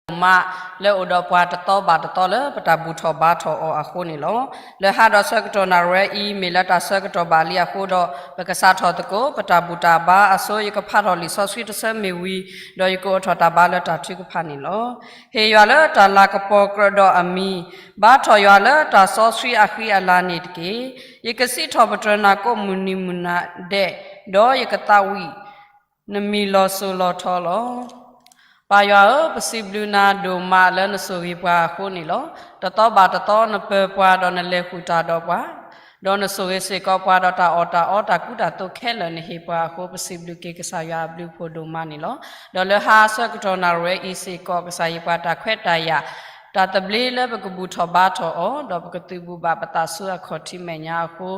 ပကစၢ်ယွၤအဘျုးဒိၣ်မးလၢအအိၣ်ဒီးပှၤတသီဘၣ်တသီလၢပတၢ်ဘူၣ်ထီၣ်ဘါထီၣ်အီၤအဃိန့ၣ်လီၤ. လၢဟါဒီးဆၢကတီၢ်နၣ်ရံၣ်ဝဲအံၤ မ့ၢ်လၢတၢ်ဆၢကတီၢ်ဘၣ်လံအဃိဒီး ပကစးထီၣ်သကိး ပတၢ်ဘူၣ်တၢ်ဘါအစိၤ ယကဖးထီၣ်လံာ်စီဆှံတဆၢမ့ၢ်ဝံၤ, ဒီးယကအိးထီၣ်တၢ်ဘါလၢတၢ်ထုကဖၣ်န့ၣ်လီၤ. ဟ့ၣ်ယွၤလၢတၢ်လၤကပီၤကြၢးဒီးအမံၤ, ဘါထီၣ်ယွၤလၢတၢ်စီဆှံအဃံအလၤန့ၣ်တက့ၢ်. ယကစံးထီၣ်ပတြၢၤနၤကိးမုၢ်နံၤမုၢ်နၤဒဲး, ဒီးယကသးဝံၣ် နမံၤလီၤစိၤလီၤထီလီၤ. ပၢ်ယွၤဧၢ, ပစံးဘျုးနၤဒိၣ်မးလၢနဆိၣ်ဂ့ၤပှၤအဃိန့ၣ်လီၤ. တသီဘၣ်တသီနပၢၤပှၤဒီးနလဲၤဃုာ်တၢ်ဒီးပှၤ, ဒီးနဆိၣ်ဂ့ၤစ့ၢ်ကီးပှၤဒီးတၢ်အီၣ်တၢ်အီတၢ်ကူတၢ်သိးခဲလၢာ် နဟ့ၣ်ပှၤအဃိ ပစံးဘျုးက့ၤကစၢ်ယွၤအဘျုးအဖှိၣ်ဒိၣ်မးန့ၣ်လီၤ. ဒီးလၢဟါဆၢကတီၢ်နၣ်ရံၣ်ဝဲအံၤစ့ၢ်ကီး ကစၢ်ယွၤပှၤတၢ်ခွဲးတၢ်ယာ် တၢ်သဘျ့လၢပကဘူၣ်ထီၣ်ဘါထီၣ်အီၤ, ဒီးပကသုးဘူၣ်ဘၣ်ပသးဆူအခီၣ်ထံးမဲာ်ညါအဃိ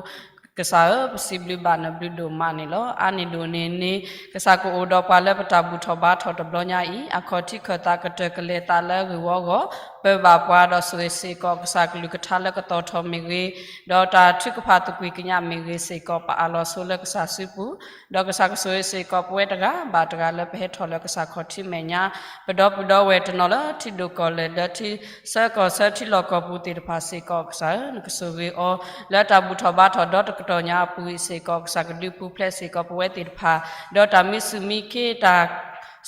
ကစၢ်ဧၢ, ပစံးဘျုးဘၣ်နဘျုးဒိၣ်မးန့ၣ်လီၤ. အါန့ၢ်ဒိၣ်န့ၣ်န့ၣ် ကစၢ်ကအိၣ်ဒီးပှၤလၢပတၢ်ဘူၣ်ထီၣ်ဘါထီၣ်တဘျီညါအံၤ, အခီၣ်ထံးခၢၣ်သးကတၢၢ်ကလဲၤသးလၢဂ့ၢ်ဝီအဂီၢ်, ပၢၤဘၣ်ပှၤဒီးဆိၣ်ဂ့ၤစ့ၢ်ကီး ကစၢ်ကလုၢ်ကထါလၢကသီၣ်ထီၣ်မ့ၢ်ဂ့ၤ, ဒီးတၢ်ထုကဖၣ်သကွံာ်ကညးမ့ၢ်ဂ့ၤစ့ၢ်ကီး ပအးလီၤဆိလၢကစၢ်စုပူၤ, ဒီးကစၢ်ကဆိၣ်ဂ့ၤစ့ၢ်ကီး ပဝဲတဂၤဘၣ်တဂၤလၢပဟဲထီၣ်လၢကစၢ်ခီၣ်ထံးမဲာ်ညါ, ပဒီပုၢ်ဒီဝဲၢ်တနီၤလၢထံဒိၣ်ကီၢ်လဲၢ် လၢထံဆၢကီၢ်ဆၢထံလီၢ်ကီၢ်ပူၤသ့ၣ်တဖၣ်စ့ၢ်ကီး ကစၢ်ဧၢ, နကဆိၣ်ဂ့ၤအီၤ လၢတၢ်ဘူၣ်ထီၣ်ဘါထီၣ်ဒီတကတီၢ်ညါအပူၤအံၤစ့ၢ်ကီး ကစၢ်ကဒုးပူၤဖျဲးစ့ၢ်ကီးပဝဲသ့ၣ်တဖၣ်, ဒီးတၢ်မံစူၣ်မံခ့ တၢ်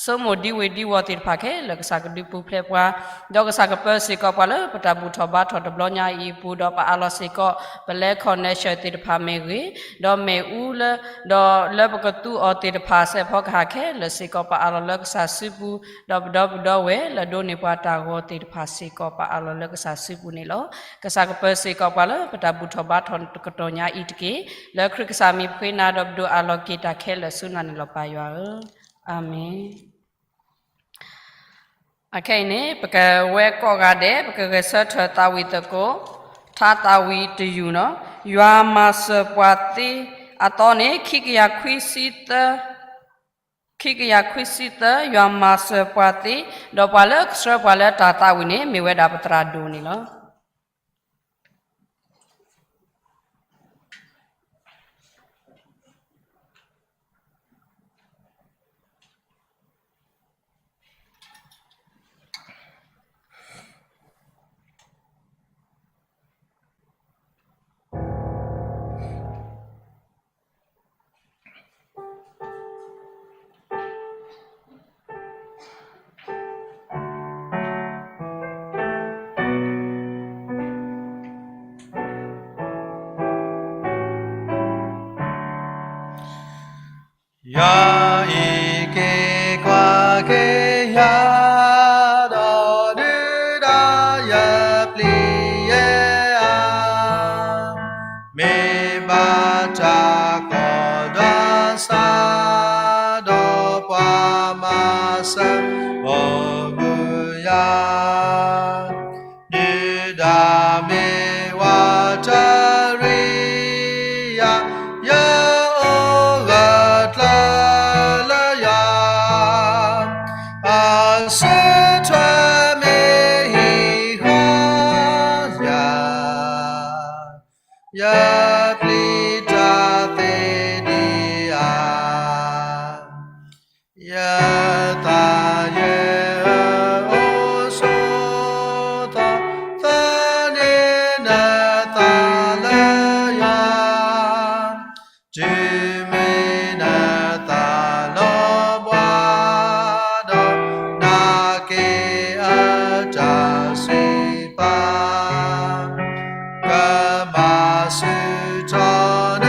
ဆိကမိၣ်ဒ်ဝ့ၢ်ဒ်ဝီၤသ့ၣ်တဖၣ်ခဲလၢာ် ကစၢ်ကဒုးပူၤဖျဲးပှၤ, ဒီးကစၢ်ကပၢၤစ့ၢ်ကီးပှၤလၢပတၢ်ဘူၣ်ထီၣ်ဘါထီၣ်တဘျီညါအံၤအပူၤ, ဒီးပအးလီၤစ့ၢ်ကီး ပလဲၤ connection သ့ၣ်တဖၣ်မ့ၢ်ဂ့ၤ, ဒီးမ့ၣ်အူလၢ ဒီးလၢပကသူအီၤသ့ၣ်တဖၣ် စဲးဖီကဟၣ်ခဲလၢာ်စ့ၢ်ကီး ပအးလီၤလၢကစၢ်စုပူၤ, ဒီးပဒီပုၢ်ဒီဝဲၢ်လၢဒိးန့ၢ်ပှၤတၢ်ဂီၤသ့ၣ်တဖၣ်စ့ၢ်ကီး ပအးလီၤလၢကစၢ်စုပူၤန့ၣ်လီၤ. ကစၢ်ကပၢၤစ့ၢ်ကီးပှၤလၢပတၢ်ဘူၣ်ထီၣ်ဘါထီၣ်တကတီၢ်ညါအံၤတက့ၢ်. လၢခရံာ်ကစၢ်မံၤပဃ့နၤ ဒီးပဒိးအးလီၤက့ၤတၢ်ခဲလၢာ်ဆူနၤန့ၣ်လီၤ ပၢ်ယွၤဧၢ, အၤမ့ၣ်. အခဲအံၤန့ၣ် ပကဝဲကိးဂၤဒဲး ပကဂဲၤဆၢထၢၣ်သးဝံၣ်သကိး ထါသးဝံၣ်တယုၢ်န့ၣ်, ယွၤမၤစၢၤပှၤသ့အသီန့ၣ် ခံကယၤခွံဆံသၢ, ခံကယၤခွံဆံသၢ ယွၤမၤစၢၤပှၤသ့, ဒီးပှၤလၢကဆှၢပှၤလၢတၢ်သးဝံၣ်န့ၣ် မ့ၢ်ဝဲဒၣ်ပသရၣ်ဒိၣ်န့ၣ်လီၤ. ယၤအံၤက့ၤကွၢ်က့ၤယၤ, ဒီးဒုၣ်ဒါယပျံၤယဲဧါ, မ့ၢ်ဘၣ်တၢ်ကီၢ်ဒွးစၢ်, ဒီးပှၤမၤစၢၤအိၣ်မူယၤ, ဒုၣ်ဒါမ့ၢ်ဝၤတရံးယၤ, ယအိၣ်ဂၢၢ်ကျၢၤလၢယွၤ, အစုထွဲမ့ၢ်ဟံးဃီယၤ, ယပျံၤတၢ်သ့ဒံးဧါ. ယသးယဲၢ်ဧၢ အိၣ်ဆိးသီ, သန့ၤနသးလၢယွၤ, တုၤမ့ၢ်နသးလီၤဘှါ, ဒီးနာ်က့ၤအတၢ်စံးပာ် ကမၤဆူၣ်ထီၣ်န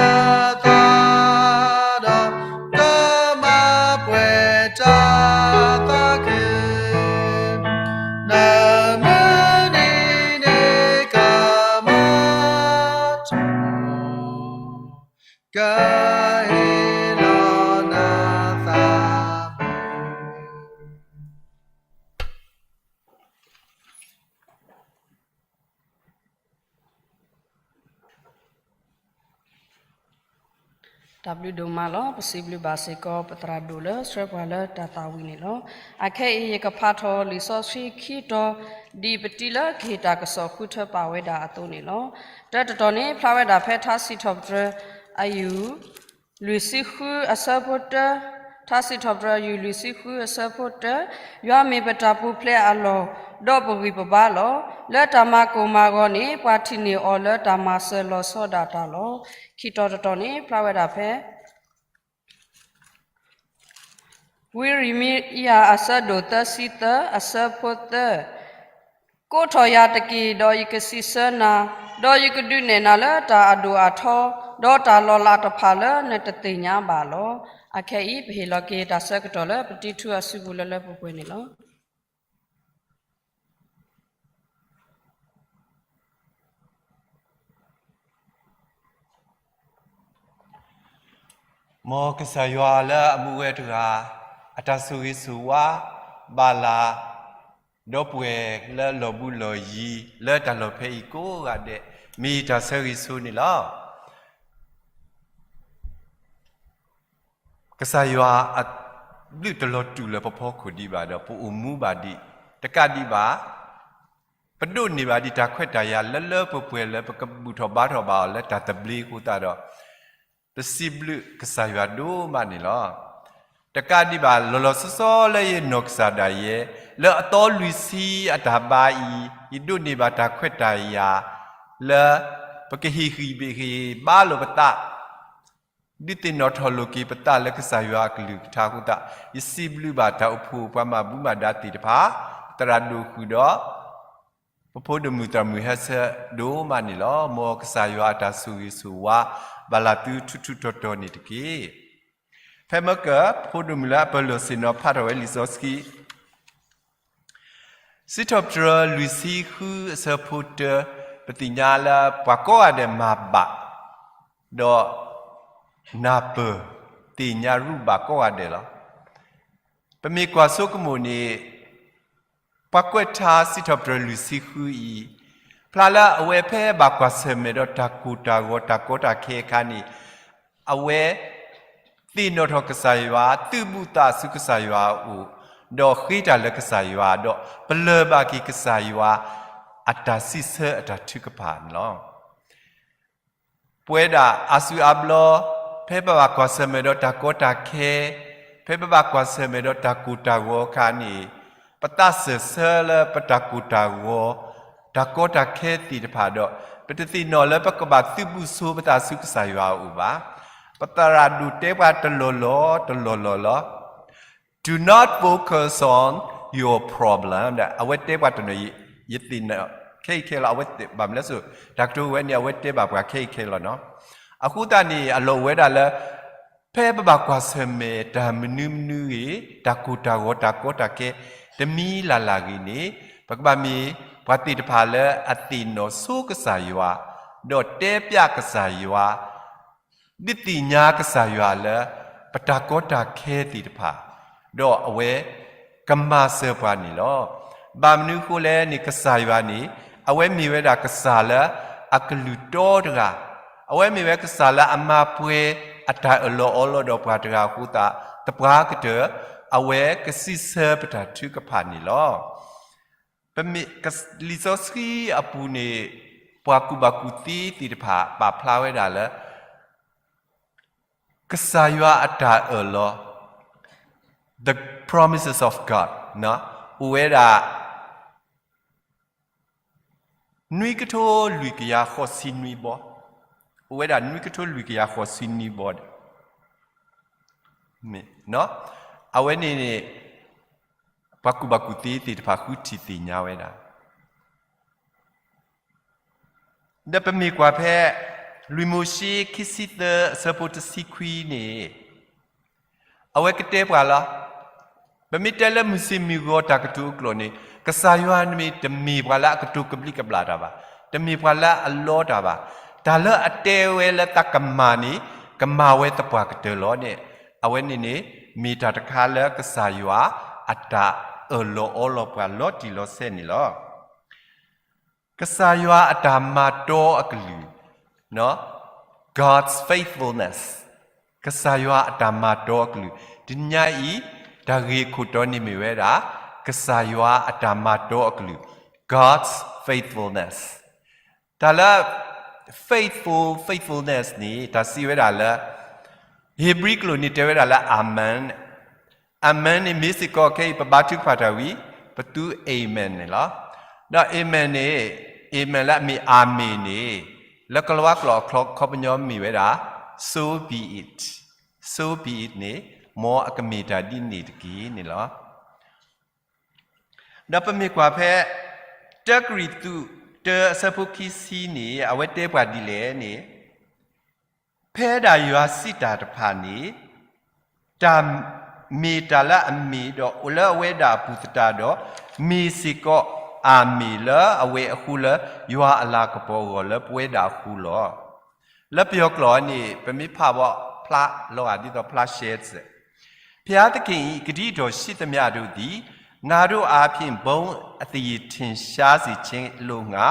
သးဒီး ကမၤပှဲၤတၢ်သးခု, နမုၢ်နံၤန့ၣ်ကမၤထီၣ်, ကဟ့ၣ်လီၤနသးမုာ်. တၢ်ဘျုးဒိၣ်မးလီၤ. ပစံးဘျုးဘၣ်စ့ၢ်ကီး ပသရၣ်ဒိၣ်လၢဆှၢပှၤလၢတၢ်သးဝံၣ်န့ၣ်လီၤ. အခဲအံၤယကဖးထီၣ်လံာ်စီဆှံခံတီၤ, ဒ်ပတံၤလၢကဟ့ၣ်တၢ်ကစီၣ်ဃုထၢပာ်ဝဲဒၣ်အသိးန့ၣ်လီၤ. တၢတတီၤန့ၣ် ဖျါဝဲဒၣ်ဖဲထါစံးထီၣ်ပတြၢၤ အယူၢ် လွံၢ်ဆံဃုအဆၢဖိတၢ ထါစံးထီၣ်ပတြၢၤ ယူၢ်လွံၢ်ဆံဃု အဆၢဖိတၢ, ယွၤမ့ၢ်ပတၢ်ပူၤဖျဲးအလီၢ်, ဒီးပဂံၢ်ပဘါလီၤ. လၢတၢ်မၤကိၢ်မၤဂီၤန့ၣ် ပှၤထံၣ်န့ၢ်အီၤလၢတၢ်မၤစၢၤလီၤဆီဒၣ်တၢ်လီၤ. ခံတီၤတတီၤန့ၣ် ဖျါဝဲဒၣ်ဖဲ ဝံယံးရမံယၤ အဆၢဒိၣ်သၢဆံသၢ အဆၢဖိသၢ, ကိးထီၣ်ယၤတက့ၢ်, ဒီးယကစံးဆၢနၤ, ဒီးယကဒုးနဲၣ်နၤလၢတၢ်အဒိၣ်အထီ, ဒီးတၢ်လီၤလးတဖၣ်လၢနတသ့ၣ်ညါဘၣ်လီၤ. အခဲအံၤ ပဟ့ၣ်လီၤက့ၤတၢ်ဆၢကတီၢ်လၢပတံၤထူအစုပူၤလၢလၢပှဲၤပှဲၤန့ၣ်လီၤ. မ်ကစၢ်ယွၤလၢအမူဝဲတဂၤ အတၢ်ဆိၣ်ဂ့ၤဆိၣ်ဝါ ဘၣ်လၢ ဒီပုၢ်ဝဲၢ်လၢလီၢ်ဘူးလီၢ်ယံၤ လၢတၢ်လီၢ်ဖဲအံၤကိးဂၤဒဲး မ့ၢ်တၢ်ဆၢဂ့ၤဆိန့ၣ်လီၤ. ကစၢ်ယွၤအဘျုးတလီၤတူာ်လၢပဖီခိၣ်ဒံးဘၣ်ဒီး ပအိၣ်မူဘၣ်ဒံး တကးဒံးဘၣ် ပဒိးန့ၢ်ဘၣ်ဒံးတၢ်ခွဲးတၢ်ယာ်လၢလၢပှဲၤပှဲၤလၢပကဘူၣ်ထီၣ်ဘါထီၣ်ဘၣ်အီၤလၢတၢ်သဘျ့အဃိသတးဒီး ပစံးဘျုးကစၢ်ယွၤဒိၣ်မးန့ၣ်လီၤ. တကးဒံးဘၣ် လီၤလီၤဆီဆီလၢယနီၢ်ကစၢ်ဒၣ်ယဲ လၢအသီလွံၢ်ဆံအတၢ်ဘါအံၤ ယဒိးန့ၢ်ဘၣ်တၢ်ခွဲးတၢ်ယာ် လၢပကဟ့ၣ်ဂံၢ်ဘါဟ့ၣ်ဘါလိာ်ပသး ဒုးသ့ၣ်နီၣ်ထီၣ်လိာ်က့ၤပသးလၢကစၢ်ယွၤအကလုၢ်ကထါအဃိသတး ယစံးဘျုးဘၣ်တၢ်အိၣ်ဖှိၣ်ပှၤမၤဘူၣ်မၤဒါသ့ၣ်တဖၣ် သရၣ်ဒိၣ်ဃုာ်ဒီး ပဖိဒိၣ်မုၣ်သရၣ်မုၣ်ဟဲဆၢဒိၣ်မးန့ၣ်လီၤ. မ်ကစၢ်ယွၤအတၢ်ဆိၣ်ဂ့ၤဆိၣ်ဝါ ဘၣ်လၢသုထူထူတီတီန့ၣ်တက့ၢ်. ဖဲမၢကၢၢ် ဖိဒိၣ်မုၣ်လၢအပၢၤလိာ်ဆ့ၣ်နီၤဖးထီၣ်ဝဲလံာ်စီဆှံ စံးထီၣ်ပတြၢၤလွံၢ်ဆံဃုအဆၢဖိတၢ ပသ့ၣ်ညါလၢပှၤကိးဂၤဒဲးမၤဘၣ် ဒီးနၢ်ပၢၢ် သ့ၣ်ညါရူၢ်ဘၣ်ကိးဂၤဒဲးလီၤ. ပမ့ၢ်ကွၢ်ဆိကမိၣ်န့ၣ် ပှၤကွဲးထါစံးထီၣ်ပတြၢၤလွံၢ်ဆံဃုအံၤ ဖျါလၢအဝဲဖဲဘၣ်ကွၢ်ဆၢၣ်မဲာ်ဒီးတၢ်ကိၢ်တၢ်ဂီၤတၢ်ကီတၢ်ခဲအခါန့ၣ် အဝဲ သ့ၣ်နီၣ်ထီၣ်ကစၢ်ယွၤ သုးဘူးသးဆူကစၢ်ယွၤအအိၣ် ဒီးဃ့တၢ်လၢကစၢ်ယွၤ ဒီးပလၢၢ်ဘၣ်က့ၤကစၢ်ယွၤ အတၢ်စံးဆၢအတၢ်ထုကဖၣ်န့ၣ်လီၤ. ပဝဲဒၣ်အါစုအါဘျီ ဖဲပဘၣ်ကွၢ်ဆၢၣ်မဲာ်ဒီးတၢ်ကီတၢ်ခဲ, ဖဲပဘၣ်ကွၢ်ဆၢၣ်မဲာ်ဒီးတၢ်ကိၢ်တၢ်ဂီၤအခါန့ၣ် ပသးစၢၢ်ဆၢလၢပတၢ်ကိၢ်တၢ်ဂီၤ တၢ်ကီတၢ်ခဲသ့ၣ်တဖၣ်ဒီး ပတသ့ၣ်နီၣ်လၢပကဘၣ်သုးဘူးဆိပသးဆူကစၢ်ယွၤအအိၣ်ဘၣ်. ပသရၣ်ဒိၣ်တဲပှၤတလီၢ်လီၢ်တလီၢ်လီၢ်လီၤ. Do not focus on your problem အဝဲတဲပှၤတနီၤ ယသ့ၣ်နီၣ်ခဲအံၤခဲလီၤ အဝဲတဲဘၣ်မနုၤလဲၣ်စိ တၢ်ကတိၤဝဲန့ၣ် အဝဲတဲဘၣ်ပှၤခဲအံၤခဲလီၤနီၤ. အဃိသတးန့ၣ် အလီၢ်အိၣ်ဝဲဒၣ်လၢ ဖဲပဘၣ်ကွၢ်ဆၢၣ်မဲာ်တၢ်မနုၤမနုၤဂ့ၤ, တၢ်ကိၢ်တၢ်ဂီၤတၢ်ကီတၢ်ခဲ တမံၤလၢ်လၢ်ဂ့ၤန့ၣ် ပကဘၣ်မ့ၢ်ပှၤသ့ၣ်တဖၣ်လၢအသ့ၣ်နီၣ်ဆိကစၢ်ယွၤ, ဒီးတဲပျးကစၢ်ယွၤ ဒုးသ့ၣ်ညါကစၢ်ယွၤလၢ ပတၢ်ကီတၢ်ခဲသ့ၣ်တဖၣ်, ဒီးအဝဲကမၤစၢၤပှၤန့ၣ်လီၤ. ဘၣ်မနုၤအဃိလဲၣ်န့ၣ် ကစၢ်ယွၤန့ၣ် အဝဲမ့ၢ်ဝဲဒၣ်ကစၢ်လၢအကလုၢ်တီတဂၤ, အဝဲမ့ၢ်ဝဲကစၢ်လၢအမၤပှဲၤအတၢ်အၢၣ်လီၤအီလီၤဒီးပှၤတဂၤအဃိသတး သပှၢ်ကတၢၢ် အဝဲကစံးဆၢပတၢ်ထုကဖၣ်န့ၣ်လီၤ. ပမ့ၢ် လံာ်စီဆှံအပူၤန့ၣ် ပှၤကူၣ်ဘၣ်ကူၣ်သ့သ့ၣ်တဖၣ် ပာ်ဖျါဝဲဒၣ်လၢ ကစၢ်ယွၤအတၢ်အၢၣ်လီၤ the promises of God အိၣ်ဝဲဒၣ် နွံကထိလွံၢ်ကယၤဃိးဆံနွံဘီ, အိၣ်ဝဲဒၣ်နွံကထိလွံၢ်ကယၤဃိးဆံနွံဘီဒီး အဝဲန့ၣ်န့ၣ် ပှၤကူၣ်ဘၣ်ကူၣ်သ့သ့ၣ်တဖၣ်ဃုထံၣ်သ့ၣ်ညါဝဲဒၣ် ဒီးပမ့ၢ်ကွၢ်ဖဲ လွံၢ်မိၤၡ့ ခံဆံသၢ အဆၢဖိတဆံခွံန့ၣ် အဝဲကတဲပှၤလီၤ. ပမ့ၢ်တဲလၢမုၢ်ဆ့ၣ်မုၢ်ဂီၤတၢ်ကတိၤအကျိာ်န့ၣ် ကစၢ်ယွၤန့ၣ်မ့ၢ်တမ့ၢ်ပှၤလၢအကတိၤကဘျံးကဘျၣ်တၢ်ဘၣ်, တမ့ၢ်ပှၤလၢအလီတၢ်ဘၣ်. တၢ်လၢအတဲဝဲလၢသးကမၤန့ၣ် ကမၤဝဲသပှၢ်ကတၢၢ်လီၤန့ၣ် အဝဲန့ၣ်န့ၣ် မ့ၢ်တၢ်တခါလၢကစၢ်ယွၤအတၢ်အၢၣ်လီၤအီလီၤပှၤလီၤတံၢ်လီၤဆဲးန့ၣ်လီၤ. ကစၢ်ယွၤအတၢ်မၤတီအကလုၢ်, God's faithfulness, ကစၢ်ယွၤအတၢ်မၤတီအကလုၢ်, တနံၤညါအံၤ တၢ်ဂ့ၢ်အခိၣ်တီန့ၣ်မ့ၢ်ဝဲဒၣ် ကစၢ်ယွၤအတၢ်မၤတီအကလုၢ်, God's faithfulness. တၢ်လၢ faithful, faithfulness န့ၣ် တၢ်စံးဝဲဒၣ်လၢ ဧ့ၤဘြံၤကျိာ်န့ၣ်တဲဝဲဒၣ်လၢ amen, Amen န့ၣ်မ့ၢ်စ့ၢ်ကီးခဲအံၤ ပဘါထုကဖၣ်တၢ်ဝံၤ ပသူ Amen န့ၣ်လီၤ. ဒီး Amen န့ၣ် Amen လၢအမ့ၢ် Amen န့ၣ် လၢကလၤဝါကျိာ်အခီပညီမ့ၢ်ဝဲဒၣ် so be it, so be it န့ၣ် မ်အကမ့ၢ်တၢ်ဒ်န့ၣ်တက့ၢ်န့ၣ်လီၤ. ဒီးပမ့ၢ်ကွၢ်ဖဲ တၢကရံၣ်သူး တၢအဆၢဖိခံဆံန့ၣ် အဝဲတဲပှၤဒ်လဲၣ်န့ၣ် ဖဲဒၣ်ယွၤစံးတၢ်တဖၣ်န့ၣ် တၢ် မ့ၢ်တၢ်လၢအမ့ၢ်ဒီးအိၣ်လၢအဝဲဒၣ်အပူၤသတးဒီး မ့ၢ်စ့ၢ်ကီး Amen လၢအဝဲအဃိလၢ ယွၤအလၤကပီၤအဂီၢ်လၢပဝဲဒၣ်အဃိလီၤ. လၢပယီၤကျိာ်န့ၣ် ပမ့ၢ်ဖးဘၣ်ဖျါလီၤဂာ်ဒ်သိးဖျါရှဲစဲး ဘုရားသခင်၏ ကတိတော်ရှိသမျှတို့သည် ငါတို့အားဖြင့် ဘုန်းအသရေထင်ရှားစေခြင်းအလို့ငှာ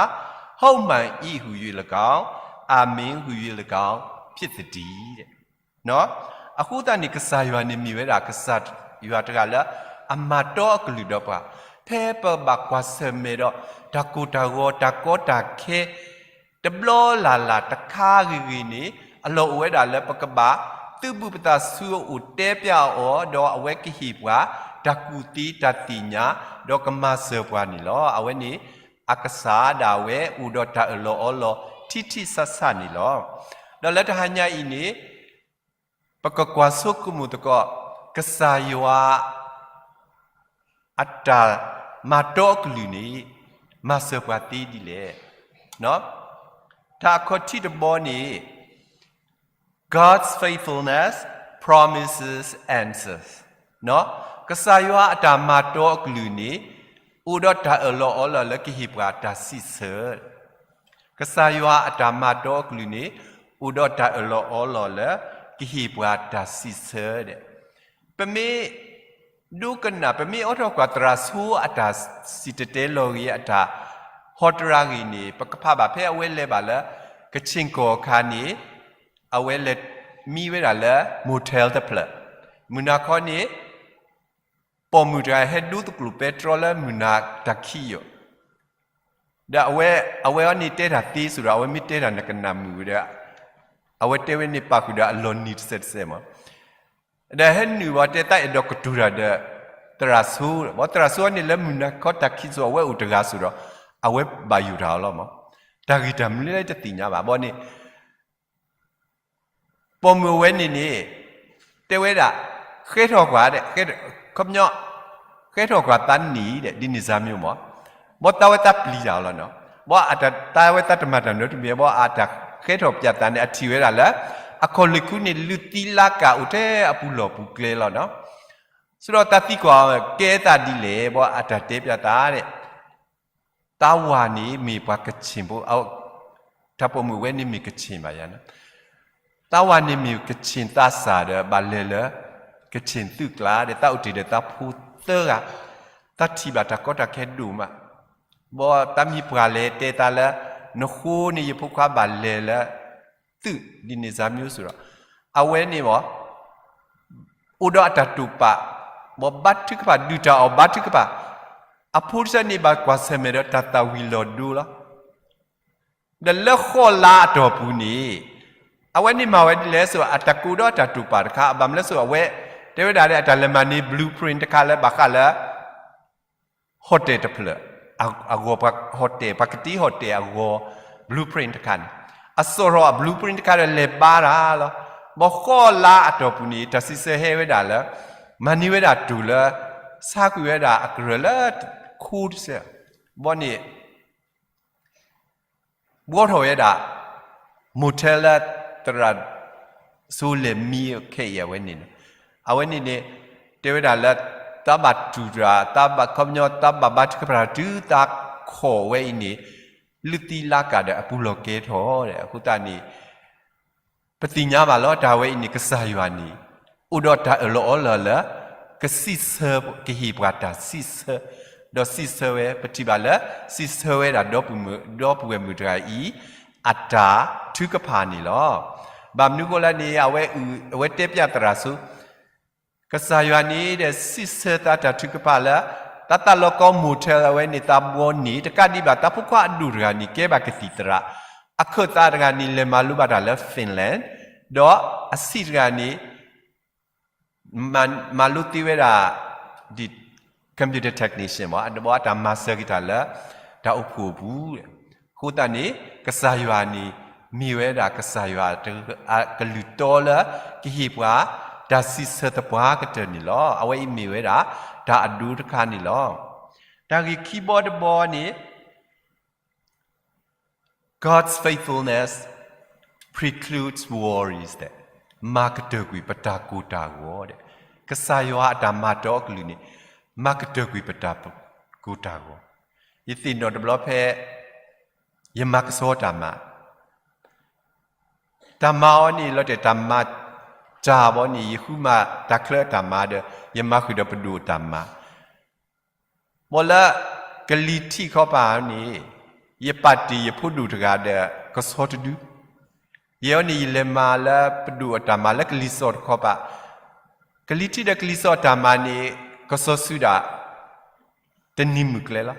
ဟုတ်မှန်၏ဟူ၍၎င်း, အာမင်ဟူ၍၎င်း ဖြစ်သတည်း. အဃိသတးန့ၣ် ကစၢ်ယွၤန့ၣ်မ့ၢ်ဝဲဒၣ် ကစၢ်ယွၤတဂၤလၢ အမၤတီအကလုၢ်ဒီးပှၤ, ဖဲပဘၣ်ကွၢ်ဆၢၣ်မဲာ်ဒီး တၢ်ကိၢ်တၢ်ဂီၤ တၢ်ကီတၢ်ခဲ တဘျီလၢ်လၢ်တခါဂ့ၤဂ့ၤန့ၣ် အလီၢ်အိၣ်ဝဲဒၣ်လၢပကဘၣ် သုးဘူးပသးဆူအအိၣ်တဲပျးအီၤ ဒီးအဝဲကဟ့ၣ်ပှၤ တၢ်ကူၣ်သ့တၢ်သ့ၣ်ညါ ဒီးကမၤစၢၤပှၤန့ၣ်လီၤ. အဝဲန့ၣ် အကစၢ်ဒၣ်ဝဲအိၣ်ဒီးတၢ်အၢၣ်လီၤအီလီၤ ထံထံဆးဆးန့ၣ်လီၤ. ဒီးလၢတဟါညါအံၤန့ၣ် ပကကွၢ်ဆိကမိၣ်သကိး ကစၢ်ယွၤ အတၢ်မၤတီအကလုၢ်န့ၣ် မၤစၢၤပှၤသ့ဒ်လဲၣ်. တၢ်အခီၣ်ထံးတဘီန့ၣ် God's faithfulness promises answers. ကစၢ်ယွၤအတၢ်မၤတီအကလုၢ်န့ၣ် အိၣ်ဒီးတၢ်အၢၣ်လီၤအီလီၤလၢကဟ့ၣ်ပှၤတၢ်စံးဆၢ ကစၢ်ယွၤအတၢ်မၤတီအကလုၢ်န့ၣ် အိၣ်ဒီးတၢ်အၢၣ်လီၤအီလီၤလၢ ကဟ့ၣ်ပှၤတၢ်စံးဆၢဒီး ပမ့ၢ်ဒိကနၣ် ပမ့ၢ်အိးထီၣ်ကွၢ်သရၣ်ဆိအတၢ်စံၣ်တဲၤတဲလီၤဂ့ၤ အတၢ်ဟီတရါဂ့ၤန့ၣ် ပကဖးဘၣ်ဖဲအဝဲလဲၤဘၣ်လၢ ကခ့ၣ်ကီၢ်အခါန့ၣ် အဝဲလဲၤမံဝဲဒၣ်လၢ motel တဖျၢၣ်, မုၢ်နၤခီန့ၣ် ပိာ်မုၣ်တဂၤဟဲဒိသကျိၣ်ပဲတြီလၢမုၢ်နၤတၢ်ခံးယိာ် ဒီးအဝဲအံၤန့ၣ်တဲတၢ်သ့စ့ၢ်ဒီး အဝဲမ့ၢ်တဲတၢ်နကနၣ်မုာ်ဝဲဒီး အဝဲတဲဝဲန့ၣ်ပာ်ဃုာ်ဒီးအလီၢ်နံၤတစဲးတစဲးမး, ဒီးဟဲနုာ်ဘၣ်တဲသးအဲၣ်ဒိးကတိၤတၢ်ဒီး သရၣ်ဆိ, ဘၣ်သရၣ်ဆိန့ၣ်လၢမုၢ်နၤခီတၢ်ခံးစိၤအဝဲအိၣ်တဂၤစ့ၢ်ဒီး အဝဲဘၣ်ယိၣ်တၢ်အီၤလီၤမး, တၢ်ဂ့ၢ်တၢ်မနုၤလဲၣ်တသ့ၣ်ညါဘၣ် ဘၣ်န့ၣ် ပိာ်မုၣ်အဝဲန့ၣ်န့ၣ် တဲဝဲဒၣ် ဃဲထီၣ်ကွၢ်ဒီး ခီပညီ ဃဲထီၣ်ကွၢ်သးန့ၣ်ဒီး ဒ်န့ၣ်စၢ်မ့ၢ်မး, ဘၣ်သးဝဲသးပျံၤတၢ်အီၤလီၤနီၤ, ဘၣ်အတၢ်သးဝဲသးတမၤတၢ်နီတမံၤ ဘၣ်အတၢ်ဃဲထီၣ်ပၠးသးန့ၣ် အထံၣ်ဝဲဒၣ်လၢ အခီၣ်လ့ၢ်ခူန့ၣ် လုၢ်သံလါကၢ်အိၣ်ထဲအပူၤလီၢ်ပူၤကျဲလီၤနီၤ, ဆိဒီးသးသံကွၢ်အီၤ ကဲသးဒ်လဲၣ် ဘၣ်အတၢ်တဲပၠးသးဒီး သးဝၤန့ၣ်မ့ၢ်ပှၤကခ့ၣ်ဖိ, တၢ်ပိာ်မုၣ်ဝဲန့ၣ်မ့ၢ်ကခ့ၣ်ဘၣ်ယၤန့ၣ်, သးဝၤန့ၣ်မ့ၢ်ကခ့ၣ်သးစၢ်ဒီး ဘၣ်လဲၤလၢ ကခ့ၣ်သုးကျါဒီး သးအိၣ်တ့ၢ်ဒီးသးဖိသၢဂၤ, သးထံၣ်ဘၣ်တၢ်ကီတၢ်ခဲဒိၣ်မး, ဘၣ်သးမံပှၤလဲၤတဲသးလၢ နဃိန့ၣ်ယဖိခွါဘၣ်လဲၤလၢ သုးဒ်န့ၣ်စၢ်မ့ၢ်စ့ၢ်ဒီး အဝဲန့ၣ်မး အိၣ်ဒီးအတၢ်တိာ်ပာ်, ဘၣ်ဘါထုကဖၣ် ဒုၣ်တၢ်အီၣ်ဘါထုကဖၣ်, အဖိတဆၢန့ၣ်ဘၣ်ကွၢ်ဆၢၣ်မဲာ်ဒီးတၢ်သၣ်ဝံၤလီၤဒိလီၤ, ဒီးလၢဃီလါအတီၢ်ပူၤန့ၣ် အဝဲန့ၣ်မၤဝဲဒ်လဲၣ်စ့ၢ် အတၢ်ကိးဒီးအတၢ်တိာ်ပာ်တခါ အဘၣ်မနုၤလဲၣ်စ့ၢ် အဝဲ တဲဝဲဒၣ်လၢအတၢ်လဲၤမၤန့ၢ် blueprint တခါလၢဘၣ်ဃးလၢ hotel တဖျၢၣ်, အဂီၢ် hotel ပှၤကတ့ hotel အဂီၢ် blueprint တခါန့ၣ်, အစိာ်ထီၣ်အ blueprint တခါဒီးလဲၤဘါတၢ်လီၤ, ဘၣ်ဃီလါအတီၢ်ပူၤန့ၣ် တၢ်စံးဆၢဟဲဝဲဒၣ်လၢ မၤန့ၢ်ဝဲဒၣ်တိၢ်လၢ ဆါကွံာ်ဝဲဒၣ်အကရၢၢ်လၢ ခိတဆၢ, ဘၣ်န့ၣ် ဘှီထီၣ်ဝဲဒၣ် motel လၢသရၣ်ဆိလဲၤမံခဲအံၤအဝဲန့ၣ်, အဝဲန့ၣ်န့ၣ် တဲဝဲဒၣ်လၢ သးဘၣ်တူၢ်တၢ် သးဘၣ်ခီပညီ သးဘၣ်ဘါထုကဖၣ်တၢ် တုၤသးခိၣ်ဝဲအံၤန့ၣ် လုၢ်သံလါကၢ်ဒီးအပူၤလီၢ်ကဲထီၣ်ဒီး အဃိသတးန့ၣ် ပသ့ၣ်ညါဘၣ်လီၤ တၢ်ဝဲအံၤန့ၣ် ကစၢ်ယွၤန့ၣ် အိၣ်ဒီးတၢ်အၢၣ်လီၤအီလီၤလၢ ကစံးဆၢ ကဟ့ၣ်ပှၤတၢ်စံးဆၢ, ဒီးစံးဆၢဝဲ ပထံၣ်ဘၣ်လၢ စံးဆၢဝဲဒၣ် ဒီပုၢ်ဝဲၢ်မုၣ်တဂၤအံၤ အတၢ်ထုကဖၣ်န့ၣ်လီၤ. ဘၣ်မနုၤဃိလဲၣ်န့ၣ် အဝဲအုၣ် အဝဲတဲပျးသရၣ်ဆိ ကစၢ်ယွၤန့ၣ်ဒီး စံးဆၢသးတၢ်ထုကဖၣ်လၢ သးသးလီၤကီ motel အဝဲန့ၣ် သးဘှီန့ၣ် တကးဒံးဘၣ် သးဖိခွါအဒိၣ်တဂၤန့ၣ် ကဲဘၣ်ကသံၣ်သရၣ်, အခၢၣ်သးတဂၤန့ၣ် လဲၤမၤလိဘၣ်တၢ်လၢ Finland, ဒီးအဆံးတဂၤန့ၣ် မၤလိသ့ဝဲဒၣ် computer technician မ့ၢ် အဘီအတၢ်မၤစၢၤက့ၤတၢ်လၢ တၢ်အိၣ်ဖှိၣ်အပူၤ, အဃိသတးန့ၣ် ကစၢ်ယွၤန့ၣ် မ့ၢ်ဝဲဒၣ်ကစၢ်ယွၤ ကလုၢ်တီလၢ ကဟ့ၣ်ပှၤ တၢ်စံးဆၢသပှၢ်ကတၢၢ်န့ၣ်လီၤ. အဝဲအံၤမ့ၢ်ဝဲဒၣ် တၢ်အဒိတခါန့ၣ်လီၤ. တၢ်ဂ့ၢ်ခံဘီတဘီန့ၣ် God's faithfulness precludes worries မၤကတၢၢ်ကွံာ်ပတၢ်ကိၢ်တၢ်ဂီၤဒဲး, ကစၢ်ယွၤအတၢ်မၤတီအကလုၢ်န့ၣ် မၤကတၢၢ်ကွံာ်ပတၢ်ကိၢ်တၢ်ဂီၤ. ယသ့ၣ်နီၣ်တဘျီဖဲ ယမၤကဆှီတၢ်မၤ တၢ်မၤအီၤန့ၣ် လီၤတဲာ်တၢ်မၤတၢ်ဘီန့ၣ် ယဃုမၤတၢ်ချၢအတၢ်မၤဒီး ယမၤဃုာ်ဒီးပဒိၣ်အတၢ်မၤ ဘီလၢ ကလံၤထံးခီပၤန့ၣ် ယပာ်တ့ၢ်ယဖိဒိၣ်တဂၤဒီး ကဆီတဒု, ယဲအံၤန့ၣ် ယလဲၤမၤလၢပဒိၣ်အတၢ်မၤလၢကလံၤစိးတခီပၤ, ကလံၤထံးဒီးကလံၤစိးအတၢ်မၤန့ၣ် ကဆီစုဒၣ် တနံၤမုၢ်ကျဲလီၤ.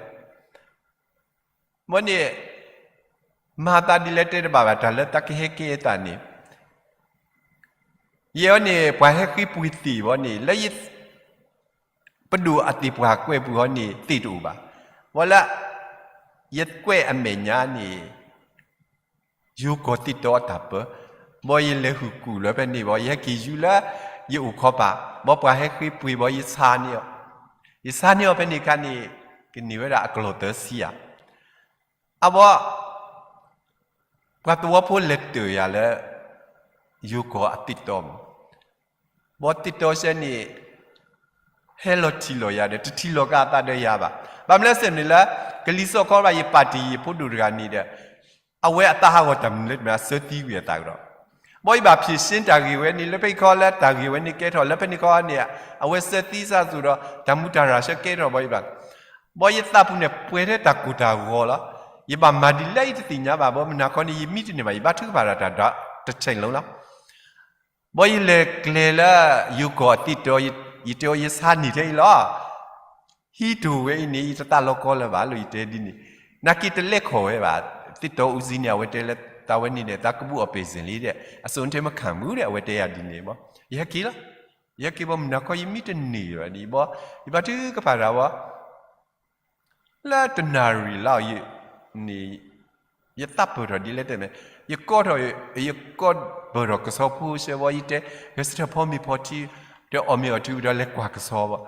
ဘီန့ၣ် မၤသးဒ်လဲၣ်တဲတဘၣ်ဘၣ် တၢ်လၢတၢ်ကဟဲကဲအသးန့ၣ်, ယဲအံၤန့ၣ် ပှၤဟဲဃ့ပှ့ၤသ့ၣ်ဘီန့ၣ် လၢယ ပဒိၣ်အသ့ၣ်ပှၢ်ကွဲးပူၤဟီန့ၣ် သ့ၣ်တအိၣ်ဘၣ်. ဘီလၢ ယကွဲးအမဲာ်ညါန့ၣ် ယိၤကီၢ်သ့ၣ်တီအတၢ်ပၢ, ဘီယလဲၤဟုၣ်ကူၣ်လၢဖဲန့ၣ်ဘီ ယဟဲက့ၤယူၤလၢ ယအိၣ်ခီပၤ, ဘီပှၤဟဲဃ့ပှ့ၤဘီ ယဆါန့ၢ်အီၤ, ယဆါန့ၢ်အီၤဖဲန့ၣ်အခါန့ၣ် ကန့ၢ်ဝဲဒၣ်အကလီၢ်သၢဆံဧါ. အဘီ ပှၤသဝီဖိလဲၤတၢၢ်ယၤလၢ ယိၤကီၢ်အသ့ၣ်တီမး, ဘီသ့ၣ်တီဆဲန့ၣ် ဟဲလီၤထံၣ်လီၤယၤဒီး တထံၣ်လီၤက့ၤအသးဒီးယၤဘၣ်. ဘၣ်မနုၤစဲန့ၣ်လၢ ကလံၤစိးခီဘၣ် ယပာ်တ့ၢ်ယဖိဒိၣ်တဂၤန့ၣ်ဒီး အဝဲအသးဟးဂီၤတၢ်မနုၤလဲၣ်တမံၤ အစၢသံဝံၤအသးကဒီး, ဘီယဘၣ်ဖြေရှင်းတၢ်ဂ့ၢ်ဝဲန့ၣ် လၢဖဲအံၤခီလၢတၢ်ဂ့ၢ်ဝဲန့ၣ်ကဲထီၣ် လၢဖဲန့ၣ်ခီန့ၣ် အဝဲစၢသံစၢ်စိၤဒီး တၢ်မူတၢ်ရၢ်ဆၢကဲထီၣ်ဘီယဘၣ် ဘီယသးပူၤန့ၣ် ပှဲၤထဲတၢ်ကိၢ်တၢ်ဂီၤလီၤ. ယဘၣ်မၤဒ်လဲၣ်ယတသ့ၣ်ညါဘၣ် ဘီမုၢ်နၤခီန့ၣ် ယမံတန့ၢ်ဘၣ် ယဘါထုကဖၣ်ဒီးတၢ်ဒီးတဆဲးလီၤလီၤ. ဘီယလဲၤကျဲလၢ ယိၤကီၢ်အသ့ၣ်တီ ယတဲအီၤယဆါန့ၢ်ထဲအံၤလီၤ. ဟံးတအိၣ်ဝဲအံၤန့ၣ် ယတသးလီၤကီလၢၤဘၣ်လၢယတဲဒ်န့ၣ်, နာ်က့တလဲၤခီၣ်ဝဲဘၣ်. သ့ၣ်တီအူစံန့ၣ် အဝဲတဲလၢသးဝဲန့ၣ်ဒီး သးကဘူၣ်အီၣ်ပဲၢ်စ့ၣ်လံဒီး အစိၣ်နထဲမခၣ်မုၣ်ဒီး အဝဲတဲယၤဒ်န့ၣ်ဘီ, ယဟဲက့ၤလီၤ. ယဟဲက့ၤဘီမုၢ်နၤခီ ယမံတန့ၢ်ဘၣ်ဒ်ဘီ, ယဘါထုကဖၣ်တၢ်ဘီ လၢတနၣ်ရံၣ်လီၤန့ၣ် ယသးပၢၢ်ထီၣ်ဒ်လဲၣ်တဲမဲာ်, ယကိးထီၣ် ယကိးပၢၢ်ထီၣ်ကဆီဖိဆၢဘီ ယတဲ ဂဲၤဆၢထၢၣ်ဖီမ့ၤဖီထံ, တဲအီၣ်မ့ၤအီထံဝံၤဒီးလဲၤကွၢ်ကဆီဘီ,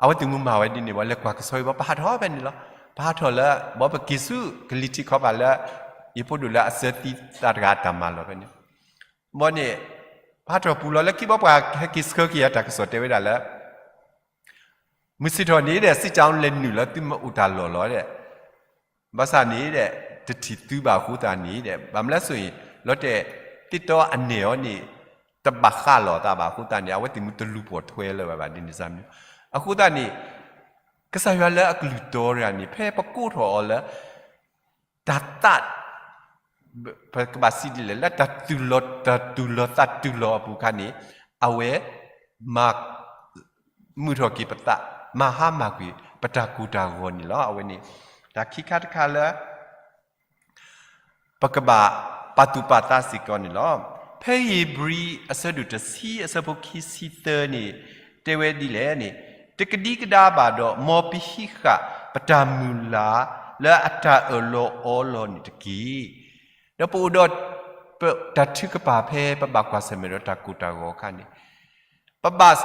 အဝဲသ့ၣ်မူမၤဝဲဒ်န့ၣ်ဘီ လဲၤကွၢ်ကဆီအံၤဘီ ပဟးထီၣ်ဖဲန့ၣ်လီၤ. ပဟးထီၣ်လၢ ဘီပက့ၤဆူကလံၤထံးခီပၤလၢ ယဖိဒိၣ်လၢအစၢသံသးတဂၤအတၢ်မၤလီၤဖဲန့ၣ်, ဘီန့ၣ် ပဟးထီၣ်ပူၤလီၤလၢခံဘီပှၤဟဲက့ၤဆှၢက့ၤယၤတၢ်ကစီၣ်တဲဝဲဒၣ်လၢ မုၢ်ဆ့ၣ်ထီၣ်န့ၣ်ဒီး စံၣ်ကၠီလဲၤနုာ်လီၤ သုမ့ၢ်အိၣ်တၢ်လီၢ်လီၤဒီး, ဘၣ်ဆၣ်န့ၣ်ဒီး တထံၣ်သုဘၣ်အဃိသတးန့ၣ်ဒီး ဘၣ်မနုၤလဲၣ်ဆိအံၤ လီၤတဲာ် သ့ၣ်တီအနဲၣ်အီၤန့ၣ် တဘၣ်ဃးလီၤအသးဘၣ်အဃိသတးန့ၣ် အဝဲသ့ၣ်မူတလူၤပိာ်ထွဲလၢၤဘၣ်ဒ်န့ၣ်စ့ၢ်မ့ၢ်, အဃိသတးန့ၣ် ကစၢ်ယွၤလၢအကလုၢ်တီတဂၤန့ၣ် ဖဲပကိးထီၣ်အီၤလၢ တၢ်သး ပကဘၣ်စံးဒ်လဲၣ် လၢတၢ်တူၢ်လိာ် တၢ်တူၢ်လိာ်သးတူၢ်လိာ်အပူၤအခါန့ၣ် အဝဲ မၤ မုာ်ထီၣ်က့ၤပသး, မၤဟါမၢ်ကွံာ် ပတၢ်ကိၢ်တၢ်ဂီၤန့ၣ်လီၤ. အဝဲန့ၣ် တၢ်ခံခါတခါလၢ ပကဘၣ်ပာ်သူၣ်ပာ်သးစ့ၢ်ကီးန့ၣ်လီၤ. ဖဲဧ့ၤဘြံၤအဆၢဒိၣ်တဆံအဆၢဖိခံဆံသၢန့ၣ် တဲဝဲဒ်လဲၣ်န့ၣ်, တကဒံကဒါဘၣ်ဒီး မ်ပဟံးဃာ်ပတၢ်မုၢ်လၢ်လၢအတၢ်အၢၣ်လီၤအီလီၤန့ၣ်တက့ၢ်. ဒီးပအိၣ်ဒီး တၢ်ထုကဖၣ်ဖဲပဘၣ်ကွၢ်ဆၢၣ်မဲာ်ဒီးတၢ်ကိၢ်တၢ်ဂီၤအခါန့ၣ် ပဘၣ်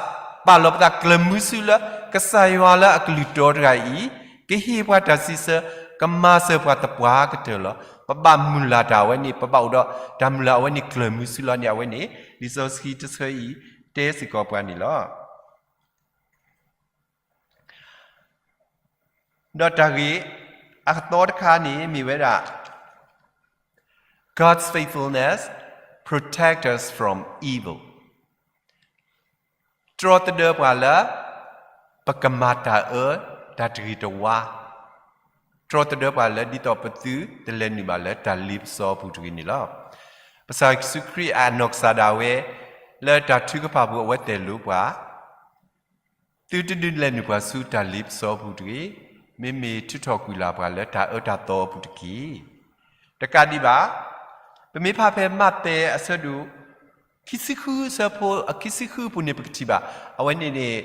ပာ်လီၤပသးကျၢၤမုဆူလၢ ကစၢ်ယွၤလၢအကလုၢ်တီတဂၤအံၤ ကဟ့ၣ်ပှၤတၢ်စံးဆၢ ကမၤစၢၤပှၤသပှၢ်ကတၢၢ်လီၤ. ပဘၣ်မုၢ်လၢ်တၢ်အဝဲန့ၣ် ပဘၣ်အိၣ်ဒီးတၢ်မုၢ်လၢ်အဝဲန့ၣ်ကျၢၤမုဆူလီၤန့ၣ် အဝဲန့ၣ် လံာ်စီဆှံတဆၢအံၤ တဲစ့ၢ်ကီးပှၤန့ၣ်လီၤ. ဒီးတၢ်ဂ့ၢ်အသီတခါန့ၣ်မ့ၢ်ဝဲဒၣ် God's faithfulness protect us from evil တြီသဒၢပှၤလၢ ပကမၤတၢ်အၢ တၢ်တဂ့ၤတဝါ, တြီသဒၢပှၤလၢ ဒ်သိးပသုတလဲၤနုာ်ဘၣ်လၢတၢ်လ့ပစီအပူၤတဂ့ၤန့ၣ်လီၤ. ကစၢ်ယ့ၣ်ၡူးခရံာ်အနီၢ်ကစၢ်ဒၣ်ဝဲ လၢတၢ်ထုကဖၣ်ပူၤအဝဲတဲလိာ်ပှၤ သုတဒုးလဲၤနုာ်ပှၤဆူတၢ်လ့ပစီအပူၤတဂ့ၤ, မ့မ့ၢ်ထုးထီၣ်ကွံာ်လၢ်ပှၤလၢတၢ်အၢတၢ်သီအပူၤတက့ၢ်. တကးဒံးဘၣ်, ပမ့ၢ်ဖးဖဲမးသဲအဆၢဒိၣ် ခံဆံဃုအဆၢဖိ အခံဆံဃုအပူၤန့ၣ် ပကထံၣ်ဘၣ်, အဝဲန့ၣ်န့ၣ်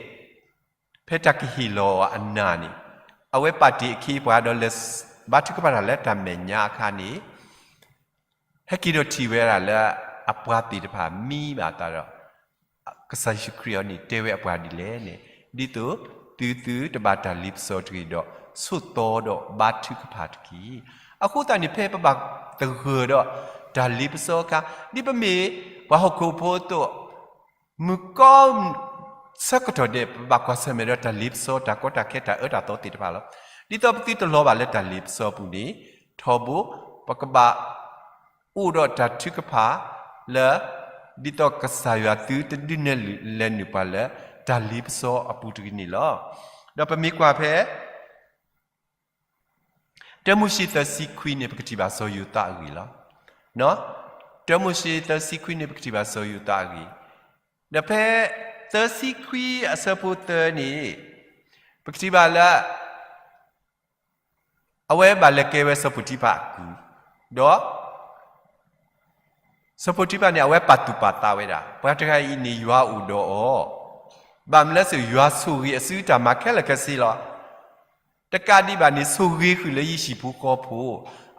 ဖဲတၢ်ကဟ့ၣ်လီၤအနၢ်န့ၣ် အဝဲပာ်တ့ၢ်အခ့အပှၤဒီးလဲၤ ဘါထုကဖၣ်တၢ်လၢတၢ်မဲာ်ညါအခါန့ၣ် ဟဲက့ၤဒီးထံၣ်ဝဲဒၣ်လၢအပှၤသ့ၣ်တဖၣ်မံဘၣ်အသးဒီး ကစၢ်ယ့ၣ်ၡူးခရံာ်အံၤန့ၣ် တဲဝဲအပှၤဒ်လဲၣ်န့ၣ် ဒ်သိးသုသုတဘၣ်တၢ်လ့ပစီတဂ့ၤဒီး ဆိးသီဒီးဘါထုကဖၣ်တက့ၢ်. အဃိသတးန့ၣ် ဖဲပဘၣ်သဂၢၢ်ဒီးတၢ်လ့ပစီအခါ ဒ်ပမ့ၢ်ပှၤဟီၣ်ခိၣ်ဖိအသိး မုၢ်ကီၢ်ဆၢကတီၢ်ဒဲး ပဘၣ်ကွၢ်ဆၢၣ်မဲာ်ဒီးတၢ်လ့ပစီ တၢ်ကီတၢ်ခဲ တၢ်အၢတၢ်သီသ့ၣ်တဖၣ်လီၤ. ဒ်သိးပသုတလီၤဘၣ်လၢတၢ်လ့ပစီအပူၤန့ၣ် ထီဘိ ပကဘၣ်အိၣ်ဒီးတၢ်ထုကဖၣ်လၢ ဒ်သိးကစၢ်ယွၤသုတဒုးနဲၣ်လဲၤနုာ်ပှၤလၢ တၢ်လ့ပစီအပူၤတဂ့ၤန့ၣ်လီၤ. ဒီးပမ့ၢ်ကွၢ်ဖဲ တၢမိၤၡ့သၢဆံခွံန့ၣ် ပကထံၣ်ဘၣ်စီၤယိၤသးအဂ့ၢ်လီၤ. တၢမိၤၡ့သၢဆံခွံန့ၣ် ပကထံၣ်ဘၣ်စီၤယိၤသးအဂ့ၢ်, ဒီးဖဲသၢဆံခွံအဆၢဖိသၢန့ၣ် ပကထံၣ်ဘၣ်လၢ အဝဲဘၣ်လဲၤကဲဝဲစီၤပိၤတံဖၤအကုၢ်, ဒီး စီၤပိၤတံဖၤန့ၣ် အဝဲပာ်သူၣ်ပာ်သးဝဲဒၣ် ပှၤတဂၤအံၤန့ၣ် ယွၤအိၣ်ဒီးအီၤ, ဘၣ်မနုၤလဲၣ် ယွၤဆိၣ်ဂ့ၤအစုတၢ်မၤခဲလၢာ်ခဲဆ့လီၤ. တကးဒံးဘၣ်န့ၣ် ဆိၣ်ဂ့ၤဃုာ်လၢယဟံၣ်ဖိဃီဖိ,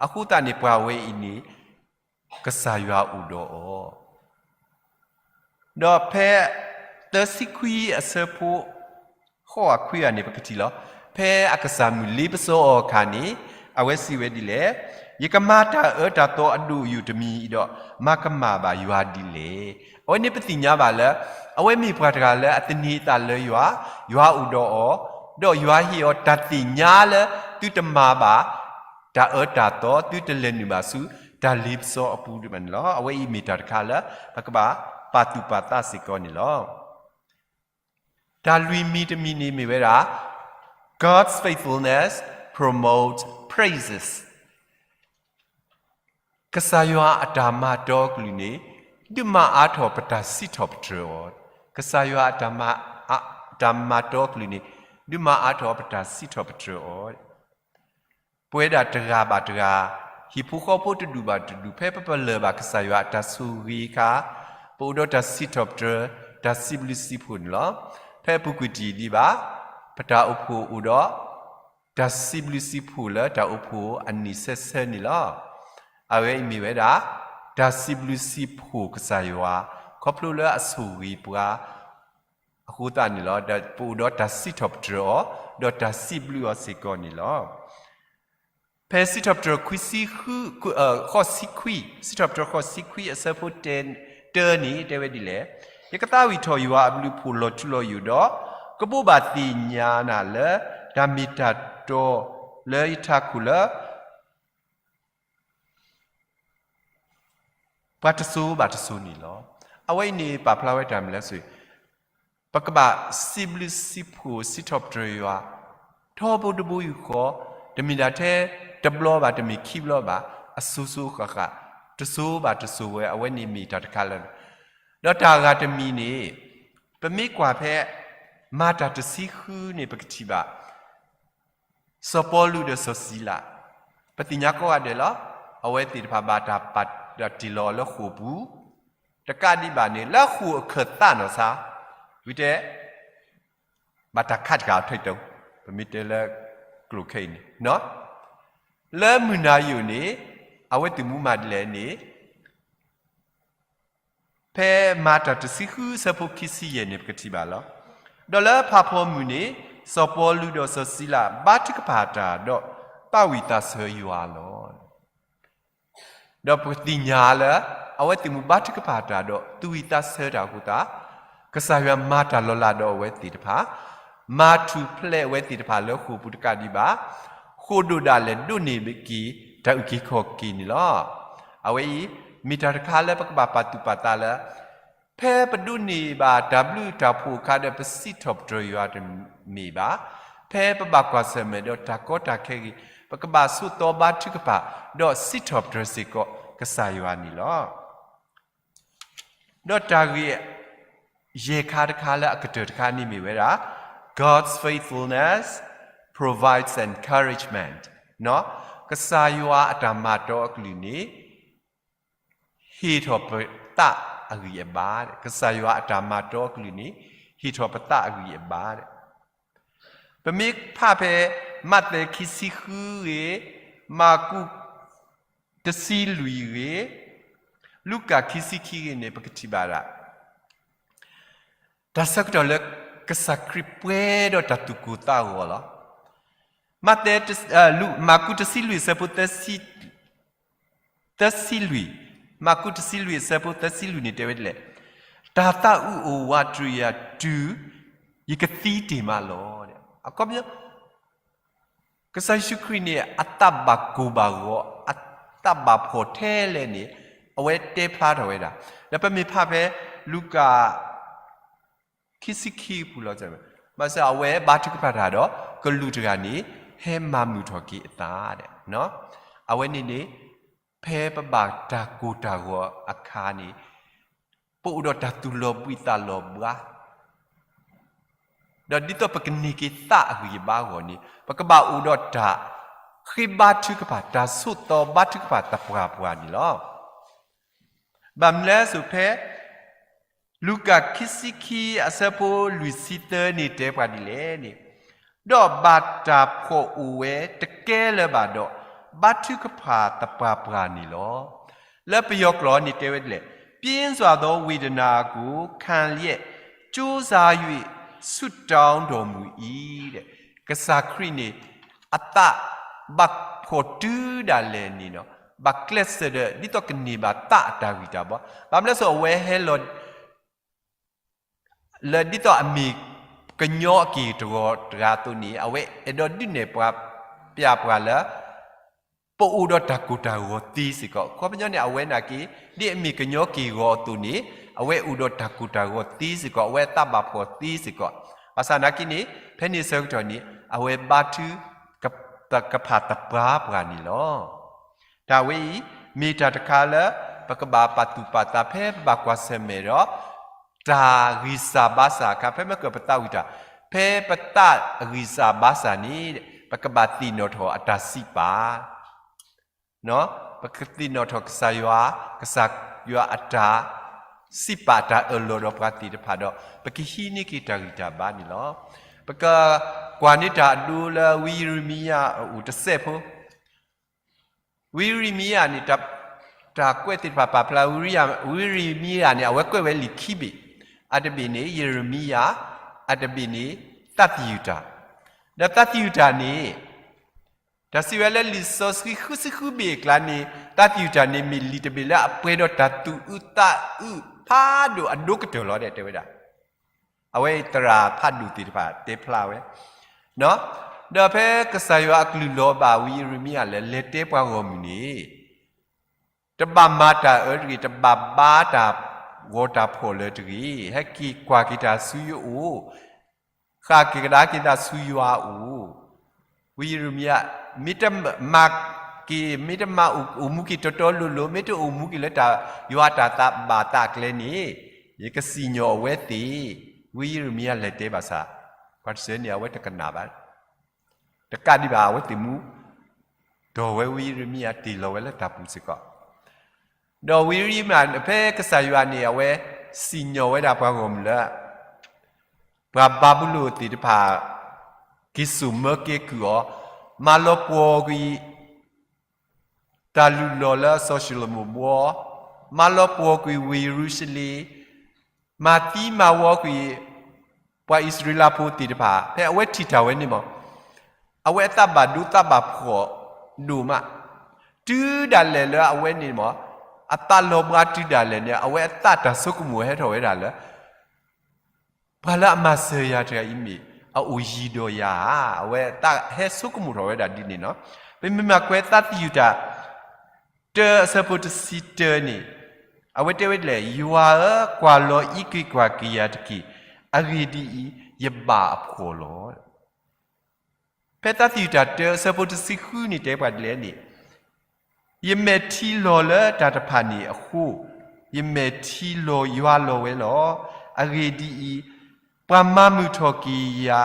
အဃိသတးန့ၣ် ပှၤဝဲအံၤန့ၣ် ကစၢ်ယွၤအိၣ်ဒီးအီၤ ဒီးဖဲသၢဆံခွံအဆၢဖိ ဃိးခွံဂၤန့ၣ် ပကထံၣ်လီၤ. ဖဲအကစၢ်မုၢ်လ့ပစီအီၤအခါန့ၣ် အဝဲစံးဝဲဒ်လဲၣ်, ယကမၤတၢ်အၢတၢ်သီအဒိၣ်အယိာ်တမံၤအံၤဒီး မၤကမၣ်ဘၣ်ယွၤဒ်လဲၣ်. အဝဲန့ၣ်ပသ့ၣ်ညါဘၣ်လၢ အဝဲမ့ၢ်ပှၤတဂၤလၢအသန့ၤအသးလၢယွၤ, ယွၤအိၣ်ဒီးအီၤ, ဒီးယွၤဟ့ၣ်အီၤတၢ်သ့ၣ်ညါလၢသုတမၤဘၣ် တၢ်အၢတၢ်သီ သုတလဲၤနုာ်ဘၣ်ဆူတၢ်လ့ပစီအပူၤဒံးဘၣ်န့ၣ်လီၤ. အဝဲအံၤမ့ၢ်တၢ်တခါလၢ ပကဘၣ်ပာ်သူၣ်ပာ်သးစ့ၢ်ကီးန့ၣ်လီၤ. တၢ်လွံၢ်မံၤတမံၤန့ၣ်မ့ၢ်ဝဲဒၣ် God's faithfulness promotes praises. ကစၢ်ယွၤအတၢ်မၤတီအကလုၢ်န့ၣ် ဒုးမၤအါထီၣ်ပတၢ်စံးထီၣ်ပတြၢၤအီၤ, ကစၢ်ယွၤအတၢ်မၤ အတၢ်မၤတီအကလုၢ်န့ၣ် ဒုးမၤအါထီၣ်ပတၢ်စံးထီၣ်ပတြၢၤအီၤ ပဝဲဒၣ်တဂၤဘၣ်တဂၤ, ဟံၣ်ဖိဃီဖိတဒူၣ်ဘၣ်တဒူၣ် ဖဲပပလၢၢ်ဘၣ်ကစၢ်ယွၤအတၢ်ဆိၣ်ဂ့ၤအခါ, ပအိၣ်ဒီးတၢ်စံးထီၣ်ပတြၢၤ, တၢ်စံးဘျုးစံးဖှိၣ်န့ၣ်လီၤ. ဖဲအပူၤကွံာ်တယံာ်ဒံးဘၣ်, ပတၢ်အိၣ်ဖှိၣ်အိၣ်ဒီး တၢ်စံးဘျုးစံးဖှိၣ်လၢတၢ်အိၣ်ဖှိၣ်အနံၣ်ဆၢဆၢန့ၣ်လီၤ. အဝဲအံၤမ့ၢ်ဝဲဒၣ် တၢ်စံးဘျုးစံးဖှိၣ်ကစၢ်ယွၤ ခီဖျိလၢအဆိၣ်ဂ့ၤပှၤ အဃိသတးန့ၣ်လီၤ. ဒီးပအိၣ်ဒီးတၢ်စံးထီၣ်ပတြၢၤအီၤ, ဒီးတၢ်စံးဘျုးအီၤစ့ၢ်ကီးန့ၣ်လီၤ. ဖဲစံးထီၣ်ပတြၢၤခွံဆံဃု, ဃိးဆံခွံ, စံးထီၣ်ပတြၢၤဃိးဆံခွံအဆၢဖိ တၢန့ၣ် တဲဝဲဒ်လဲၣ်, ယကသးဝံၣ်ထီၣ်ယွၤအဘျုးအဖှိၣ်လီၤထူလီၤယိာ်ဒီး ကဘိးဘၣ်သ့ၣ်ညါနၤလၢ တၢ်မ့ၢ်တၢ်တီလၢယထးခိၣ်လၢ ပှၤတစိၤဘၣ်တစိၤန့ၣ်လီၤ. အဝဲအံၤန့ၣ် ပာ်ဖျါဝဲတၢ်မနုၤလဲၣ်, ပကဘၣ်စံးဘျုးစံးဖှိၣ်စံးထီၣ်ပတြၢၤယွၤ ထီဘိတဘိယူၢ်ဃီ, တမ့ၢ်ဒၣ်ထဲတဘျီဘၣ်, တမ့ၢ်ခံဘျီဘၣ်, အစိၤစိၤဃၣ်ဃၣ်, တစိၤဘၣ်တစိၤဝဲ, အဝဲန့ၣ်မ့ၢ်တၢ်တခါလၢ ဒီးတၢ်အဂၤတမံၤန့ၣ် ပမ့ၢ်ကွၢ်ဖဲ မၤတၢ်တဆံဃုန့ၣ် ပကထံၣ်ဘၣ် စီၤပီလူးဒီးစီၤစံလး, ပသ့ၣ်ညါကိးဂၤဒဲးလီၤ. အဝဲသ့ၣ်တဖၣ်ဘၣ်တၢ်ပာ်တ့ၢ်လီၤအီၤလၢဃိာ်ပူၤ, တကးဒံးဘၣ်န့ၣ် လၢဃိာ်အခၢၣ်သးနီၢ်ဆါ, ဝံၤတဲ ဘၣ်တၢ်ခးတဂၤအထီၣ်အံၤတၢ်, ပမ့ၢ်တဲလၢကျိာ်ခဲအံၤန့ၣ်, လၢမုၢ်နၤယိာ်န့ၣ် အဝဲသ့ၣ်မူမၤဒ်လဲၣ်န့ၣ် ဖဲမၤတၢ်တဆံဃုအဆၢဖိခံဆံယဲၢ်န့ၣ် ပကထံၣ်ဘၣ်လီၤ. ဒီးလၢဖးဖီမုၢ်န့ၣ် စီၤပီလူးဒီးစီၤစံလး ဘါထုကဖၣ်တၢ်ဒီး သးဝံၣ်သးဆၢယွၤလီၤ. ဒီးပကသ့ၣ်ညါလၢ အဝဲသ့ၣ်မူဘါထုကဖၣ်တၢ်ဒီး သူၣ်ဝံၣ်သးဆၢတၢ်အဃိသတး ကစၢ်ယွၤမၤတၢ်လီၤလးဒီးအဝဲသ့ၣ်တဖၣ်, မၤထူၣ်ဖျဲးအဝဲသ့ၣ်တဖၣ်လၢဃိာ်ပူၤတကးဒံးဘၣ်, ဃိာ်ဒိၣ်ဒၣ်လဲာ်ဒိးန့ၢ်က့ၤ တၢ်အုၣ်က့ၤခီၣ်က့ၤန့ၣ်လီၤ. အဝဲအံၤ မ့ၢ်တၢ်တခါလၢပကဘၣ်ပာ်သူၣ်ပာ်သးလၢ ဖဲပဒိးန့ၢ်ဘၣ်တၢ်ဘျုးတၢ်ဖှိၣ်အခါဒီး ပစံးထီၣ်ပတြၢၤယွၤတမ့ၢ်ဘၣ်, ဖဲပဘၣ်ကွၢ်ဆၢၣ်မဲာ်ဒီးတၢ်ကီတၢ်ခဲအဂ့ၢ် ပကဘၣ်ဆိးသီဘါထုကဖၣ် ဒီးစံးထီၣ်ပတြၢၤစ့ၢ်ကီးကစၢ်ယွၤန့ၣ်လီၤ. ဒီးတၢ်ဂ့ၢ်ယဲၢ်ခါတခါလၢအကတၢၢ်တခါန့ၣ်မ့ၢ်ဝဲဒၣ် God's faithfulness provides encouragement. ကစၢ်ယွၤအတၢ်မၤတီအကလုၢ်န့ၣ် ဟ့ၣ်ထီၣ်ပသး အဂံၢ်အဘါ, ကစၢ်ယွၤအတၢ်မၤတီအကလုၢ်န့ၣ် ဟ့ၣ်ထီၣ်ပသးအဂံၢ်အဘါ. ပမ့ၢ်ဖးဖဲ မးသဲခံဆံဃုဂ့ၤ, မၢကူးတဆံလွံၢ်ဂ့ၤ, လူၤကၣ်ခံဆံခံဂ့ၤန့ၣ် ပကထံၣ်ဘၣ်ဒၣ် တၢ်ဆၢကတီၢ်လၢကစၢ်ခရံာ်ပှဲၤဒီးတၢ်သူၣ်ကိၢ်သးဂီၤလီၤ. မးသဲ, မၢကူးတဆံလွံၢ်အဆၢဖိ သၢဆံလွံၢ်, မၢကူးတဆံလွံၢ်အဆၢဖိသၢဆံလွံၢ်န့ၣ်တဲဝဲဒ်လဲၣ်, တၢ်သးအုးအိၣ်ဝးတြူာ်ယၤတုၤ ယကသံတ့ၢ်မးလီၤ. အခီပညီ ကစၢ်ယ့ၣ်ၡူးခရံာ်န့ၣ် အသးဘၣ်ကိၢ်ဘၣ်ဂီၤ, အသးဘၣ်ဖှီၣ်ထဲလဲၣ်န့ၣ် အဝဲတဲဖျါထီၣ်ဝဲဒၣ်. ဒီးပမ့ၢ်ဖးဖဲ လူၤကၣ် ခံဆံခံပူၤလီၤ, ဘၣ်ဆၣ်အဝဲဘါထုကဖၣ်တၢ်ဒီး ကလူးတဂၤန့ၣ် ဟဲမၤမုာ်ထီၣ်က့ၤအသး. အဝဲန့ၣ်န့ၣ် ဖဲပဘၣ်တၢ်ကိၢ်တၢ်ဂီၤအခါန့ၣ် ပအိၣ်ဒီးတၢ်သူၣ်လီၤဘှံးသးလီၤဘှါ ဒီးဒ်သိးပကန့ၢ်က့ၤသးအဂံၢ်အဘါအဂီၢ်န့ၣ် ပကဘၣ်အိၣ်ဒီးတၢ်ဃ့ဘါထုကဖၣ်, တၢ်ဆိးသီဘါထုကဖၣ်သပှၢ်ပှၢ်န့ၣ်လီၤ. ဘၣ်မနုၤလဲၣ်, ဖဲ လူၤကၣ်ခံဆံခံအဆၢဖိလွံၢ်ဆံသၢန့ၣ် တဲပှၤဒ်လဲၣ်န့ၣ်, ဒီးဘၣ်တၢ်ဖှီၣ်အိၣ်ဝဲတကဲလၢၤဘၣ်ဒီး ဘါထုကဖၣ်သပှၢ်ပှၢ်န့ၣ်လီၤ. လၢပယီၤကျိာ်န့ၣ်တဲဝဲဒ်လဲၣ်, ပြင်းစွာသောဝေဒနာကိုခံလျက် ကြိုးစား၍ ဆုတောင်းတော်မူ၏. ကစၢ်ခရံာ်န့ၣ် အသးဘၣ်ဖှီၣ်တုၤဒၣ်လဲာ်န့ၣ် ဘၣ်ကျဲးစၢးဒီး ဒ်သိးကန့ၢ်ဘၣ်သးအတၢ်ဂံၢ်တၢ်ဘါ, ဘၣ်မနုၤလဲၣ်, အဝဲဟဲလီၤ လၢဒ်သိးအမ့ၢ်ကညီအက့ၢ်တဂီၤတဂၤအသိးန့ၣ် အဝဲအဲၣ်ဒိးဒုးနဲၣ်ပှၤ, ပျးပှၤလၢ ပအိၣ်ဒီးတၢ်ကိၢ်တၢ်ဂီၤသ့စ့ၢ်ကီး. အခီပညီန့ၣ် အဝဲနာ်က့ ဒ်အမ့ၢ်ကညီက့ၢ်ဂီၤအသိးန့ၣ် အဝဲအိၣ်ဒီးတၢ်ကိၢ်တၢ်ဂီၤသ့စ့ၢ်ကီး, အဝဲအသးဘၣ်ဖှီၣ်သ့စ့ၢ်ကီး. ဘၣ်ဆၣ်နာ်က့န့ၣ် ဖဲန့ၣ်အဆၢကတီၢ်န့ၣ် အဝဲဘါထု ကဖၣ်သပှၢ်ပှၢ်န့ၣ်လီၤ. တၢ်ဝဲအံၤ မ့ၢ်တၢ်တခါလၢ ပကဘၣ်ပာ်သူၣ်ပာ်သး ဖဲပဘၣ်ကွၢ်ဆၢၣ်မဲာ်ဒီး တၢ်ဂံၢ်စၢ်ဘါစၢ်အခါ, ဖဲမ့ၢ်ကပသးဝံၣ်တၢ်, ဖဲပသးဂံၢ်စၢ်ဘါစၢ်န့ၣ် ပကဘၣ်သ့ၣ်နီၣ်ထီၣ်အတၢ်စံးပာ် ပကသ့ၣ်နီၣ်ထီၣ်ကစၢ်ယွၤ, ကစၢ်ယွၤအတၢ်စံးပာ်တၢ်အၢၣ်လီၤဒီးပှၤသ့ၣ်တဖၣ်ဒီး ပကဟံးန့ၢ်က့ၤတၢ်ဂံၢ်တၢ်ဘါန့ၣ်လီၤ. ပကကွၢ်န့ၢ်တၢ်အဒိလၢဝံယံးရမံယၤအအိၣ်တစဲးဖိ ဝံယံးရမံယၤန့ၣ် တၢ်ကွဲးသ့ၣ်တဖၣ်ပာ်ဖျါ ဝံယံးရမံယၤန့ၣ် အဝဲကွဲးဝဲလံာ်ခံဘ့ၣ်, အတဘ့ၣ်န့ၣ် ယံးရမံယၤ, အတဘ့ၣ်န့ၣ် သးသယုၢ်တၢ်, ဒီးသးသယုၢ်တၢ်န့ၣ် တၢ်စံးဝဲလၢလံာ်စီဆှံဃုဆံဃုဘ့ၣ်အကျါန့ၣ် သးသယုၢ်တၢ်န့ၣ် မ့ၢ်လံာ်တဘ့ၣ်လၢအပှဲၤဒီးတၢ်သူၣ်အုးသးအုးဖးဒိၣ်အဒိၣ်ကတၢၢ်လီၤ တဲဝဲဒၣ်. အဝဲအံၤသရၣ်ဖးဒိၣ်သ့ၣ်တဖၣ်တဲဖျါဝဲ, ဒီးဖဲကစၢ်ယွၤအကလုၢ်လီၤဘၣ်ဝံယံးရမံယၤလၢ လဲၤတဲပှၤဂီၢ်မုၢ်န့ၣ် တဘၣ်မၤတၢ်အၢတဂ့ၤ, တဘၣ်ဘါတၢ်ဂီၤတၢ်ဖှီၣ်လၢၤတဂ့ၤ, ဟဲက့ၤကွၢ်က့ၤတၢ်ဆူယအိၣ်, ဃၣ်က့ၤကဒါက့ၤသးဆူယွၤအအိၣ်, ဝံယံးရမံယၤ, မ့ၢ်တမၤက့ၤ, မ့ၢ်တမၤအိၣ်မူက့ၤတီတီလိၤလိၤ, မ့ၢ်တအိၣ်မူက့ၤလၢတၢ်ယွၤအတၢ်သးဘၣ်သးအကျဲန့ၣ် ယကစံၣ်ညီၣ်အဝဲသ့ၣ်, ဝံယံးရမံယၤလဲၤတဲဘၣ်ဆၣ်, ပှၤတစၢန့ၣ် အဝဲတကနၣ်ဘၣ် တကးဒံးဘၣ် အဝဲသ့ၣ်မူ, ဒီးဝဲဝံယံးရမံယၤတ့ၢ်လီၤဝဲလၢတၢ်ပူၤစ့ၢ်ကီး, ဒီးဝံယံးရမံယၤ ဖဲကစၢ်ယွၤန့ၣ် အဝဲစံၣ်ညီၣ်ဝဲဒၣ်ပှၤဂီၢ်မုၢ်လၢ ပှၤဘၤဘူလိၣ်သ့ၣ်တဖၣ် က့ၤစိာ်မၢကဲကုၢ်အီၤ, မၤလီၤပှီၢ်ကွံာ် တၢ်လုၢ်လီၢ်လၢစီၤၡလိၤမိၣ်ဘှီ, မၤလီၤပှီၢ်ကွံာ်ဝ့ၢ်ယရူၤၡလ့ၣ်, မၤသံမၤဝီကွံာ် ပှၤအံၣ်စရ့လးဖိသ့ၣ်တဖၣ် ဖဲအဝဲထံၣ်တၢ်ဝဲန့ၣ်မး, အဝဲအသးဘၣ်ဒိသးဘၣ်ဖှီၣ်ဒိၣ်မး, တုၤဒၣ်လဲာ်လၢအဝဲန့ၣ်မး, အသးလီၤဘှါတုၤဒၣ်လဲာ်န့ၣ် အဝဲအသးတၢ်ဆိကမိၣ်ဟဲထီၣ်ဝဲဒၣ်လၢ ပှၤလၢအမၤစၢၤယၤတဂၤအံၤမ့ၢ် အအိၣ်ယံၤဒီးယၤဧါ, အဝဲသးဟဲဆိကမိၣ်ထီၣ်ဝဲဒၣ်ဒ်န့ၣ်လီၤ. ပမ့ၢ်မၤကွၢ်သးသယုၢ်တၢ် တၢအဆၢဖိတဆံတၢန့ၣ်, အဝဲတဲဝဲဒ်လဲၣ်, ယွၤဧၢ, ကွၢ်လီၤအံးက့ၤကွၢ်က့ၤယၤတက့ၢ်, အဂ့ၢ်ဒ်အံၤ, ယဘၣ်အဖှီၣ်လီၤ. ဖဲသးသယုၢ်တၢ်တၢအဆၢဖိတဆံဃုန့ၣ် တဲပှၤဒ်လဲၣ်န့ၣ်, ယမဲာ်ထံလီၤလၢတၢ်တဖၣ်န့ၣ်အဃိ, ယမဲာ်ထံလီၤယွၤလီၤဝဲလီၤ. အဂ့ၢ်ဒ်အံၤ, ပှၤမၤမုာ်ထီၣ်က့ၤယၤ,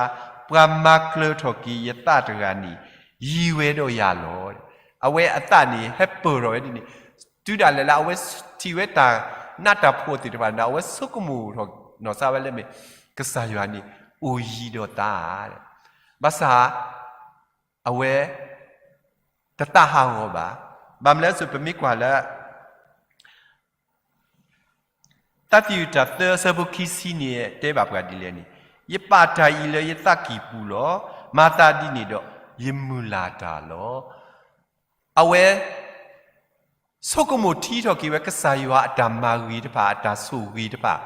ပှၤမၤကျၢၤထီၣ်က့ၤယသးတဂၤန့ၣ် ယံၤဝဲဒီးယၤလီၤ. အဝဲအသးန့ၣ် ဟဲပၢၢ်ထီၣ်ဝဲဒ်န့ၣ်, တုၤဒၣ်လဲာ်လၢအဝဲထံၣ်ဝဲတၢ် နးတၢ်ဖိသ့ၣ်တဖၣ်န့ၣ် အဝဲဆိကမိၣ်ထီၣ်နီၢ်စါဝဲလၢမ့ၢ် ကစၢ်ယွၤန့ၣ် အိၣ်ယံၤဒီးသး ဘၣ်ဆၣ် အဝဲ တသးဟးဂီၤဘၣ်. ဘၣ်မနုၤလဲၣ် ပမ့ၢ်ကွၢ်လၢ တၢ်သယုၢ်တၢ်သၢအဆၢဖိခံဆံန့ၣ် တဲဘၣ်ပှၤဒ်လဲၣ်န့ၣ်, ယပာ်တၢ်အံၤလၢယသးကံၢ်ပူၤလီၤ. မၤသးဒ်န့ၣ်ဒီး ယမုၢ်လၢ်တၢ်လီၤ. အဝဲ ဆိကမိၣ်ထံထီၣ်က့ၤဝဲကစၢ်ယွၤအတၢ်မၤဂ့ၤတဖၣ် အတၢ်ဆိၣ်ဂ့ၤတဖၣ်,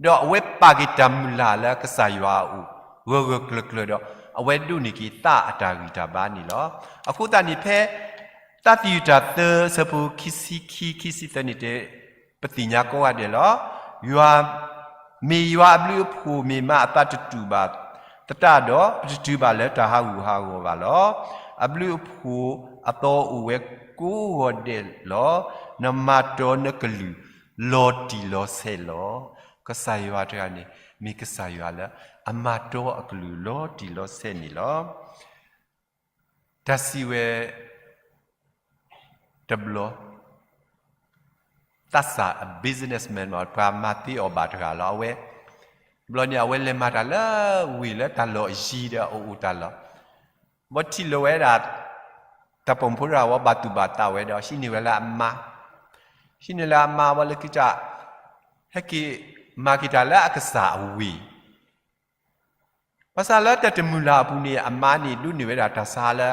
ဒီးအဝဲပာ်က့ၤတၢ်မုၢ်လၢ်လၢကစၢ်ယွၤအအိၣ် ဂၢၢ်ဂၢၢ်ကျၢၤကျၢၤဒီး အဝဲဒိးန့ၢ်က့ၤသးအတၢ်ဂံၢ်တၢ်ဘါန့ၣ်လီၤ. အဃိသတးန့ၣ်ဖဲ တၢ်သယုၢ်တၢ်သၢဆၢဖိခံဆံခံ ခံဆံသၢန့ၣ်တဲ ပသ့ၣ်ညါကိးဂၤဒဲးလီၤ. ယွၤ မ့ၢ်ယွၤအဘျုးအဖှိၣ်မ့ၢ်မးအသးတတူာ်ဘၣ်သတးဒီး ပတတုၤဘၣ်လၢတၢ်ဟးဂူာ်ဟးဂီၤဘၣ်လီၤ. အဘျုးအဖှိၣ်အသီအိၣ်ဝဲကိးဂၤဒဲးလီၤ. နမၤတီနကလုၢ်လီၤတံၢ်လီၤဆဲးလီၤ. ကစၢ်ယွၤတဂၤန့ၣ် မ့ၢ်ကစၢ်ယွၤလၢအမၤတီအကလုၢ်လီၤတံၢ်လီၤဆဲးန့ၣ်လီၤ. တၢ်စံးဝဲ တဘျီ သးစၢ်အ businessman မ့ၢ်ပှၤမၤသ့အီၣ်ဘၣ်တဂၤလီၤ. အဝဲ ဘျီန့ၣ်အဝဲလဲၤမၤတၢ်လၢဝ့ၢ်လၢတၢ်လီၢ်အယံၤဒီးအအိၣ်တၢ်လီၢ်, ဘီထံၣ်လိာ်ဝဲဒၣ် တၢ်ပိာ်မုၣ်ဖိတဂၤဝဲဘၣ်သူၣ်ဘၣ်သးဝဲဒီး ဟံးန့ၢ်ဝဲလၢအမါ, ဟံးန့ၢ်လၢအမါဝဲလၢခံက ဟဲက့ၤမၤက့ၤတၢ်လၢအကစၢ်အဝ့ၢ် ဘၣ်ဆၣ်လၢတၢ်တမုၢ်လၢ်အပူၤန့ၣ် အမါန့ၣ်ဒိးန့ၢ်ဝဲဒၣ်တၢ်ဆါလၢ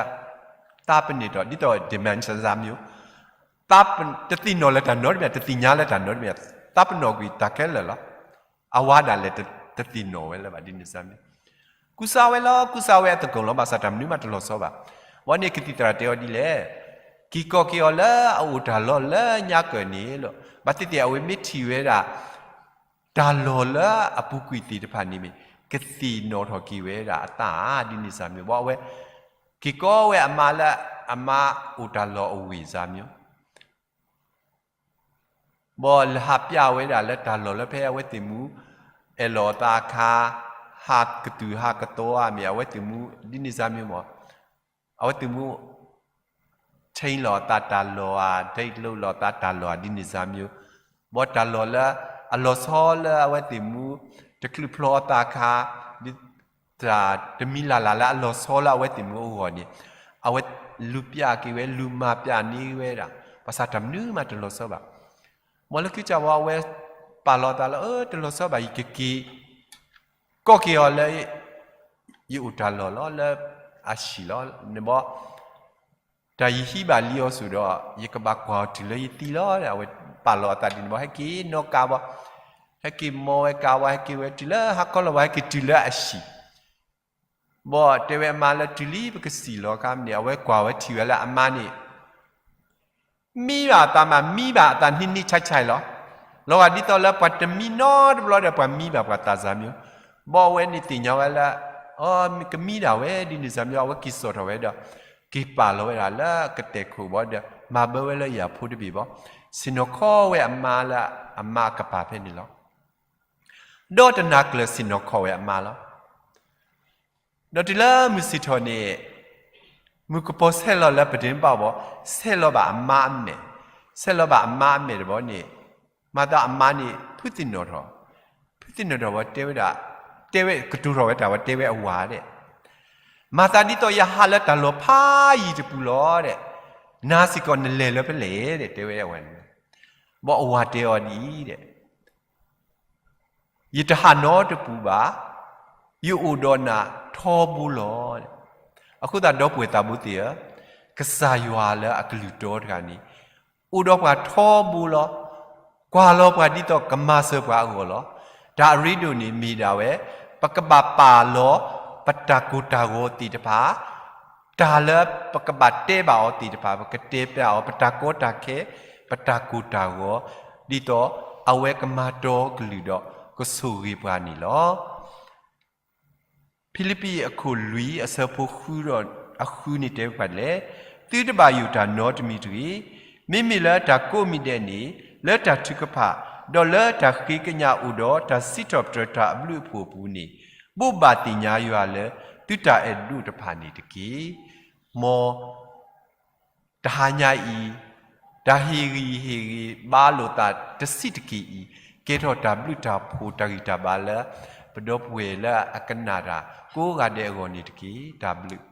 သးပ့ၤနီၣ်ထီၣ် ဒ်သိး dementia စၢ်မ့ၢ်, တသ့ၣ်နီၣ်လၢတၢ်နီတမံၤ တသ့ၣ်ညါလၢတၢ်နီတမံၤ သးပ့ၤနီၣ်ကွံာ်တၢ်ခဲလၢာ်လီၤ. အဝၤဒၣ်လဲာ်တသ့ၣ်နီၣ်ဝဲလၢၤဘၣ် ဒ်န့ၣ်စၢ်မ့ၢ်, ကူစါဝဲလီၤ ကူစါဝဲအသကိးလီၤ ဘၣ်ဆၣ်တၢ်မနုၤမးတလီၤဆီဘၣ်. ဘီန့ၣ်ကသံၣ်သရၣ်တဲအီၤဒ်လဲၣ်, က့ၤကိးက့ၤအီၤလၢအအိၣ်တၢ်လီၢ်လၢညါကၢၢ်န့ၣ်လီၤ. ဘၣ်သ့ၣ်သ့ၣ်အဝဲမ့ၢ်ထံၣ်ဝဲဒၣ် တၢ်လီၢ်လၢအပူၤကွံာ်သ့ၣ်တဖၣ်န့ၣ်မ့ၢ် ကသ့ၣ်နီၣ်ထီၣ်က့ၤဝဲဒၣ်အသး ဒ်န့ၣ်စၢ်မ့ၢ် ဘီအဝဲ က့ၤကိးဝဲအမါလၢအမါအိၣ်တၢ်လီၢ်အဝ့ၢ်စၢ်မ့ၢ်, ဘီလဲၤဟးပျးဝဲဒၣ်လၢတၢ်လီၢ်လၢဖဲအဝဲသ့ၣ်မူ အဲၣ်လီၤအသးအခါ, ဟးကတုၤဟးကတီၤဧါ မ့ၢ်အဝဲသ့ၣ်မူ ဒ်န့ၣ်စၢ်မ့ၢ်မ့ၢ်, အဝဲသ့ၣ်မူ ထံလီၤအသးတၢ်လီၢ်ဧါ, ထံကျိလီၤအသးတၢ်လီၢ်ဧါ ဒ်န့ၣ်စၢ်မ့ၢ်, ဘီတၢ်လီၢ်လၢအလီၤဆီလၢအဝဲသ့ၣ်မူ တချုးဖျီအသးအခါ, ဒ်တၢ်တမံၤလၢ်လၢ်လၢအလီၤဆီလၢအဝဲသ့ၣ်မူအဂီၢ်န့ၣ်, အဝဲလူၤပျးက့ၤဝဲ လူၤမၤပျးန့ၢ်ဝဲဒၣ်, ဘၣ်ဆၣ်တၢ်မနုၤမးတလီၤဆီဘၣ်. မ်လၢခံကၢ်ဝဲအဝဲပာ်လီၤအသးလၢ အၢ တလီၤဆီဘၣ် ယကက့ၤ ကိးက့ၤအီၤလၢ ယအိၣ်တၢ်လီၢ်လီၤ လၢအဟံၣ်လီၤန့ၣ်ဘီ, တၢ်ယဟံးဘၣ်လံအီၤစိၤဒီး ယကဘၣ်ကွၢ်အီၤတုၤလၢယသံလီၤ. အဝဲပာ်လီၤအသးဒ်န့ၣ်ဘီ ဟဲက့ၤနီၣ်ကါဘီ, ဟဲက့ၤမီဝဲကါဝဲ ဟဲက့ၤဝဲတုၤလၢဟးခီလီၤဘီ ဟဲက့ၤတုၤလၢအဟံၣ် ဘီတဲဝဲအမါလၢတုၤလံပကစံၣ်လီၤအခါန့ၣ် အဝဲကွၢ်ဝဲထံၣ်ဝဲလၢအမါန့ၣ် မံဘၣ်အသးမး မံဘၣ်အသးနံၣ်နံၣ်ဆဲးဆဲးလီၤ. လီၤဂာ်ဒ်သိးလၢပှၤတမံနီတဘျီဒီးပှၤမံဘၣ်ပှၤသးစၢ်မ့ၢ်, ဘီအဝဲန့ၣ်သ့ၣ်ညါဝဲလၢ အကမံဒၣ်ဝဲဒ်န့ၣ်စၢ်မ့ၢ် အဝဲက့ၤစိာ်ထီၣ်ဝဲဒီး က့ၤပာ်လီၤဝဲဒၣ်လၢကတဲာ်ခိၣ်ဘီဒီး မၤဘၢဝဲလၢယၤဖိတဘ့ၣ်ဘီ, ဆ့ၣ်နီၤခီဝဲအမါလၢအမါအကပၤဖဲန့ၣ်လီၤ. ဒီးတနၤကျၢၤဆ့ၣ်နီၤခီဝဲအမါလီၤ. ဒီးတုၤလၢမုၢ်ဆ့ၣ်ထီၣ်န့ၣ် မုၣ်ကပီၤဆဲးလီၤလၢပဒ့ဘၣ်ဘီ, ဆဲးလီၤဘၣ်အမါအမဲာ်, ဆဲးလီၤဘၣ်အမါအမဲာ်တဘီန့ၣ်, မၤသးအမါန့ၣ် ဖုးသ့ၣ်နီၣ်ထီၣ်, ဖုးသ့ၣ်နီၣ်ထီၣ်ဘီတဲဝဲဒၣ်, တဲဝဲကတိၤထီၣ်ဝဲတၢ်ဝဲတဲဝဲအဝၤဒီး, မၤသးဒ်သိးယဟးလၢတၢ်လီၢ်ဖးယံၤတပူၤလီၤဒီး, နၤစ့ၢ်ကီးနလဲၤလၢဖဲလဲၣ်ဒီး တဲဝဲအဝၤန့ၣ်, ဘီအဝၤတဲအီၤဒ်အံၤဒီး ယတဟးနီတပူၤဘၣ်, ယအိၣ်ဒီးနၤထီဘိလီၤ. အဃိသတးဒီပုၢ်ဝဲၢ်သးဘိသ့ၣ်ဧၢ, ကစၢ်ယွၤလၢအကလုၢ်တီတဂၤန့ၣ် အိၣ်ဒီးပှၤထီဘိလီၤ. ကွၢ်လီၤပှၤဒ်သိးကမၤစၢၤပှၤအဂီၢ်လီၤ. တၢ်အရ့ဒိၣ်န့ၣ်မ့ၢ်ဒၣ်ဝဲ ပကဘၣ်ပာ်လီၤပတၢ်ကိၢ်တၢ်ဂီၤသ့ၣ်တဖၣ် တၢ်လၢပကဘၣ်တဲဘၣ်အီၤသ့ၣ်တဖၣ် ပကတဲပျးအီၤ ပတၢ်ကီတၢ်ခဲ ပတၢ်ကိၢ်တၢ်ဂီၤ ဒ်သိးအဝဲကမၤတီကလုၢ်ဒီးကဆိၣ်ဂ့ၤပှၤန့ၣ်လီၤ. ဖံလံးပံးအခိၣ်လွံၢ်အဆၢဖိဃုဒီးအဃုန့ၣ်တဲဝဲဒ်လဲၣ်, သုတဘၣ်ယိၣ်တၢ်နီတမံၤတဂ့ၤ. မ့မ့ၢ်လၢတၢ်ကိးမံၤဒဲးန့ၣ် လၢတၢ်ထုကဖၣ် ဒီးလၢတၢ်ဃ့ကညးအိၣ်ဒီးတၢ်စံးထီၣ်ပတြၢၤတၢ်အဘျုးအဖှိၣ်အပူၤန့ၣ် ဘိးဘၣ်သ့ၣ်ညါယွၤလၢသုတၢ်အဲၣ်ဒိးတဖၣ်န့ၣ်တက့ၢ်. မ်တဟါညါအံၤ တၢ်ဟ့ၣ်ဂံၢ်ဟ့ၣ်ဘါလိာ်သးတဆံးတက့ၢ်အံၤ, ကဲထီၣ်တၢ်ဘျုးတၢ်ဖှိၣ်တၢ်ဂံၢ်တၢ်ဘါလၢ ပဒီပုၢ်ဝဲၢ်လၢအကနၣ်တၢ်ကိးဂၤဒဲးအဂီၢ်န့ၣ်တက့ၢ်. တၢ်ဘျုး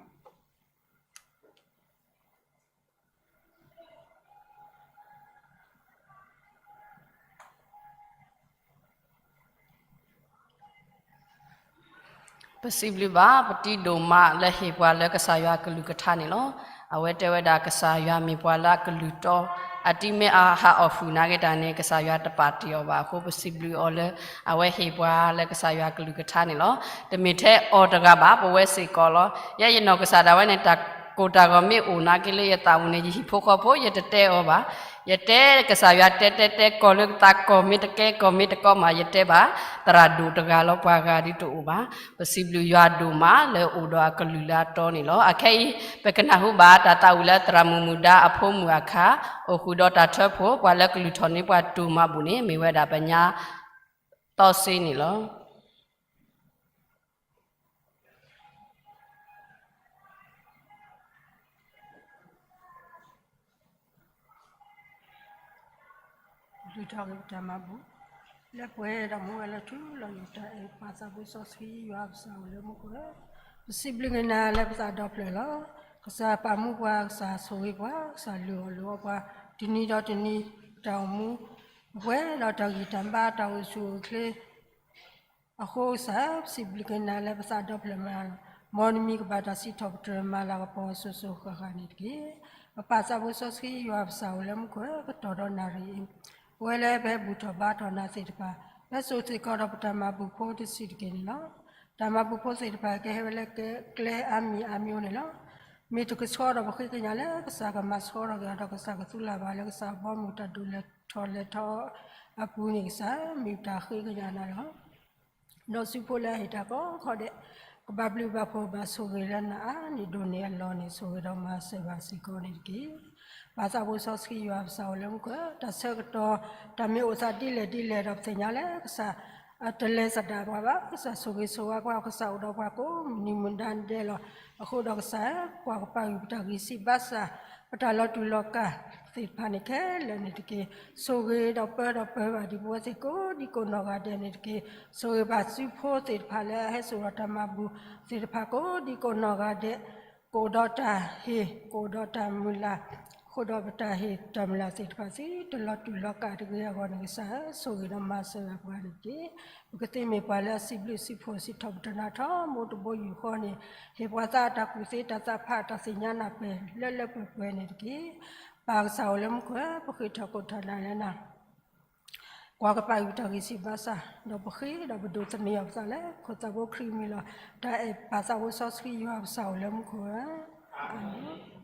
ပစံးဘျုးဘၣ် ပတံၤဒိၣ်မးလၢဟ့ၣ်ပှၤလၢကစၢ်ယွၤအကလုၢ်ကထါန့ၣ်လီၤ. အဝဲတဲဝဲဒၣ်ကစၢ်ယွၤမ့ၢ်ပှၤလၢအကလုၢ်တီ, အတံၤမ့ၢ်အဟးအီၣ်ဃုာ်နာ်က့တၢ်န့ၣ် ကစၢ်ယွၤတပာ်တ့ၢ်အီၤဘၣ်အဃိ ပစံးဘျုးအီၤလၢ အဝဲဟ့ၣ်ပှၤလၢကစၢ်ယွၤအကလုၢ်ကထါန့ၣ်လီၤ. တမ့ၢ်ထဲအီၤတဂၤဘၣ် ပဝဲစ့ၢ်ကီးလီၤ. ယဲယနီၢ်ကစၢ်ဒၣ်ဝဲန့ၣ် တၢ်ကိၢ်တၢ်ဂီၤမ့ၢ်အိၣ်နာ်က့လၢယသးပူၤန့ၣ် ယဟံၣ်ဖိဃီဖိ ယတတဲအီၤဘၣ်. ယတဲကစၢ်ယွၤတဲတဲတဲကီၢ်လၢသးကီၢ်မ့ၢ်တကဲကီၢ်မ့ၢ်တကီမး ယတဲဘၣ် သရၣ်ဒိၣ်တဂၤလီၤ ပှၤဂၤဒ်တအိၣ်ဘၣ်. ပစံးဘျုးယွၤဒိၣ်မးလၢအိၣ်ဒီးအကလုၢ်လၢအတီန့ၣ်လီၤ. အခဲအံၤ ပကနၢ်ဟူဘၣ်တၢ်သးဝံၣ်လၢသရၣ်မုၣ်မုၣ်ဒါအဖိမုၣ်အခါ အိၣ်ဃုာ်ဒီးတၢ်ထၢဖှိၣ် ပှၤလၢကလုၢ်ထီၣ်န့ၢ်ပှၤဒိၣ်မးအပူၤန့ၣ် မ့ၢ်ဝဲဒၣ်ပညါသီစ့န့ၣ်လီၤ. လုၢ်ထီၣ်က့ၤပတၢ်မၤဘူၣ် လၢပှဲၤဒီးမူဝဲလၢထူလီၤယိာ်တၢ်အဲၣ် ပၢ်သးဘိစီဆှံယွၤကစၢ်အိၣ်လၢမူခိၣ်ဧၢ, ပစံးဘျုးက့ၤနၤလၢပသးဒီဖျၢၣ်လီၤ. ကစၢ်ပာ်မူပှၤ, ကစၢ်ဆိၣ်ဂ့ၤပှၤ, ကစၢ်လုၢ်အီၣ်လုၢ်အီပှၤ, တနံၤဒီးတနံၤ ပတၢ်အိၣ်မူ ပှဲၤဒီးတၢ်ဂံၢ်တၢ်ဘါ တၢ်အိၣ်ဆူၣ်အိၣ်ချ့ အဃိကစၢ် ပစံးဘျုးက့ၤနၤလၢပသးဒီဖျၢၣ်မးလီၤ. မ်နမံၤကဘၣ်တၢ်စံးထီၣ်ပတြၢၤမၤလၤကပီၤစိၤစိၤဃၣ်ဃၣ်န့ၣ်တက့ၢ်. ပပၢ်သးဘိစီဆှံယွၤပစၢ်အိၣ်လၢမူခိၣ်ဧၢ, ကတီၢ်ဒီးနၣ်ရံၣ်အံၤ ပဝဲလၢပဟဲဘူၣ်ထီၣ်ဘါထီၣ်နၤသ့ၣ်တဖၣ် ဟဲစိာ်စ့ၢ်ကီးဒီးပတၢ်မၤဘူၣ်ဖိတဆံးတက့ၢ်န့ၣ်လီၤ. တၢ်မၤဘူၣ်ဖိသ့ၣ်တဖၣ်ကဟဲဝဲလၢကျဲအါမံၤအါမံၤန့ၣ်လီၤ. မ့ၢ်တကဆှီဒီးပဃ့ကညးလၢကစၢ်ကမၤဆှီထီၣ်က့ၤအီၤဒီး ကစၢ်ကသူလၢ်ဘၣ်လၢကစၢ်အဘီအမုၢ်တၢ်ဒိၣ်လဲၤထီၣ်လဲၤထီအပူၤန့ၣ် ကစၢ်မ့ၢ်တၢ်ဃ့ကညးနၤလီၤ. ဒီးစုဖိလၢအဟ့ၣ်တၢ်ကိးခီဒဲး ကဘၣ်ဘျုးဘၣ်ဖှိၣ်ဘၣ်ဆိၣ်ဂ့ၤလၢနၤအါန့ၢ်ဒိၣ်န့ၢ်အလီၢ်န့ၣ် ဆိၣ်ဂ့ၤဒီးမၤစၢၤဘၣ်စ့ၢ်ကီးန့ၣ်တက့ၢ်. ပၢ်သးဘိစီဆှံယွၤပစၢ်အိၣ်လၢမူခိၣ် တၢ်ဆၢကတီၢ် တၢ်မ့ၢ်အိၣ်သးဒ်လဲၣ်ဒ်လဲၣ်ဒီးပသ့ၣ်ညါလၢကစၢ် အတလဲၤသဒၣ်ပှၤဘၣ်, ကစၢ်ဆိၣ်ဂ့ၤဆိၣ်ဝါပှၤ, ကစၢ်အိၣ်ဒီးပှၤကိးမုၢ်နံၤမုၢ်ဒါဒဲးလီၤ. အဃိဒီးကစၢ် ပှၤကပာ်ဂံၢ်ပတၢ်ဂံၢ်စၢ်ဘါစၢ် ပတၢ်လီၤတူာ်လီၤကာ်သ့ၣ်တဖၣ်န့ၣ်ခဲလၢာ်န့ၣ်တက့ၢ်. ဆိၣ်ဂ့ၤဒီးပၢဒီးပၢဘၣ်ဒံးပဝဲသ့ၣ်ကိးဒံကိးနီၢ်ဂၤဒဲးန့ၣ်တက့ၢ်. ဆိၣ်ဂ့ၤဘၣ်စုဖိသ့ၣ်တဖၣ်လၢအဟဲစိာ်ဒီးတၢ်မၤဘူၣ်သ့ၣ်တဖၣ်ကိးဒံကိးနီၢ်ဂၤဒဲး ကအိၣ်ဒီးတၢ်ဟ့ၣ် ကအိၣ်ဒီးတၢ်မုၢ်လၢ်, ဃိဒီးပတၢ်ဟ့ၣ်တၢ်မုၢ်လၢ်သ့ၣ်တဖၣ်သ့ တလီၤတူာ်လီၤကာ်တဂ့ၤအဂီၢ်န့ၣ် ကစၢ်ဧၢ, ဆိၣ်ဂ့ၤဒီးမၤစၢၤဘၣ်ပှၤန့ၣ်တက့ၢ်. ပကသ့မ့ၢ်ပှၤလၢအစံးဘျုးစံးဖှိၣ်စံးထီၣ်ပတြၢၤနၤထီဘိတဘိယူၢ်ဃီန့ၣ်, ဟ့ၣ်ပှၤသးအတၢ်ကူၣ်သ့တၢ်သးဖးတၢ်သ့ၣ်ညါနၢ်ပၢၢ်လၢလၢပှဲၤပှဲၤန့ၣ်တက့ၢ်. ပၢ်ကစၢ်အိၣ်လၢမူခိၣ်ဧၢ, ပဃ့ထီၣ်ကိးထီၣ်နၤလၢနၤ ပှၤကပာ်ဂံၢ်ပတၢ်ဂံၢ်စၢ်ဘါစၢ်, ဒီးပဃ့ဒီးပဒိးသန့ၤအီၤပသးလၢ ခိၣ်သးဘိခရံာ်မံၤလီၤ. တၢ်အဲၣ်ပၢ်သးဘိစီဆှံယွၤပစၢ်အိၣ်လၢမူခိၣ်ဧၢ, အၤမ့ၣ်.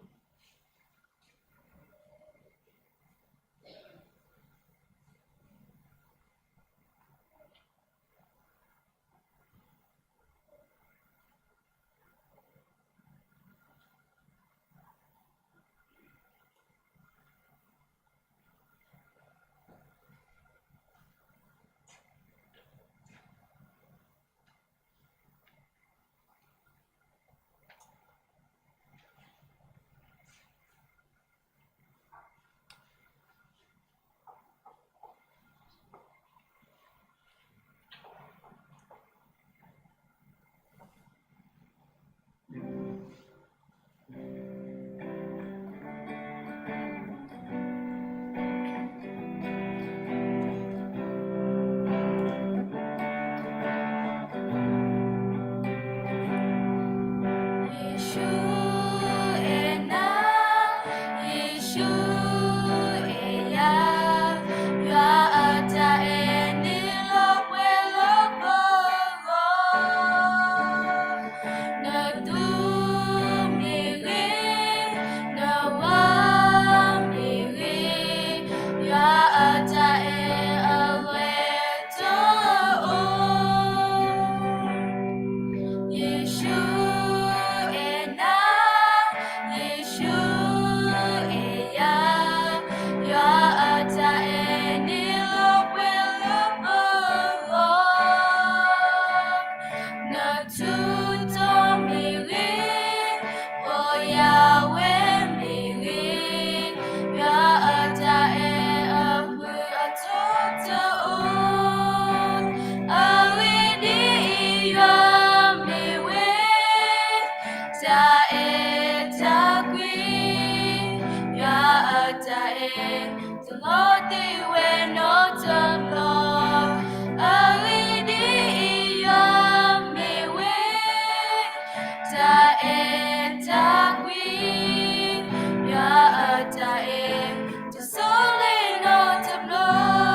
တလီၤတံၢ်ဝဲနီတဘျီ, အဂ့ၢ်ဒ်အံၤ ယွၤမ့ၢ်ဝဲ တၢ်အဲၣ်တၢ်ကွံ, ယွၤအတၢ်အဲၣ် တဆိလ့ၣ်နီတဘျီ.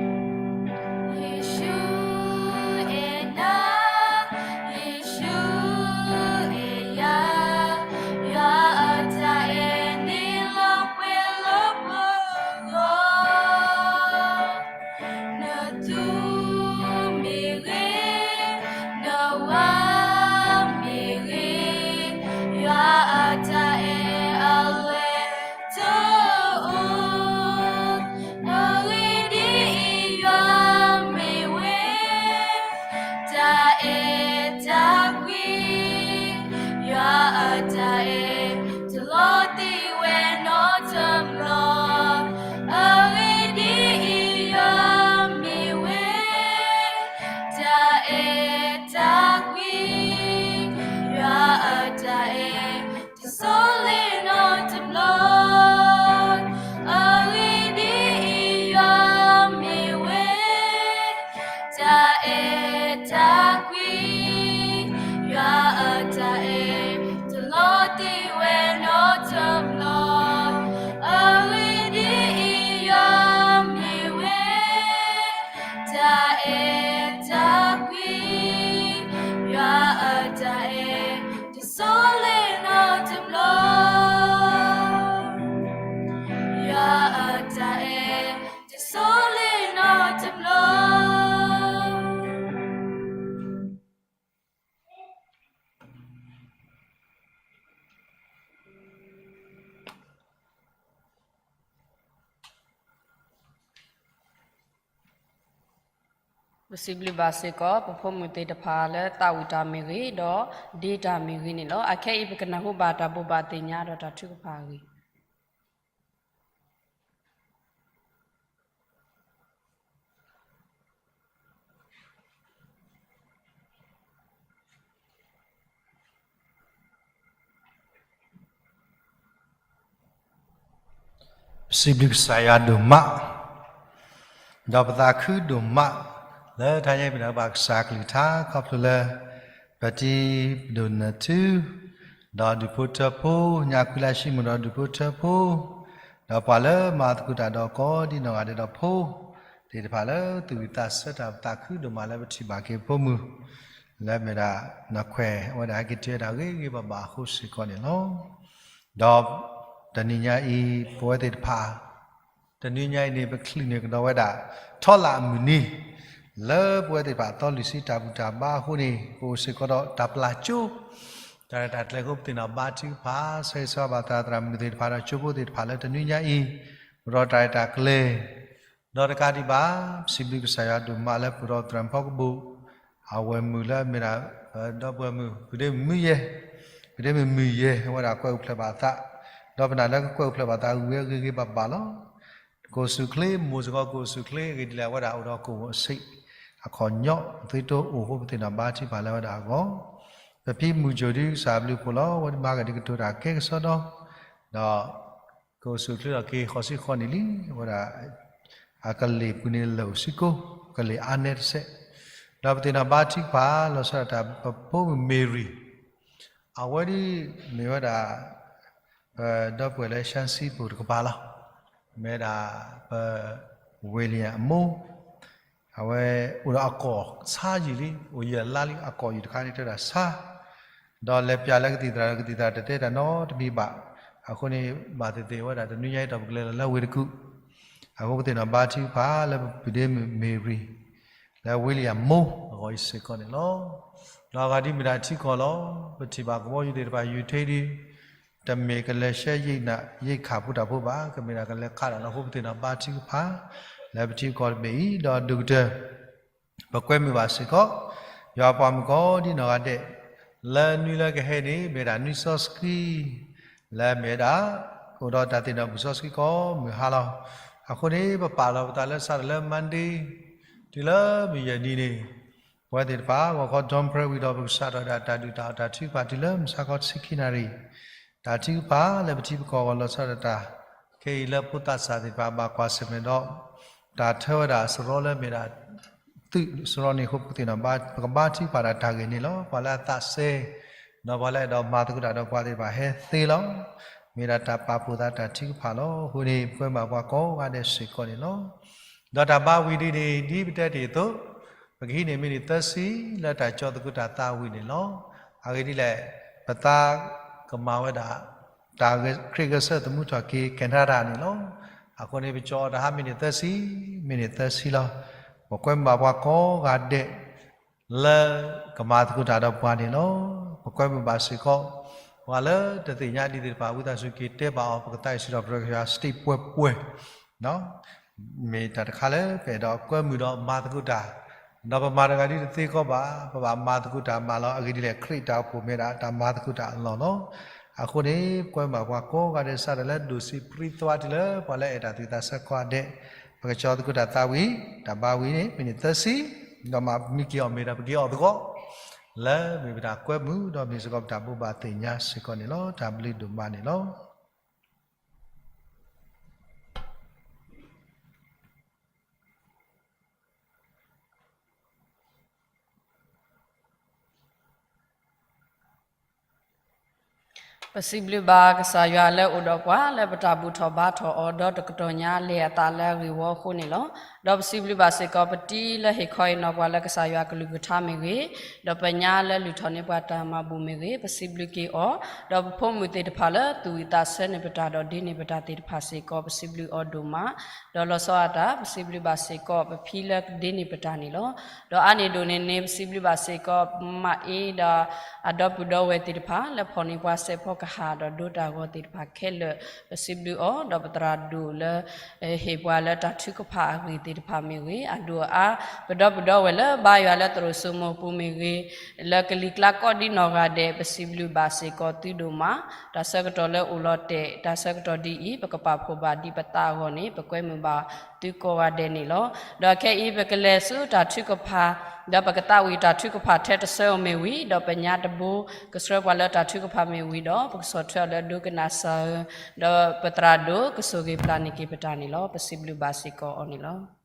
ယ့ၣ်ၡူးအဲၣ်နၤ, ယ့ၣ်ၡူးအဲၣ်ယၤ, ယွၤအတၢ်အဲၣ်န့ၣ်လီၤပှဲၤလၢပဂီၢ်. နသူမ့ၢ်ဂ့ၤ, နဝၤမ့ၢ်ဂ့ၤ, ယွၤအတၢ်အဲၣ်အလဲၤတအိၣ်, အဂ့ၢ်ဒ်အံၤ ယွၤမ့ၢ်ဝဲ တၢ်အဲၣ်တၢ်ကွံ, ယွၤအတၢ်အဲၣ် တလီၤတံၢ်ဝဲနီတဘျီ, အဂ့ၢ်ဒ်အံၤ ယွၤမ့ၢ်ဝဲ တၢ်အဲၣ်တၢ်ကွံ, ယွၤအတၢ်အဲၣ် တဆိလ့ၣ်နီတဘျီ, အဂ့ၢ်ဒ်အံၤ ယွၤမ့ၢ်ဝဲ တၢ်အဲၣ်တၢ်ကွံ, ယွၤအတၢ်အဲၣ် တလီၤတံၢ်ဝဲနီတဘျီ, အဂ့ၢ်ဒ်အံၤ ယွၤမ့ၢ်ဝဲ တၢ်အဲၣ်တၢ်ကွံ, ယွၤအတၢ်အဲၣ် တဆိလ့ၣ်နီတဘျီ, ယွၤအတၢ်အဲၣ် တဆိလ့ၣ်နီတဘျီ. ပစံးဘျုးဘၣ်စ့ၢ်ကီး ပဖိမုၣ်သ့ၣ်တဖၣ်လၢသးဝံၣ်တၢ်မ့ၢ်ဂ့ၤ, ဒီးဒ့တၢ်မ့ၢ်ဂ့ၤန့ၣ်လီၤ. အခဲအံၤပကနၢ်ဟူဘၣ်တၢ်ဘိးဘၣ်သ့ၣ်ညါဒီးတၢ်ထုကဖၣ်အဂ့ၢ် ပစံးဘျုးကစၢ်ယွၤဒိၣ်မး, ဒီးပသးခုဒိၣ်မး, လၢတဟါညါအံၤ ပနၢ်ဟူဘၣ်ကစၢ်အကလုၢ်ကထါ ခီဖျိလၢ ပတံၤပဒိၣ်နၢၣ်ထူ, ဒီးဒူၣ်ဖိထၢဖိ, ညၣ်ကွံလါရှံမိၣ်ဒီးဒူၣ်ဖိထၢဖိ, ဒီးပှၤလၢမၤသကိးတၢ်ဒီးကိးဒ်နီၢ်ဂၤဒဲးဒီးဖိသ့ၣ်တဖၣ်လၢသူၣ်ဝံၣ်သးဆၢတၢ် ပသးခုဒိၣ်မးလၢပထံၣ်ဘၣ်က့ၤဖိမုၣ် လၢမ့ၢ်ဒၣ်နီၢ်ခွဲး အဝဲဒၣ်ဟဲက့ၤတုၤဝဲဒၣ်ဂ့ၤဂ့ၤဘၣ်ဘၣ်အဃိစ့ၢ်ကီးန့ၣ်လီၤ. ဒီးတနံၤညါအံၤ ပဝဲသ့ၣ်တဖၣ် တနွံညါအံၤန့ၣ် ပချုးန့ၢ်ကဒီးဝဲဒၣ် ထီလၣ်အမုၢ်နံၤ လၢပဝဲသ့ၣ်တဖၣ်အသီလွံၢ်ဆံတၢ်ဘူၣ်တၢ်ဘါအဃိန့ၣ် ပအိၣ်စ့ၢ်ကီးဒီးတၢ်ပျၢ်ကၠိ တၢ်ရဲၣ်တၢ်ကျဲၤအဃိ ပသ့ၣ်နီၣ်ဘါထုကဖၣ် ဆၢဂ့ၤဆၢဝါဘၣ်သရၣ်သရၣ်မုၣ်သ့ၣ်တဖၣ်ဒီး ကၠိဖိသ့ၣ်တဖၣ်လၢတနွံညါအံၤ အိၣ်ဒီးတၢ်ရဲၣ်တၢ်ကျဲၤ ဒီးတကးဒံးဘၣ် ပစံးဘျုးကစၢ်ယွၤဒိၣ်မးလၢပအိၣ်ဒီးသရၣ်မုၣ်ဖီကဘူၣ် အဝဲၢ်မုၣ်လၢအမ့ၢ်ဒၣ် ပဒီပုၢ်ဝဲၢ်မုၣ် ပဒ့မုၢ်မုၢ်ယဲၢ် ပဒ့မုၢ်မုၢ်ယဲၢ် အဝဲဒၣ်ကွဲးအိၣ်ဖျဲၣ်ဘၣ်အသး ဒီးပနာ်လၢကကွဲးအိၣ်ဖျဲၣ်ဘၣ်သးဂ့ၤဂ့ၤဘၣ်ဘၣ်လီၤ. ကိၣ်စူၣ်ချ့ မိၢ်စ့ၢ်ကီးကိၣ်စူၣ်ချ့ အဂ့ၢ်ဒ်လဲၣ် အဝဲဒၣ်အိၣ်ဒီးကိၣ်အဆံး အခီၣ်ညီ သုတအိၣ်အဃိ ပသ့ၣ်နီၣ်ဘါထုကဖၣ်လၢအဝဲဒၣ်အဂီၢ် ပဖံမုၢ်ကၠိၣ်ဒုကစၢ်ဘျုးဖှိၣ်လီၤ. အဝဲဒၣ်မၤကဒံးကတိၤတၢ်ကဲကစီဒီ ဒီး ကအိၣ်ဆူၣ်ချ့ထီၣ်က့ၤဃီၤဆံဃီနံၣ်လံ အဝဲဒၣ် အကလ့ၢ်ပူၤန့ၣ်လၢာ်အိၣ်ဆံကိ ကလ့ၢ်အါနဲတစဲး ဒီးပသ့ၣ်နီၣ်ဘါထုကဖၣ် လီၤဆီဒၣ်တၢ်ပဖိမုၣ်မ့ၤရံၤ အဝဲဒၣ်မ့ၢ်ဝဲဒၣ် ပဒီပုၢ်ဝဲၢ်လၢ ရှမ်းစံဖိတကပၤလီၤ. မ့ၢ်ဝဲဒၣ် ပ ဝ့လံယၣ်အမိၢ် အဝဲအိၣ်ဒီးအကီၢ်ဆါယံာ်လံ အိၣ်ယံာ်အလါလံ အကီၢ်ယံာ်တခါန့ၣ် တဲဝဲဒၣ်ဆါ ဒီးလဲၤပျၢ်လၢကသံၣ်သရၣ်ဒီး ကသံၣ်သရၣ်တတဲတၢ်နီတမံၤဘၣ်. အဃိန့ၣ် ဘၣ်သ့ၣ်သ့ၣ်ဝဲဒၣ် တနွံညါအံၤ ဒီးပကလဲၤလီၤလၢဝ့ၢ်တကူၣ် အဃိပသ့ၣ်နီၣ်ဘါထုကဖၣ်လၢပပုၢ်ဒ့မုၣ်မ့ၤရံၤ လၢဝ့လံယၣ်မိၢ်အဂီၢ်အံၤစ့ၢ်ကီးန့ၣ်လီၤ. ဒီးအဂၤဒ်မ့ၢ်ဒၣ်ထံကီၢ်လီၤ. ပထံၣ်ဘၣ်ကဘီယူၤသ့ၣ်တဖၣ် ယူၤထ့ဒံး တမ့ၢ်ကလဲၤဆှၢရိက္ခာ ရိက္ခာ ဖိတၢ်ဖိဘၣ်, ကမ့ၢ်ဒၣ်ကလဲၤခးတၢ်လီၤ. အဃိပသ့ၣ်နီၣ်ဘါထုကဖၣ် လၢပထံကီၢ်တဘ့ၣ်အံၤ ဒီးဒိၣ်ကတၢၢ် ပကွဲမုာ်ဘၣ်စ့ၢ်ကီး ယွၤပှၤမုၣ်ကီၤဒံနီၢ်ဂၤဒဲး လၢနွံလၢကဟဲန့ၣ် မ့ၢ်ဒၣ်နွံစီဆှံ လၢမ့ၢ်ဝဲဒၣ် အိၣ်ဒီးတၢ်သ့ၣ်နီၣ်ဘူၣ်စီဆှံကိးမုၢ်ဟါလီၤ. အဃိန့ၣ် ပပာ်လီၤပသးလၢစးထီၣ်လၢ Monday တုၤလၢမုၢ်ယဲၢ်နံၤန့ၣ် ပဝဲသ့ၣ်တဖၣ် ဂီၤခီ dawn prayer ဝံၤဒီး ပကစးထီၣ်ဝဲဒၣ်တၢ်ဒုၣ်တၢ်အီၣ်တၢ်ထုကဖၣ်တုၤလၢမုၢ်ဆါခီတဆံခံနၣ်ရံၣ်, တၢ်ထုကဖၣ်လၢပထံပကီၢ်အဂီၢ်လီၤဆီဒၣ်တၢ်, ခဲအံၤလၢဖိသၣ်စၢ်သ့ၣ်တဖၣ်ဘၣ်ကွၢ်ဆၢၣ်မဲာ်ဒီး တၢ်ထၢဝဲဒၣ်စရီလၢမ့ၢ်ဒၣ် သုးစရီန့ၣ်အဃိ ပကသ့ၣ်နီၣ်ဘၣ် ပကဘါထုကဖၣ်ဒၣ်တၢ်ဂ့ၢ်န့ၣ်လီၤ. ပှၤလၢအသးစဲ ဒီးပှၤလၢအဲၣ်ဒိးမၤသကိးတၢ်ဒီးပှၤသ့ၣ်တဖၣ်ဟဲသ့လီၤ. မ့ၢ်ဒၣ်တၢ်ပာ်ဖှိၣ်သးတၢ်ထုကဖၣ်လီၤ. အဃိန့ၣ် ပကွဲမုာ်ဘၣ်ပှၤကိးဂၤဒဲးစ့ၢ်ကီးန့ၣ်လီၤ. ဒီးတၢ်ဘါဝံၤဒ်န့ၣ် ဒ်ပတဲတ့ၢ်အသိး ပကဟံးန့ၢ်မံးနံးသၢဆံလၢတၢ်ကၠီသကိးတၢ်သးဝံၣ်န့ၣ်လီၤ. အဂ့ၢ်ဒ်လဲၣ်, ပသးကမၤဝဲဒၣ် တၢ်ခရံာ်ဂဲၤဆၢထၢၣ်သမူထီၣ်က့ၤ Canada န့ၣ်လီၤ. အဃိန့ၣ် ပကၠီအီၤတဟါမံးနံးသၢဆံ, မံးနံးသၢဆံလီၤ. ပကွဲမုာ်ဘၣ်ပှၤကိးဂၤဒဲး လၢကမၤသကိးတၢ်ဒီးပှၤန့ၣ်လီၤ. ပကွဲမုာ်ဘၣ်စ့ၢ်ကီး ပှၤလၢတသ့ၣ်ညါဒ်သ့ၣ်တဖၣ် ဝံသးစူၤက့ၤတဲဘၣ်အီၤ ပကသးအိၣ်စံးထီၣ်ပတြၢၤကစၢ် state ပှဲၤပှဲၤ မ့ၢ်တၢ်တခါလၢပအဲၣ်ဒိးကွဲမုာ်ဒီးမၤသကိးတၢ်, ဒီးပမၤတဂၤဒ်တသ့ကီးဘၣ်, ပဘၣ်မၤသကိးတၢ်မးလီၤ. အဂ့ၢ်ဒ်လဲၣ် ခရံာ်တၢ်အိၣ်ဖှိၣ်မ့ၢ်ဒၣ်တၢ်မၤသကိးတၢ်အလီၢ်လီၤ. အဃိန့ၣ် ပကွဲမုာ်ဘၣ်ပှၤကိးဂၤဒဲး စးထီၣ်လၢဒိၣ်စံးပြံသွါတုၤလၢပှၤလၢအဲၣ်တၢ်သ့ၣ်တၢ်ဆၢကိးဂၤဒဲး, ပကၠီသကိးတၢ်သးဝံၣ်, တၢ်ဘါဝံၤန့ၣ် မံးနံးသၢဆံ, ဒီးမၤမံက့ၤအီၤမ့ၢ်ဒၣ်ပက့ၤအီၤသကိး လၢမ့ၢ်ပတၢ်ကွဲမုာ်ဒီးမ့ၢ်စ့ၢ်ကီးပတၢ်ဘိးဘၣ်သ့ၣ်ညါစ့ၢ်ကီးန့ၣ်လီၤ. တၢ်ဘျုးဒိၣ်မးန့ၣ်လီၤ. ပစံးဘျုးဘၣ်ကစၢ်ယွၤလၢအိၣ်ဒီးပှၤ လၢပတၢ်ဘူၣ်ထီၣ်ဘါထီၣ်အီၤ ဒီးတကတီၢ်ညါလဲၤအသးလၢအဂ့ၢ်ဝီအဃိန့ၣ်လီၤ. ဒီးပစံးဘျုးဘၣ်စ့ၢ်ကီး ပတံၤလၢဟ့ၣ်ခီဟ့ၣ်နီၤပှၤလၢကစၢ်ယွၤကလုၢ်ကထါမ့ၢ်ဂ့ၤ, ဒီးပညါလၢလုၢ်ထီၣ်န့ၢ်ပှၤတၢ်မၤဘူၣ်မ့ၢ်ဂ့ၤ, ပစံးဘျုးက့ၤအီၤ, ဒီးပဖိမုၣ်သ့ၣ်တဖၣ်လၢသူၣ်ဝံၣ်သးဆၢန့ၢ်ပတၢ်ဒီးဒ့န့ၢ်ပတၢ်သ့ၣ်တဖၣ်စ့ၢ်ကီး ပစံးဘျုးအီၤဒိၣ်မး, ဒီးလီၤဆီအတၢ် ပစံးဘျုးဘၣ်စ့ၢ်ကီး ပဖံလၢကဒ့န့ၢ်ပတၢ်န့ၣ်လီၤ. ဒီးအါန့ၢ်ဒိၣ်န့ၣ်န့ၣ် ပစံးဘျုးဘၣ်စ့ၢ်ကီး မၤအ့ဒီး အဒီပုၢ်ဒီဝဲၢ်သ့ၣ်တဖၣ် လၢဖီၣ်န့ၢ်ပှၤစဲးဖီကဟၣ်ဒီးဒိတၢ်ဂီၤသ့ၣ်တဖၣ်ခဲလၢာ် ပစံးဘျုးအီၤ, ဒီးပသရၣ်ဒိၣ်လၢ ဟ့ၣ်ပှၤလၢတၢ်ထုကဖၣ်အဂ့ၢ်သ့ၣ်တဖၣ်မ့ၢ်ဂ့ၤ, အဒိၣ်အအါ ပဒီပုၢ်ဒီဝဲၢ်လၢဘါယွၤလၢသရိာ်စိမိၤပူၤမ့ၢ်ဂ့ၤ, လၢကလံၤကျါကိးဒ်နီၢ်ဂၤဒဲး ပစံးဘျုးဘၣ်စ့ၢ်ကီးသုဒိၣ်မး, တၢ်ဆၢကတီၢ်လၢအိၣ်လီၤတဲာ် တၢ်ဆၢကတီၢ်ဒ်အံၤ ပကပာ်ဖှိၣ်ဘၣ်ဒ်ပသးအဂီၢ်န့ၣ် ပကွဲမုာ်ဘၣ်သုကိးဂၤဒဲးန့ၣ်လီၤ. ဒီးခဲအံၤ ပကလဲၤဆူတၢ်ထုကဖၣ် ဒီးပကသးဝံၣ်တၢ်ထုကဖၣ်ထဲတဆၢဧိၤမ့ၢ်ဝံၤ ဒီးပညါတဘိ ကဆှၢပှၤလၢတၢ်ထုကဖၣ်မ့ၢ်ဝံၤဒီး ပကဆီၣ်ထွဲအီၤလၢဒိကနၣ်စၢ်ဧၢ, ဒီးပသရၣ်ဒိၣ်ကဆိၣ်ဂ့ၤပျၢ်န့ၢ်က့ၤပတၢ်န့ၣ်လီၤ. ပစံးဘျုးဘၣ်စ့ၢ်ကီးအီၤန့ၣ်လီၤ.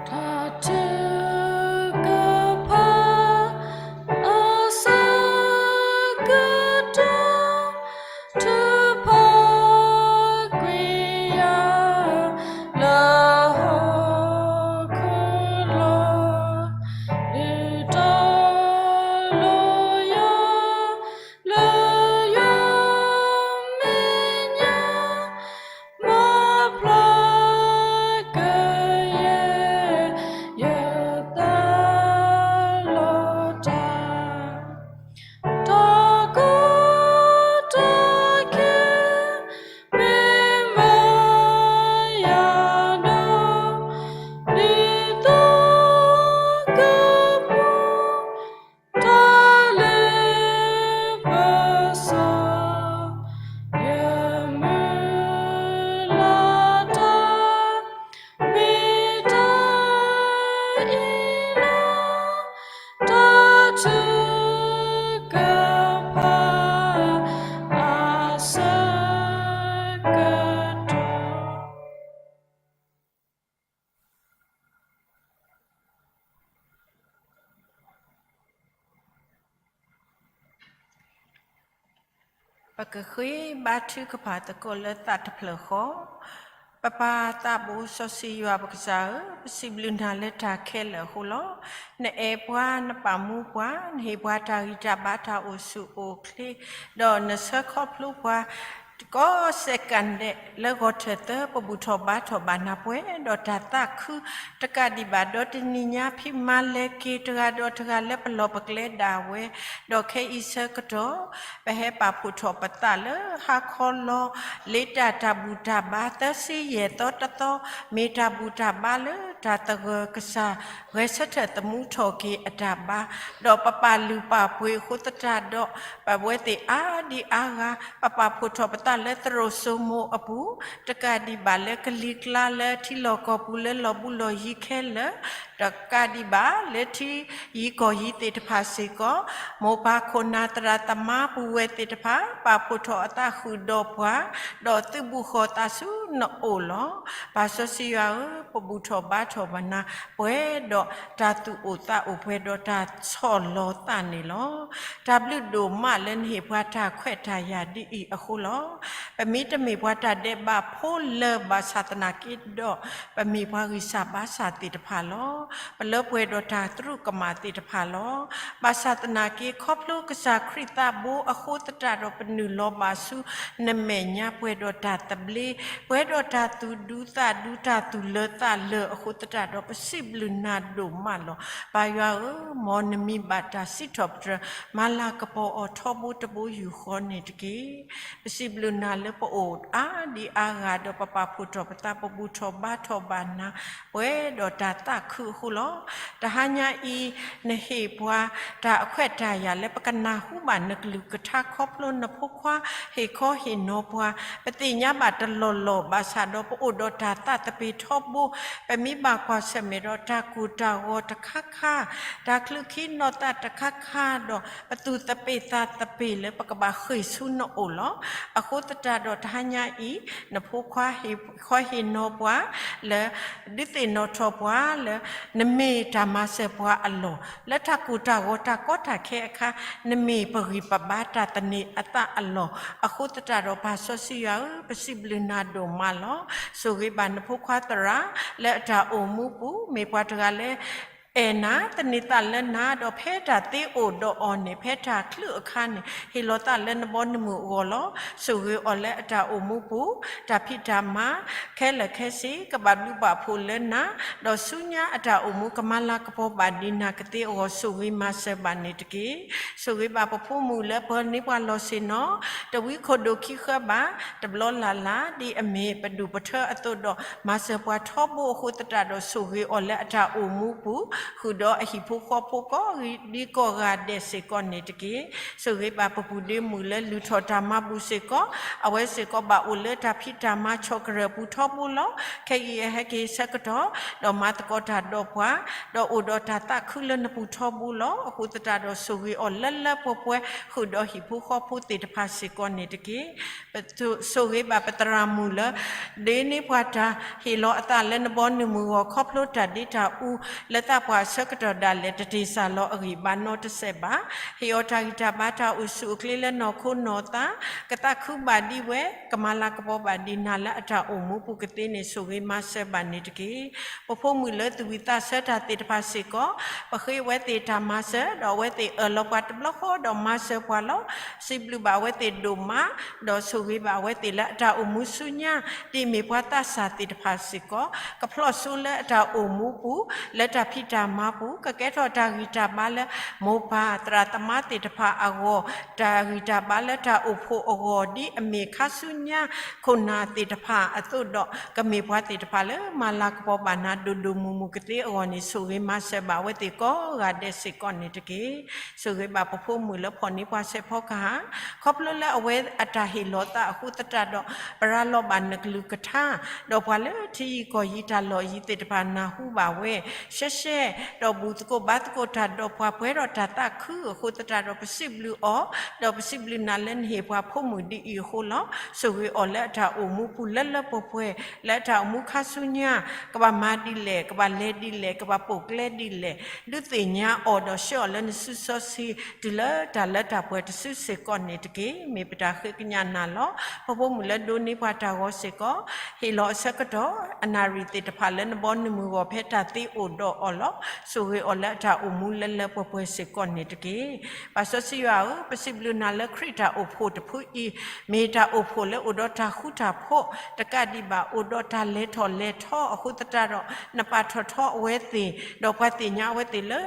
တၢ်ထုကဖၣ် အဆၢကတီၢ် ထုကဖၣ်ကွံာ်ယၤ လၢဟီၣ်ခိၣ်လီၤ, ဒုၣ်တၢ်လီၤယၤ လၢယွၤမဲာ်ညါ မၤဖျါကယဲၢ် ယသးလီၤတၢ်, တၢ်ကီတၢ်ခဲ မ့ၢ်မၤယၤဒီး ဒ်သိးကမူ တၢ်လ့ပစီ ယမုၢ်လၢ်တၢ် မ့ၢ်တၢ်အံၤလီၤ, တၢ်ထုကဖၣ် အဆၢကတီၢ် ပကဃ့ဘါထုကဖၣ်သကိးလၢသးတဖျၢၣ်ဃီ, ပပၢ်သးဘိစီဆှံယွၤပကစၢ်ဧၢ, ပစံးဘျုးနၤလၢတၢ်ခဲလၢာ်အဃိလီၤ. နအဲၣ်ပှၤ နပာ်မူပှၤ, နဟ့ၣ်ပှၤတၢ်ဂံၢ်တၢ်ဘါတၢ်အိၣ်ဆူၣ်အိၣ်ချ့, ဒီးနဆၢခီဖျိပှၤ ကိးစဲးကၣ်ဒဲး လၢဂီၤထၢၣ်သၢ ပဘူၣ်ထီၣ်ဘါထီၣ်ဘၣ်နၤပှဲၤဒီးတၢ်သးခုတကးဒံးဘၣ်, ဒီးတနံၤညါဖံးမၤလဲၤက့ၤတဂၤဒီးတဂၤလၢပလီၢ်ပကျဲဒၣ်ဝဲ, ဒီးခဲအံၤဆၢကတီၢ် ပဟဲပာ်ဖှိၣ်ထီၣ်ပသးလၢဟါခီလီၤ, လၢတၢ်တၢ်ဘူၣ်တၢ်ဘါ သၢဆံယဲၢ်သီတသီ မ့ၢ်တၢ်ဘူၣ်တၢ်ဘါလၢ တၢ်သဂၢၢ်ကစၢ် ဂဲၤဆၢထၢၣ်သမူထီၣ်က့ၤအတၢ်ဘါ, ဒီးပပာ်လုၢ်ပာ်ပှ့ၤအဃိသတးဒီး ပဝဲသ့ၣ်အါဒံအါဂၤ ပပာ်ဖှိၣ်ထီၣ်ပသးလၢသရိာ်စိမိၤအပူၤ, တကးဒံးဘၣ်လၢကလံၤကျါလၢထံလီၢ်ကီၢ်ပူၤလၢလီၢ်ဘူးလီၢ်ယံၤခဲလၢာ်, တကးဒံးဘၣ်လၢထံယံၤကီၢ်ယံၤသ့ၣ်တဖၣ်စ့ၢ်ကီး, မိၢ်ပၢ်ခိၣ်နၢ်သရၣ်သမါပုၢ်ဝဲၢ်သ့ၣ်တဖၣ် ပာ်ဖှိၣ်ထီၣ်အသးဃုာ်ဒီးပှၤ, ဒီးသုးဘူးဃီၤသးဆူနအိၣ်လီၤ. ပၢ်စီဆှံယွၤဧၢ, ပဘူၣ်ထီၣ်ဘါထီၣ်ဘၣ်နၤ ပှဲၤဒီးတၢ်သူၣ်အိၣ်သးအိၣ် ပှဲၤဒီးတၢ်ဆီၣ်လီၤသးန့ၣ်လီၤ. တၢ်ဘျုးဒိၣ်မးလၢနဟ့ၣ်ပှၤတၢ်ခွဲးတၢ်ယာ်ဒ်အံၤအဃိလီၤ. ပမ့တမ့ၢ်ပှၤတၢ်ဒဲးဘးဖိလၢၤဘၣ်ဆၣ်သနာ်က့ဒီး, ပမ့ၢ်ပှၤဂံၢ်စၢ်ဘါစၢ်သ့ၣ်တဖၣ်လီၤ. ပလၢပှဲၤဒီးတၢ်သရူးကမၣ်သ့ၣ်တဖၣ်လီၤ. ဘၣ်ဆၣ်သနာ်က့ ခီဖျိကစၢ်ခရံာ်သးဘိအဃိသတးဒီး ပနုာ်လီၤဘၣ်ဆူနမဲာ်ညါ ပှဲၤဒီးတၢ်သဘျ့, ပှဲၤဒီးတၢ်သူၣ်ဒူသးဒူ တၢ်သူၣ်လၢသးလၢအဃိသတးဒီး ပစံးဘျုးနၤဒိၣ်မးလီၤ. ပၢ်ယွၤဧၢ, မ်နမံၤဘၣ်တၢ်စံးထီၣ်ပတြၢၤ မၤလၤကပီၤအီၤထီဘိတဘိယူၢ်ဃီန့ၣ်တက့ၢ်. ပစံးဘျုးနၤလၢပအိၣ်အါဒံအါဂၤဒီး ပပာ်ဖှိၣ်ထီၣ်ပသး ပဘူၣ်ထီၣ်ဘါထီၣ်ဘၣ်နၤ ပှဲၤဒီးတၢ်သးခုအဃိလီၤ. တဟါညါအံၤ နဟ့ၣ်ပှၤတၢ်အခွဲးတၢ်ယာ်လၢပကနၢ်ဟူဘၣ်နကလုၢ်ကထါ ခီဖျိနဖိခွါဟ့ၣ်ခီဟ့ၣ်နီၤပှၤ, ပသ့ၣ်ညါဘၣ်တလီၢ်လီၢ် ဘၣ်ဆၣ်ဒီးပအိၣ်ဒီးတၢ်သးသပ့ၤထီဘိ, ပမ့ၢ်ဘၣ်ကွၢ်ဆၢၣ်မဲာ်ဒီးတၢ်ကိၢ်တၢ်ဂီၤတခါခါ, တၢ်ချုးခံနီၤသးတခါခါဒီး ပသူၣ်သပ့ၤသးသပ့ၤလၢပကဘၣ်ဃ့ၢ်ဆူနအိၣ်လီၤ. အဃိသတးဒီးတဟါညါအံၤ နဖိခွါဟ့ၣ်ခီဟ့ၣ်နီၤပှၤ လၢ ဒုးသ့ၣ်နီၣ်ထီၣ်ပှၤလၢ နမ့ၢ်တၢ်မၤစၢၤပှၤအလီၢ်, လၢတၢ်ကိၢ်တၢ်ဂီၤတၢ်ကီတၢ်ခဲအခါ နမ့ၢ်ပဂံၢ်ပဘါတၢ်သန့ၤအသးအလီၢ်, အဃိသတးဒီးပၢ်စီဆှံယွၤဧၢ, ပစံးဘျုးနၤဒိၣ်မးလီၤ. ဆိၣ်ဂ့ၤဘၣ်နဖိခွါသရၣ် လၢအတၢ်အိၣ်မူပူၤ မ့ၢ်ပှၤတဂၤလၢ အဲၣ်နၤ သန့ၤသးလၢနၤ ဒီးဖဲတၢ်သ့အိၣ်ဒီးအီၤန့ၣ် ဖဲတၢ်ချုးအခါန့ၣ် ဟ့ၣ်လီၤသးလၢနဘီနမုၢ်အဂီၢ်လီၤ. ဆိၣ်ဂ့ၤအီၤလၢအတၢ်အိၣ်မူပူၤ တၢ်ဖံးတၢ်မၤခဲလၢာ်ခဲဆ့ ကဘၣ်ဘျုးဘၣ်ဖှိၣ်လၢနၤ, ဒီးဆူညါအတၢ်အိၣ်မူကမၤလၤကပီၤဘၣ်ဒံးနၤကသ့အဂီၢ် ဆိၣ်ဂ့ၤမၤစၢၤဘၣ်န့ၣ်တက့ၢ်. ဆိၣ်ဂ့ၤဘၣ်ပဖိမုၣ်လၢပၢၤန့ၢ်ပှၤလီၢ်ဆ့ၣ်နီၤ တဝံခိၣ်ဒိၣ်ခံဃၢဘၣ် တဘျီလၢ်လၢ် ဒ်အမ့ၢ်ပဒူၣ်ပထၢအသိးဒီး မၤစၢၤပှၤထီဘိအဃိသတးဒီး ဆိၣ်ဂ့ၤအီၤလၢအတၢ်အိၣ်မူပူၤ ဃုာ်ဒီးအဟံၣ်ဖိဃီဖိကိးဒံကိးဂၤဒဲးစ့ၢ်ကီးန့ၣ်တက့ၢ်. ဆိၣ်ဂ့ၤဘၣ်ပပုၢ်ဒ့မုၣ်လၢလုၢ်ထီၣ်တၢ်မၤဘူၣ်စ့ၢ်ကီး အဝဲစ့ၢ်ကီးဘၣ်အိၣ်လၢတၢ်ဖံးတၢ်မၤဆီၣ်ကရၢၢ်ပူၤထီဘိလီၤ. ခဲအံၤအဟဲက့ၤဆၢကတီၢ် ဒီးမၤသကိးတၢ်ဒီးပှၤ ဒီးအိၣ်ဒီးတၢ်သးခုလၢနပူၤထီဘိလီၤ. အဃိသတးဒီးဆိၣ်ဂ့ၤအီၤလၢလၢပှဲၤပှဲၤ ဃုာ်ဒီးဟံၣ်ဖိဃီဖိသ့ၣ်တဖၣ်စ့ၢ်ကီးန့ၣ်တက့ၢ်. ပဆိၣ်ဂ့ၤဘၣ်ပသရၣ်မုၣ်လၢ ဒ့န့ၢ်ပှၤတၢ်ဟ့ၣ်လီၤအသးလၢနဘီနမုၢ်အဂီၢ် ခီဖျိတၢ်ဒ့တၢ်အူလၢသးပှၢ်အဆၢကတီၢ်ဒၣ်လဲာ် တတ့ၢ်စၢ်လီၤအဂံၢ်ဘါနီတစဲးဘၣ်. ဟ့ၣ်အီၤတၢ်ဂံၢ်တၢ်ဘါ တၢ်အိၣ်ဆူၣ်အိၣ်ချ့လၢနီၢ်ခိနီၢ်သး ကသးခုဘၣ်ဒံးဝဲ ကမၤလၤကပီၤဘၣ်ဒံးနၤလၢအတၢ်အိၣ်မူပူၤကသ့န့ၣ် ဆိၣ်ဂ့ၤမၤစၢၤဘၣ်န့ၣ်တက့ၢ်. ပဖိမုၣ်လၢသူၣ်ဝံၣ်သးဆၢတၢ်သ့ၣ်တဖၣ်စ့ၢ်ကီး ပဃ့အဝဲသ့ၣ်တၢ်မၤစၢၤ ဒီးအဝဲသ့ၣ်အၢၣ်လီၤပှၤတဘျီဃီဒီးမၤစၢၤပှၤလီၤ. စံးဘျုးဘၣ်အဝဲသ့ၣ်ဒိၣ်မး ဒီးဆိၣ်ဂ့ၤဘၣ်အဝဲသ့ၣ်လၢအတၢ်အိၣ်မူဆူညါ ဒ်မ့ၢ်ပှၤသးစၢ်သ့ၣ်တဖၣ်စ့ၢ်ကီး ကဖျီၣ်စိလၢအတၢ်အိၣ်မူပူၤ လၢတၢ်ဖံးတၢ်မၤပူၤ ကကဲထီၣ်တၢ်ဂံၢ်တၢ်ဘါလၢမိၢ်ပၢ်သရၣ်သမါသ့ၣ်တဖၣ်အဂီၢ် တၢ်ဂံၢ်တၢ်ဘါလၢတၢ်အိၣ်ဖှိၣ်အဂီၢ် ဒ်အမ့ၢ်ခါဆူညါခိၣ်နၢ်သ့ၣ်တဖၣ်အသိးဒီး ကမ့ၢ်ပှၤသ့ၣ်တဖၣ်လၢမၤလၤကပီၤဘၣ်နၤဒိၣ်ဒိၣ်မုၢ်မုၢ်ကသ့အဂီၢ်န့ၣ် ဆိၣ်ဂ့ၤမၤစၢၤဘၣ်အဝဲသ့ၣ်ကိးဂၤဒဲးစ့ၢ်ကီးန့ၣ်တက့ၢ်. ဆိၣ်ဂ့ၤဘၣ်ပဖိမုၣ်လၢဖီၣ်န့ၢ်ပှၤစဲးဖီကဟၣ် ခီဖျိလၢအဝဲအတၢ်ဟ့ၣ်လီၤသးအဃိသတးဒီး ပရၤလီၤဘၣ်နကလုၢ်ကထါ ဒီးပှၤလၢထံယံၤကီၢ်ယံၤတၢ်လီၢ်ယံၤသ့ၣ်တဖၣ်နၢ်ဟူဘၣ်ဝဲ ရှဲရှဲ ဒီးဘူၣ်သကိးဘါသကိးတၢ်ဒီးပှၤပှဲၤဒီးတၢ်သးခုအဃိသတးဒီး ပစံးဘျုးအီၤ ဒီးပစံးဘျုးနၤလၢနဟ့ၣ်ပှၤဖိမုၣ်ဒ်အံၤအဃိလီၤ. ဆိၣ်ဂ့ၤအီၤလၢအတၢ်အိၣ်မူပူၤလၢလၢပှဲၤပှဲၤ လၢအတၢ်အိၣ်မူခါဆူညါ ကဘၣ်မၤဒ်လဲၣ် ကဘၣ်လဲၤဒ်လဲၣ် ကဘၣ်ပိာ်ကျဲဒ်လဲၣ် ဒုးသ့ၣ်ညါအီၤဒီးဆှၢအီၤလၢနစုစီဆှံ တုၤလၢတၢ်လၢတၢ်ပှဲၤတစုစ့ၢ်ကီးန့ၣ်တက့ၢ်. မ့ၢ်ပတၢ်ဃ့ကညးနၤလီၤ. ပဖိမုၣ်လၢဒိးန့ၢ်ပှၤတၢ်ဂီၤစ့ၢ်ကီး ဟ့ၣ်လီၤအဆၢကတီၢ် အနၣ်ရံၣ်သ့ၣ်တဖၣ်လၢနဘီနမုၢ်ဂီၢ်ဖဲတၢ်သ့အိၣ်ဒီးအီၤလီၤ. ဆိၣ်ဂ့ၤအီၤလၢအတၢ်အိၣ်မူလၢလၢပှဲၤပှဲၤစ့ၢ်ကီးန့ၣ်တက့ၢ်. ပၢ်စီဆှံယွၤဧၢ, ပစံးဘျုးနၤလၢခရံာ်တၢ်အိၣ်ဖှိၣ်တဖုအံၤ မ့ၢ်တၢ်အိၣ်ဖှိၣ်လၢအိၣ်ဒီးတၢ်ဃူတၢ်ဖိး တကးဒံးဘၣ် အိၣ်ဒီးတၢ်လဲၤထီၣ်လဲၤထီအဃိသတးဒီး နပာ်ထီၣ်ထီအဝဲသ့ၣ် ဒီးပှၤသ့ၣ်ညါအဝဲသ့ၣ်လၢ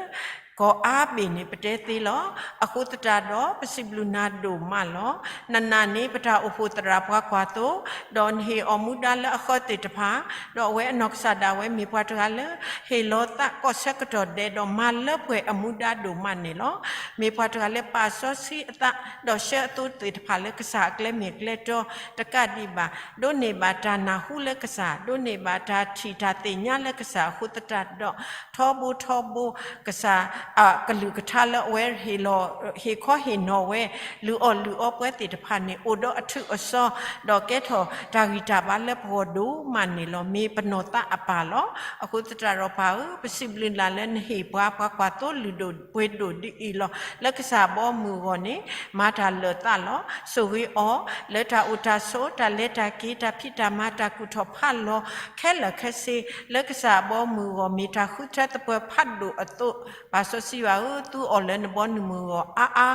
ကိးအါဘ့ၣ်န့ၣ် ပတဲသ့လီၤ. အဃိသတးဒီး ပစံးဘျုးနၤဒိၣ်မးလီၤ. နနာ်န့ၣ် ပတၢ်အိၣ်ဖှိၣ်သရၣ်ပှၤကွၢ်သိ, ဒီးနဟ့ၣ်အီၤမူဒါလၢအဃၢသ့ၣ်တဖၣ်, ဒီးအဝဲအနီၢ်ကစၢ်ဒၣ်ဝဲ မ့ၢ်ပှၤတဂၤလၢ ဟ့ၣ်လီၤသးကိးဆၢကတီၢ်ဒဲး ဒီးမၤလၢပှဲၤအမူဒါဒိၣ်မးန့ၣ်လီၤ. မ့ၢ်ပှၤတဂၤလၢပာ်စီဆှံအသး, ဒီးဆှၢအသိးသ့ၣ်တဖၣ်လၢကစၢ်အကျဲမ့ၢ်ကျဲတီတကးဒံးဘၣ်, ဒိးန့ၢ်ဘၣ်တၢ်နၢ်ဟူလၢကစၢ်, ဒိးန့ၢ်ဘၣ်တၢ်ထံၣ်တၢ်သ့ၣ်ညါလၢကစၢ်အဃိသတးဒီး ထီဘိထီဘိ ကစၢ်အကလုၢ်ကထါလၢအဝဲဟ့ၣ်လီၤ, ဟ့ၣ်ခီဟ့ၣ်နီၤဝဲ လုၢ်အီၣ်လုၢ်အီပှၤသ့ၣ်တဖၣ်န့ၣ် အိၣ်ဒီးအထူးအစီ, ဒီးကဲထီၣ်တၢ်ဂံၢ်တၢ်ဘါလၢပဂီၢ်ဒိၣ်မးန့ၣ်လီၤ. မ့ၢ်ပနီၢ်သးအပၢ်လီၤ. အဃိသတးဒီးပၢ်ဧၢ, ပစံးဘျုးနၤလၢနဟ့ၣ်ပှၤ ပှၤကွၢ်သိလုၢ်ဒိၣ်ပှ့ၤဒိၣ်ဒ်အံၤလီၤ. လၢကစၢ်အဘီအမုၢ်အဂီၢ်န့ၣ် မၤတၢ်လၢာ်သးလီၤ. ဆိၣ်ဂ့ၤအီၤ လၢတၢ်အိၣ်တၢ်ဆိး တၢ်လဲၤတၢ်က့ၤ တၢ်ဖံးတၢ်မၤ တၢ်ကူၣ်ထီၣ်ဖးလီၤ ခဲလၢာ်ခဲဆ့ လၢကစၢ်အဘီအမုၢ်အဂီၢ် မ့ၢ်တၢ်ဃုထၢသပှၢ်ဖးဒိၣ်အသိး, ပၢ်စီဆှံယွၤဧၢ, သူအီၤလၢနဘီနမုၢ်အဂီၢ် အါအါ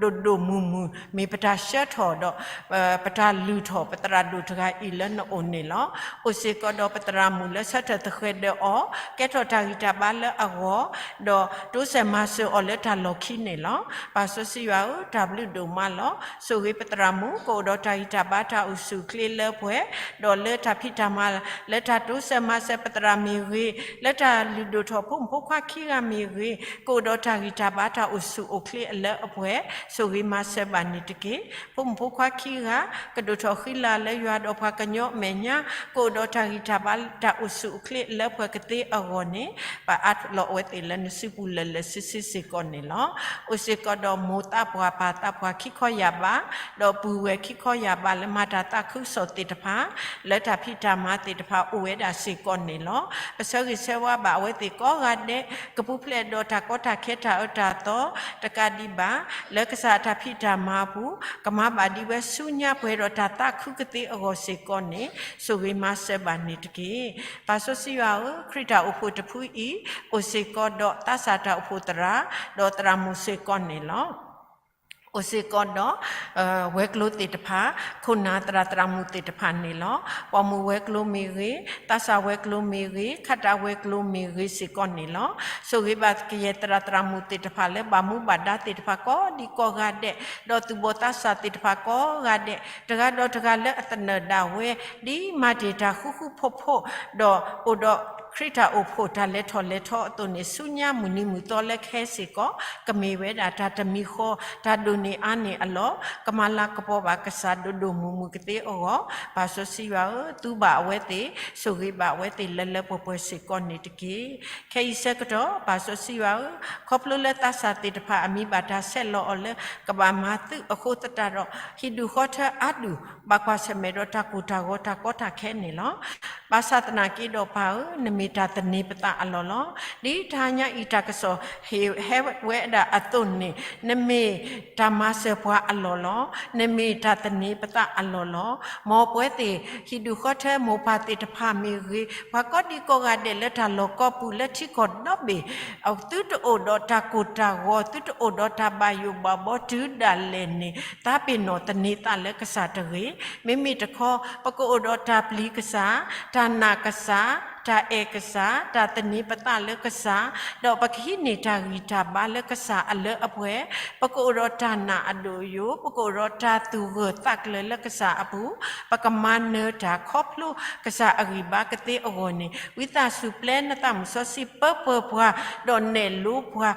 ဒိၣ်ဒိၣ်မုၢ်မုၢ်, မ့ၢ်ပတၢ်ဆှၢထီၣ်ဒီး ပတၢ်လုၢ်ထီၣ်ပသရၣ်ဒိၣ်တဂၤအံၤလၢနအိၣ်န့ၣ်လီၤ. အိၣ်စ့ၢ်ကီးဒီးပသရၣ်မုၣ်လၢဆၢထၢၣ်သဃဲၤဒၢးအီၤ, ကဲထီၣ်တၢ်ဂံၢ်တၢ်ဘါလၢအဂီၢ်, ဒီးတိစၢၤမၤစၢၤအီၤလၢတၢ်လီၢ်ခံန့ၣ်လီၤ. ပၢ်စီဆှံယွၤဧၢ, တၢ်ဘျုးဒိၣ်မးလီၤ. ဆိၣ်ဂ့ၤပသရၣ်မုၣ် ကအိၣ်ဒီးတၢ်ဂံၢ်တၢ်ဘါတၢ်အိၣ်ဆူၣ်အိၣ်ချ့လၢပှဲၤ, ဒီးလၢတၢ်ဖံးတၢ်မၤ လၢတၢ်တိစၢၤမၤစၢၤပသရၣ်မ့ၢ်ဂ့ၤ, လၢတၢ်လုၢ်ဒိၣ်ထီၣ်ဖိမုၣ်ဖိခွါခံဂၤမ့ၢ်ဂ့ၤ, ကအိၣ်ဒီးတၢ်ဂံၢ်တၢ်ဘါတၢ်အိၣ်ဆူၣ်အိၣ်ချ့အလၢအပှဲၤ, ဆိၣ်ဂ့ၤမၤစၢၤဘၣ်န့ၣ်တက့ၢ်. ဖိမုၣ်ဖိခွါခံဂၤ ကဒိၣ်ထီၣ်ဃံလၤလၢယွၤဒီးပှၤကညီအမဲာ်ညါ, ကအိၣ်ဒီးတၢ်ဂံၢ်တၢ်ဘါတၢ်အိၣ်ဆူၣ်အိၣ်ချ့အလၢပှဲၤကသ့အဂီၢ်န့ၣ်, ပအးလီၤအဝဲသ့ၣ်လၢနစုပူၤလၢာ်လၢာ်ဆ့ဆ့စ့ၢ်ကီးန့ၣ်လီၤ. အိၣ်စ့ၢ်ကီးဒီးမိၢ်သးပှၢ်ပၢ်သးပှၢ်ခံခီယၢ်ဘး, ဒီးပုၢ်ဝဲၢ်ခံခီယၢ်ဘးလၢမၤတၢ်သးခုကစီၣ်သ့ၣ်တဖၣ်, လၢတၢ်ဖံးတၢ်မၤသ့ၣ်တဖၣ်အိၣ်ဝဲဒၣ်စ့ၢ်ကီးန့ၣ်လီၤ. ပဆၢဂ့ၤဆၢဝါဘၣ်အဝဲသ့ၣ်ကိးဂၤဒဲး, ကပူၤဖျဲးဒီးတၢ်ကီတၢ်ခဲတၢ်အၢတၢ်သီတကးဒံးဘၣ်, လၢကစၢ်အတၢ်ဖံးတၢ်မၤအပူၤ, ကမၤဘၣ်ဒ်ဝဲဆူညါပှဲၤဒီးတၢ်သးခုကသ့အဂီၢ်စ့ၢ်ကီးန့ၣ်, ဆိၣ်ဂ့ၤမၤစၢၤဘၣ်န့ၣ်တက့ၢ်. ပၢ်စီဆှံယွၤဧၢ, ခရံာ်တၢ်အိၣ်ဖှိၣ်တဖုအံၤ, အိၣ်စ့ၢ်ကီးဒီးသးစၢ်တၢ်အိၣ်ဖှိၣ်သရၣ်, ဒီးသရၣ်မုၣ်စ့ၢ်ကီးန့ၣ်လီၤ. အိၣ်စ့ၢ်ကီးဒီး ဝဲၤကျိၤသ့ၣ်တဖၣ်, ခိၣ်နၢ်သရၣ်သရၣ်မုၣ်သ့ၣ်တဖၣ်န့ၣ်လီၤ. ပိာ်မုၣ်ဝဲၤကျိၤမ့ၢ်ဂ့ၤ, သးစၢ်ဝဲၤကျိၤမ့ၢ်ဂ့ၤ, ခးတၢ်ဝဲၤကျိၤမ့ၢ်ဂ့ၤစ့ၢ်ကီးန့ၣ်လီၤ. ဆိၣ်ဂ့ၤဘၣ်ကယဲၢ်သရၣ်သရၣ်မုၣ်သ့ၣ်တဖၣ်လၢဘၣ်မူဘၣ်ဒါသ့ၣ်တဖၣ်ကိးဒံးကိးဂၤဒဲး, ဒီးသူၣ်ဘီၣ်သးစၢ်သ့ၣ်တဖၣ်ကိးဂၤဒဲး, တဂၤဒီးတဂၤလၢအသနၢၣ်ဒၣ်ဝဲ, ဒ်မၤတ့ၢ်တၢ်ဃူဃူဖိးဖိး, ဒီးအိၣ်ဒီးခရံာ်တၢ်အိၣ်ဖှိၣ်တၢ်လဲၤထီၣ်လဲၤထီအသိးန့ၣ်, ဆူညါမုၢ်နံၤမုၢ်သီလၢကဟဲစ့ၢ်ကီး, ကမ့ၢ်ဝဲဒၣ်တၢ်တမံၤဃီ, တၢ်ဒိၣ်န့ၢ်အါန့ၢ်အလီၢ်, ကမၤလၤကပီၤဘၣ်ကစၢ်ဒိၣ်ဒိၣ်မုၢ်မုၢ်ကသ့အဂီၢ်, ပၢ်စီဆှံယွၤဧၢ, သူဘၣ်အဝဲသ့ၣ်, ဆိၣ်ဂ့ၤဘၣ်အဝဲသ့ၣ်လၢလၢပှဲၤပှဲၤစ့ၢ်ကီးန့ၣ်တက့ၢ်. ခဲအံၤဆၢကတီၢ်, ပၢ်စီဆှံယွၤဧၢ, ခီဖျိလၢသးစၢ်သ့ၣ်တဖၣ်အမံၤဘၣ်တၢ်ဆဲးလီၤအီၤလၢကဘၣ်မၤသုးအဃိသတးဒီး, ဟံၣ်ဒူၣ်ဃီထၢအါဒူၣ်, ဘၣ်ကွၢ်ဆၢၣ်မဲာ်ဒီးတၢ်ကိၢ်တၢ်ဂီၤတၢ်ကီတၢ်ခဲန့ၣ်လီၤ. ဘၣ်ဆၣ်သနာ်က့ဒီးပၢ်ဧၢ, နမ့ၢ်တၢ်သန့ၤပသးအလီၢ်လီၤ. ဒ်တဟါညါအံၤတၢ်ကစီၣ်ဟ့ၣ်ဟဲဝဲဒၣ်အသိးန့ၣ်, နမ့ၢ်တၢ်မၤစၢၤပှၤအလီၢ်လီၤ. နမ့ၢ်တၢ်သန့ၤပသးအလီၢ်လီၤ. မ်ပဝဲသ့ၣ်ဟံၣ်ဒူၣ်ဃီထၢမိၢ်ပၢ်သ့ၣ်တဖၣ်မ့ၢ်ဂ့ၤ, ပှၤကိးဒံကိးဂၤဒဲးလၢတၢ်လီၢ်ကိးပူၤလၢထံကီၢ်ဒီဘ့ၣ် သုတအိၣ်ဒီးတၢ်ကိၢ်တၢ်ဂီၤ, သုတအိၣ်ဒီးတၢ်ဘၣ်ယိၣ်ဘၣ်ဘီတုၤဒၣ်လဲာ်န့ၣ်, သးပ့ၤနီၣ်သန့ၤသးလၢကစၢ်တဂ့ၤ. မ့မ့ၢ်တခီ, ပကအိၣ်ဒီးတၢ်ပျံၤကစၢ်, တၢ်နာ်ကစၢ်, တၢ်အဲၣ်ကစၢ်, တၢ်သန့ၤပသးလၢကစၢ်, ဒီးပကဟံးန့ၢ်တၢ်ဂံၢ်တၢ်ဘါလၢကစၢ်အလၢအပှဲၤ, ပကအိၣ်ဒီးတၢ်နာ်အဒိၣ်အယိာ်, ပကအိၣ်ဒီးတၢ်သူၣ်ဂၢၢ်သးကျၢၤလၢကစၢ်အပူၤ, ပကမၤနၢၤတၢ်ခီဖျိကစၢ်အဂံၢ်ဘါကသ့အဂီၢ်န့ၣ်, ဝံသးစူၤပျဲနသးမုၢ်စီဆှံပၢပၢပှၤ, ဒီးနဲၣ်လိပှၤ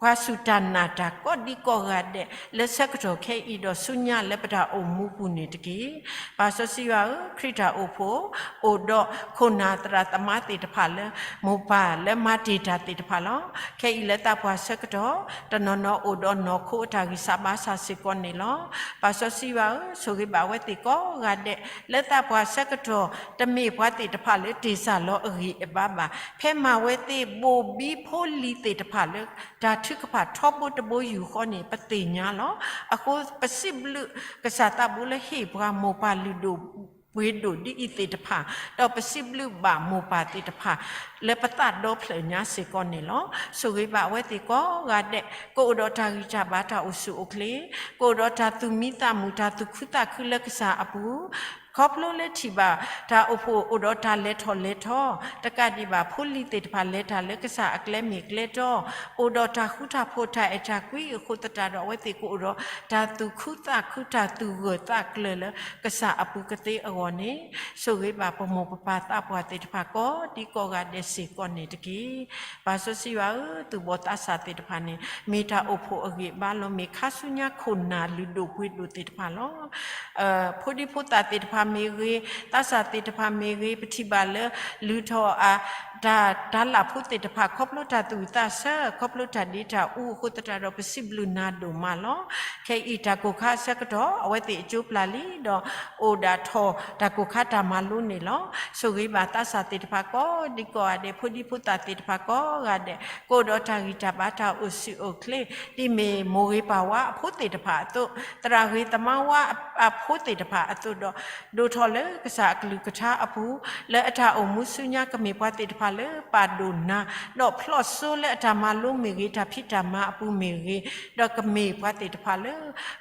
ပှၤစူၢ်တၢ်နာ်တၢ်ကိးဒံကိးဂၤဒဲး လၢဆၢကတီၢ်ခဲအံၤဒီးဆူညါလၢပတၢ်အိၣ်မူပူၤန့ၣ်တက့ၢ်. ပၢ်စီဆှံယွၤဧၢ, ခရံာ်တၢ်အိၣ်ဖှိၣ် အိၣ်ဒီးခိၣ်နၢ်သရၣ်သမါသ့ၣ်တဖၣ်လၢ မိၢ်ပၢ်လၢမၤတ့ၢ်တၢ်သ့ၣ်တဖၣ်လီၤ. ခဲအံၤလၢသးပှၢ်ဆၢကတီၢ် တနီၤနီၤအိၣ်ဒီးနီၢ်ခိအတၢ်ဂံၢ်စၢ်ဘါစၢ်စ့ၢ်ကီးန့ၣ်လီၤ. ပၢ်စီဆှံယွၤဧၢ, ဆိၣ်ဂ့ၤဘၣ်ဝဲသ့ၣ်ကိးဂၤဒဲး လၢသးပှၢ်ဆၢကတီၢ် တမ့ၢ်ပှၤသ့ၣ်တဖၣ်လၢတ့ၢ်စၢ်လီၤအဂံၢ်အဘါဘၣ်. ဖဲမၤဝဲသ့ၣ်ဘိၣ်ဘံဖိလံၤသ့ၣ်တဖၣ်လၢ တၢ်ထုကဖၣ်ထီဘိတဘိယူၢ်ဃီန့ၣ် ပသ့ၣ်ညါလီၤ. အဃိပစံးဘျုးကစၢ်သးဘိလၢဟ့ၣ်ပှၤမိၢ်ပၢ်လုၢ်ဒိၣ်ပှ့ၤဒိၣ်ဒ်အံၤသ့ၣ်တဖၣ်, ဒီးပစံးဘျုးဘၣ်မိၢ်ပၢ်သ့ၣ်တဖၣ် လၢပသးဒီဖျၢၣ်ညါစ့ၢ်ကီးန့ၣ်လီၤ. ဆိၣ်ဂ့ၤဘၣ်အဝဲသ့ၣ်ကိးဂၤဒဲး, ကအိၣ်ဒီးတၢ်ဂံၢ်တၢ်ဘါတၢ်အိၣ်ဆူၣ်အိၣ်ချ့, ကအိၣ်ဒီးတၢ်သူၣ်မံသးမုာ်တၢ်သူၣ်ခုသးခုလၢကစၢ်အပူၤ, ခီဖျိလၢထံၣ်ဘၣ်တၢ်အိၣ်ဖှိၣ်အိၣ်ဒီးတၢ်လဲၤထီၣ်လဲၤထီ, တကးဒံးဘၣ် ဖိလံၤသ့ၣ်တဖၣ်လဲၤတၢ်လၢကစၢ်အကျဲမ့ၢ်ကျဲတီ, အိၣ်ဒီးတၢ်ဃူတၢ်ဖိးတၢ်အဲၣ်တၢ်ကွံအဃိသတးဒီး အဝဲသ့ၣ်ကအိၣ်ဒီးတၢ်သူၣ်ခုသးခု တၢ်သူၣ်ဂၢၢ်သးကျၢၤလၢကစၢ်အပူၤကသ့အဂီၢ်န့ၣ်, ဆိၣ်ဂ့ၤဘၣ်ပမိၢ်ပပၢ်သးပှၢ်သ့ၣ်တဖၣ်ကိးဒံကိးဂၤဒဲးစ့ၢ်ကီးန့ၣ်တက့ၢ်. ပၢ်စီဆှံယွၤဧၢ, သူၣ်ဘီၣ်သးစၢ်သ့ၣ်တဖၣ်န့ၣ် မ့ၢ်တၢ်အိၣ်ဖှိၣ်အဂံၢ်အဘါလီၤ. မ့ၢ်ခါဆူညါခိၣ်နၢ်လုၢ်ဒိၣ်ပှ့ၤဒိၣ်သ့ၣ်တဖၣ်လီၤ. ဖိဒံဖိသၣ်သ့ၣ်တဖၣ်မ့ၢ်ဂ့ၤ, သးစၢ်သ့ၣ်တဖၣ်မ့ၢ်ဂ့ၤ, ပထံၣ်ဘၣ်လၢ လုၢ်ထီၣ်အ တၢ် တၢ်လၢ်ဖိသ့ၣ်တဖၣ် ခီဖျိတၢ်သူၣ်ဝံၣ်သးဆၢ, ခီဖျိတၢ်ဒ့တၢ်အူအဃိသတးဒီး ပစံးဘျုးနၤဒိၣ်မးလီၤ. ခဲအံၤတၢ်ကိၢ်ခါအဆၢကတီၢ် အဝဲသ့ၣ်အကၠိပျၢ်လံဒီး အိၣ်ဒၣ်ထီၣ်တၢ်ကိၢ်ခါတၢ်မၤလိန့ၣ်လီၤ. ဆိၣ်ဂ့ၤဘၣ်သးစၢ်သ့ၣ်တဖၣ်ကိးဒံကိးဂၤဒဲး, ဖိဒံဖိသၣ်သ့ၣ်တဖၣ်ကိးဂၤဒဲး ကအိၣ်ဒီးတၢ်ဂံၢ်တၢ်ဘါတၢ်အိၣ်ဆူၣ်အိၣ်ချ့, ဒ်မ့ၢ်မိၢ်ဂ့ၤပၢ်ဝါအဖိသ့ၣ်တဖၣ်အသိး, သရၣ်ဂ့ၤသမါဝါအဖိသ့ၣ်တဖၣ်အသိးဒီး ဒိၣ်ထီၣ်လၢကစၢ်အကလုၢ်ကထါအပူၤ, လၢအတၢ်အိၣ်မူဆူညါ ကမ့ၢ်ပှၤသ့ၣ်တဖၣ်လၢပာ်ဒိၣ်နၤ, ဒီးဖျိၣ်စိလၢအတၢ်မၤလိမ့ၢ်ဂ့ၤ, တၢ်ဖံးတၢ်မၤအပူၤမ့ၢ်ဂ့ၤ, ဒီးကမ့ၢ်ပှၤသ့ၣ်တဖၣ်လၢ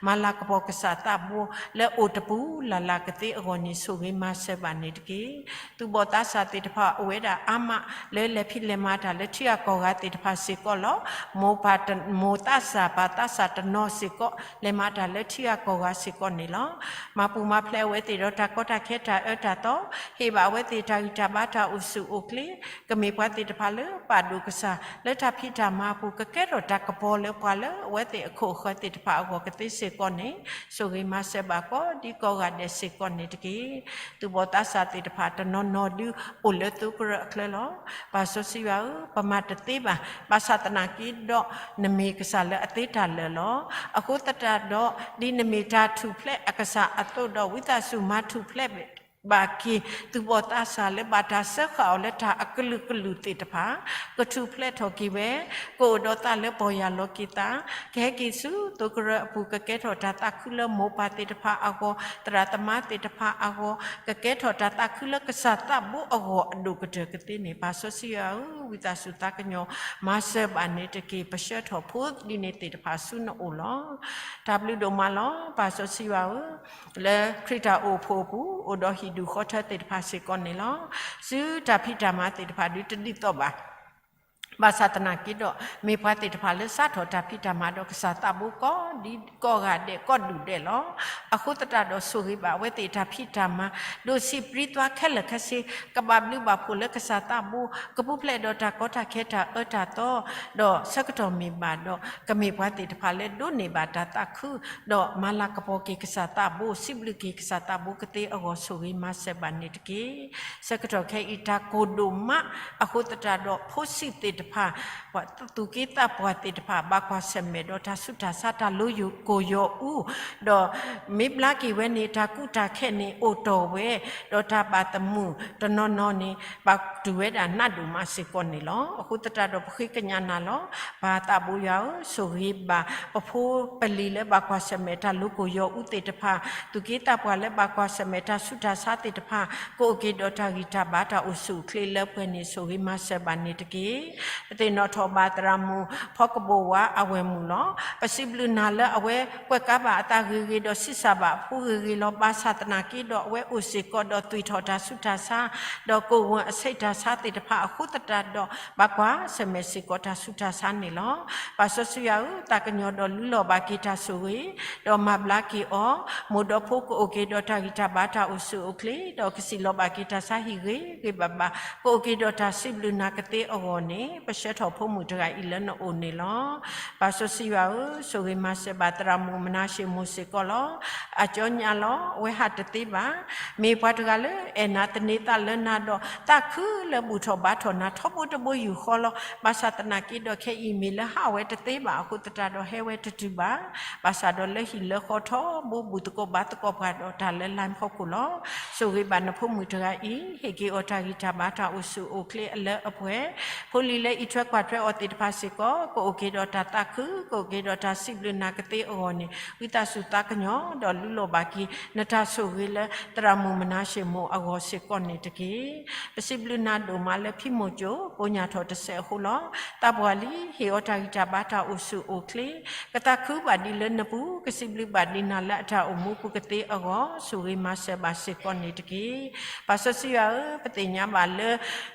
မၤလၤကပီၤကစၢ်သးဘိ လၢအိၣ်တပူၤလၢ်လၢ်ကသ့အဂီၢ်န့ၣ် ဆိၣ်ဂ့ၤမၤစၢၤဘၣ်န့ၣ်တက့ၢ်. သူၣ်ဘီၣ်သးစၢ်သ့ၣ်တဖၣ် အိၣ်ဝဲဒၣ်အါမး လၢလဲၤဖံးလဲၤမၤတၢ်လၢထံဂၤကီၢ်ဂၤသ့ၣ်တဖၣ်စ့ၢ်ကီးလီၤ. မိၢ်ပၢ်တ မိၢ်သးစၢ်ပၢ်သးစၢ်တနီၤစ့ၢ်ကီး လဲၤမၤတၢ်လၢထံဂၤကီၢ်ဂၤစ့ၢ်ကီးန့ၣ်လီၤ. မၤပူၤမၤဖျဲးအဝဲသ့ၣ်ဒီးတၢ်ကီတၢ်ခဲတၢ်အၢတၢ်သီ, ဟ့ၣ်ဘၣ်အဝဲသ့ၣ်တၢ်ဂံၢ်တၢ်ဘါတၢ်အိၣ်ဆူၣ်အိၣ်ချ့, ကမ့ၢ်ပှၤသ့ၣ်တဖၣ်လၢပာ်ဒိၣ်ကစၢ် လၢတၢ်ဖံးတၢ်မၤအပူၤ, ကကဲထီၣ်တၢ်ကပီၤလၢပှၤလၢအဝဲသ့ၣ်အခိၣ်အဃၢၤသ့ၣ်တဖၣ်အဂီၢ်ကသ့စ့ၢ်ကီးန့ၣ်, ဆိၣ်ဂ့ၤမၤစၢၤဘၣ်ကိးဒံကိးဂၤဒဲးစ့ၢ်ကီးန့ၣ်တက့ၢ်. သူၣ်ဘီၣ်သးစၢ်သ့ၣ်တဖၣ်တနီၤနီၤဒုးအိၣ်လၢသိကရၢအချၢလီၤ. ပၢ်စီဆှံယွၤဧၢ, ပမၤတသ့ဘၣ်. ဘၣ်ဆၣ်သနာ်က့ဒီး နမ့ၢ်ကစၢ်လၢအသ့တၢ်လၢာ်လီၤ. အဃိသတးဒီး ဒ်နမ့ၢ်တၢ်ထူၣ်ဖျဲးအကစၢ်အသိးဒီး ဝံသးစူၤမၤထူၣ်ဖျဲးဘၣ်က့ၤ သူၣ်ဘီၣ်သးစၢ်လၢဘၣ်တၢ်စၢဃာ်အီၤလၢတၢ်အကလုာ်ကလုာ်သ့ၣ်တဖၣ်, ကထူၣ်ဖျဲးထီၣ်က့ၤဝဲ, ကအိၣ်ဒီးသးလၢပီၢ်ယၢ်လီၤက့ၤသး, ကဟဲက့ၤဆူသိကရၢအပူၤ, ကကဲထီၣ်တၢ်သးခုလၢမိၢ်ပၢ်သ့ၣ်တဖၣ်အဂီၢ်, သရၣ်သမါသ့ၣ်တဖၣ်အဂီၢ်, ကကဲထီၣ်တၢ်သးခုလၢကစၢ်သးဘိအဂီၢ်အဒိၣ်ကတၢၢ်ကသ့န့ၣ်, ပၢ်စီဆှံယွၤဧၢ, ဝံသးစူၤသးကညီၤ မၤစၢၤဘၣ်န့ၣ်တက့ၢ်. ပဆှၢထီၣ်ဖိဒ်န့ၣ်သ့ၣ်တဖၣ်ဆူနအိၣ်လီၤ. တၢ်ဘျုးဒိၣ်မးလီၤ. ပၢ်စီဆှံယွၤဧၢ, လၢခရံာ်တၢ်အိၣ်ဖှိၣ်အပူၤ အိၣ်ဒီးဟံၣ်ဒူၣ်ဃီထၢသ့ၣ်တဖၣ်စ့ၢ်ကီးန့ၣ်လီၤ. စုတၢ်ဖံးတၢ်မၤသ့ၣ်တဖၣ်ဒုးတဒ်သိးဘၣ်. ဘၣ်ဆၣ်သနာ်က့ဒီး မ့ၢ်ပှၤသ့ၣ်တဖၣ်လၢစးထီၣ်တၢ်ဖံးတၢ်မၤဒီး ကစၢ်သးဘိကိးဒံကိးဂၤဒဲး ကိးဒူၣ်ဒဲးလီၤ. အဃိသတးဒီး ဆိၣ်ဂ့ၤဘၣ်အဝဲသ့ၣ်တၢ်ဖံးတၢ်မၤ ဒိၣ်ဆံးပြံသွါခဲလၢာ်ခဲဆ့, ကဘၣ်ဘျုးဘၣ်ဖှိၣ်လၢကစၢ်သးဘိ, ကပူၤဖျဲးဒီးတၢ်ကီတၢ်ခဲတၢ်အၢတၢ်သီ, ဒီးဆၢကတီၢ်မ့ၢ်ဘၣ်ဒီး ကမ့ၢ်ပှၤသ့ၣ်တဖၣ်လၢဒိးန့ၢ်ဘၣ်တၢ်သးခု, ဒီးမၤလၤကပီၤက့ၤကစၢ်သးဘိ, စံးဘျုးက့ၤကစၢ်သးဘိကသ့အဂီၢ် ဆိၣ်ဂ့ၤမၤစၢၤဘၣ်န့ၣ်တက့ၢ်. ဆၢကတီၢ်ခဲအံၤ တၢ်ကိၢ်ဒိၣ်မးအဃိသတးဒီး ဖိဆံးသ့ၣ်တဖၣ်, ပှၤသူၣ်က့သးပှၢ်သ့ၣ်တဖၣ် ဘၣ်ကွၢ်ဆၢၣ်မဲာ်ဒီးတၢ်ဆူးတၢ်ဆါ တၢ်လိၤယိာ်ကိၢ်ယိာ်အူ, ဒီးမ့ၢ်ဘျါက့ၤဝဲန့ၣ် တၢ်ကူတၢ်ခဲန့ၣ်အိၣ်တီၢ်ဝဲ, ဒီးတၢ်ဘၣ်သမုာ်တနီၤနီၤန့ၣ် ဘၣ်တူၢ်ဝဲဒၣ်နးဒိၣ်မးစ့ၢ်ကီးန့ၣ်လီၤ. အဃိသတးဒီး ပဃ့ကညးနၤလီၤ. ပၢ်သးဘိယွၤဧၢ, ဆိၣ်ဂ့ၤဘၣ်ပဖိပလံၤလၢဘၣ်ကွၢ်ဆၢၣ်မဲာ်တၢ်လိၤကိၢ်ယိာ်အူသ့ၣ်တဖၣ်, သူၣ်က့သးပှၢ်လၢဘၣ်ကွၢ်ဆၢၣ်မဲာ်တၢ်ဆူးတၢ်ဆါသ့ၣ်တဖၣ်, ကအိၣ်က့ၤဒီးတၢ်ဂံၢ်တၢ်ဘါတၢ်အိၣ်ဆူၣ်အိၣ်ချ့လၢပှဲၤန့ၣ် ဆိၣ်ဂ့ၤမၤစၢၤဘၣ်န့ၣ်တက့ၢ်. ပသ့ၣ်နီၣ်ထီၣ်ဘၣ်သရၣ်မုၣ်ဖီကဘိၣ်ဝါအဝဲၢ်မုၣ်လီၤ. ပစံးဘျုးနၤလၢအဝဲကွဲးကါဘၣ်အသးဂ့ၤဂ့ၤ ဒီးဆံးစၢ်ဘၣ်အဖိဂ့ၤဂ့ၤလီၤ. ဘၣ်ဆၣ်သနာ်က့ဒီး အဝဲအိၣ်စ့ၢ်ကီးဒီးသွံၣ်ထီၣ်တၢ်ဆူးတၢ်ဆါ, ဒီးကိၢ်ဝဲအဆံးတၢ်ဆါသ့ၣ်တဖၣ်အဃိသတးဒီး ဘၣ်ကွၢ်ဆၢၣ်မဲာ်စ့ၢ်ကီးတၢ်ဆူးတၢ်ဆါန့ၣ်လီၤ. ပၢ်စီဆှံယွၤဧၢ, သးကညီၤဒီးလူလီၤဘၣ်က့ၤတၢ်ဆိၣ်ဂ့ၤ, ဒီးမၤဘျါက့ၤအီၤ, မိၢ်ဒီးဖိကအိၣ်က့ၤဒီးတၢ်ဂံၢ်တၢ်ဘါတၢ်အိၣ်ဆူၣ်အိၣ်ချ့, ဒီးကစံၣ်လီၤဘၣ်က့ၤတၢ်ဆါဟံၣ်ဂ့ၤဂ့ၤဘၣ်ဘၣ်, ကအိၣ်က့ၤဒီးတၢ်စံးဘျုးနၤကသ့အဂီၢ်န့ၣ် ပဆှၢထီၣ်ဖိမုၣ်တဂၤအံၤလၢနအိၣ်န့ၣ်လီၤ. ပၢ်စီဆှံယွၤဧၢ, ဆိၣ်ဂ့ၤမၤစၢၤဘၣ်သရၣ်မုၣ်မနၤၡ့မိၢ်စ့ၢ်ကီးလီၤ. အကၠီညါလီၤ, အဝဲဟးတသ့ဘၣ်. မ့ၢ်ပှၤတဂၤလၢအဲၣ်နၤသန့ၤသးလၢနၤဒီး သးခုလၢဘူၣ်ထီၣ်ဘါထီၣ်နၤထီဘိတဘိယူၢ်ဃီလီၤ. ဘၣ်ဆၣ်သနာ်က့ဒီး ခဲအံၤမ့ၢ်လၢဟးဝဲတသ့ဘၣ်အဃိသတးဒီး ဟဲဝဲတတုၤဘၣ်. ဘၣ်ဆၣ်ဒီးလၢဟံၣ်လၢဃီထီဘိ ဘူၣ်သကိးဘါသကိးပှၤဒီး တၢ်လၢလါမၢ်ခိၣ်လီၤ. ဆိၣ်ဂ့ၤဘၣ်နဖိမုၣ်တဂၤအံၤ, ဟ့ၣ်က့ၤအီၤတၢ်ဂံၢ်တၢ်ဘါတၢ်အိၣ်ဆူၣ်အိၣ်ချ့အလၢအပှဲၤ, ဖိလံၤလၢ အံးထွဲကွၢ်ထွဲအီၤသ့ၣ်တဖၣ်စ့ၢ်ကီး ကအိၣ်က့ၤဒီးတၢ်သးခု, ကအိၣ်က့ၤဒီးတၢ်စံးဘျုးနၤကသ့အဂီၢ်န့ၣ် ဝံသးစူၤသးကညီၤ ဒီးလူလီၤဘၣ်က့ၤ နတၢ်ဆိၣ်ဂ့ၤလၢ သရၣ်မုၣ်မနၤၡ့ၣ်မိၣ်အဂီၢ်စ့ၢ်ကီးန့ၣ်တက့ၢ်. ပစံးဘျုးနၤဒိၣ်မးလၢဖံမိၢ်ကၠိ ကိညၢ်ထီၣ်တစဲးအဃိလီၤ. သးပှၢ်လံ, ဟ့ၣ်အီၤတၢ်ဂံၢ်တၢ်ဘါတၢ်အိၣ်ဆူၣ်အိၣ်ချ့, ကသးခုဘၣ်ဒံးလၢနပူၤ, ကစံးဘျုးဘၣ်ဒံးနၤလၢအတၢ်အိၣ်မူပူၤကသ့အဂီၢ် ဆိၣ်ဂ့ၤမၤစၢၤဘၣ်စ့ၢ်ကီးန့ၣ်တက့ၢ်. ပၢ်စီဆှံယွၤဧၢ, ပသ့ၣ်ညါဘၣ်လၢ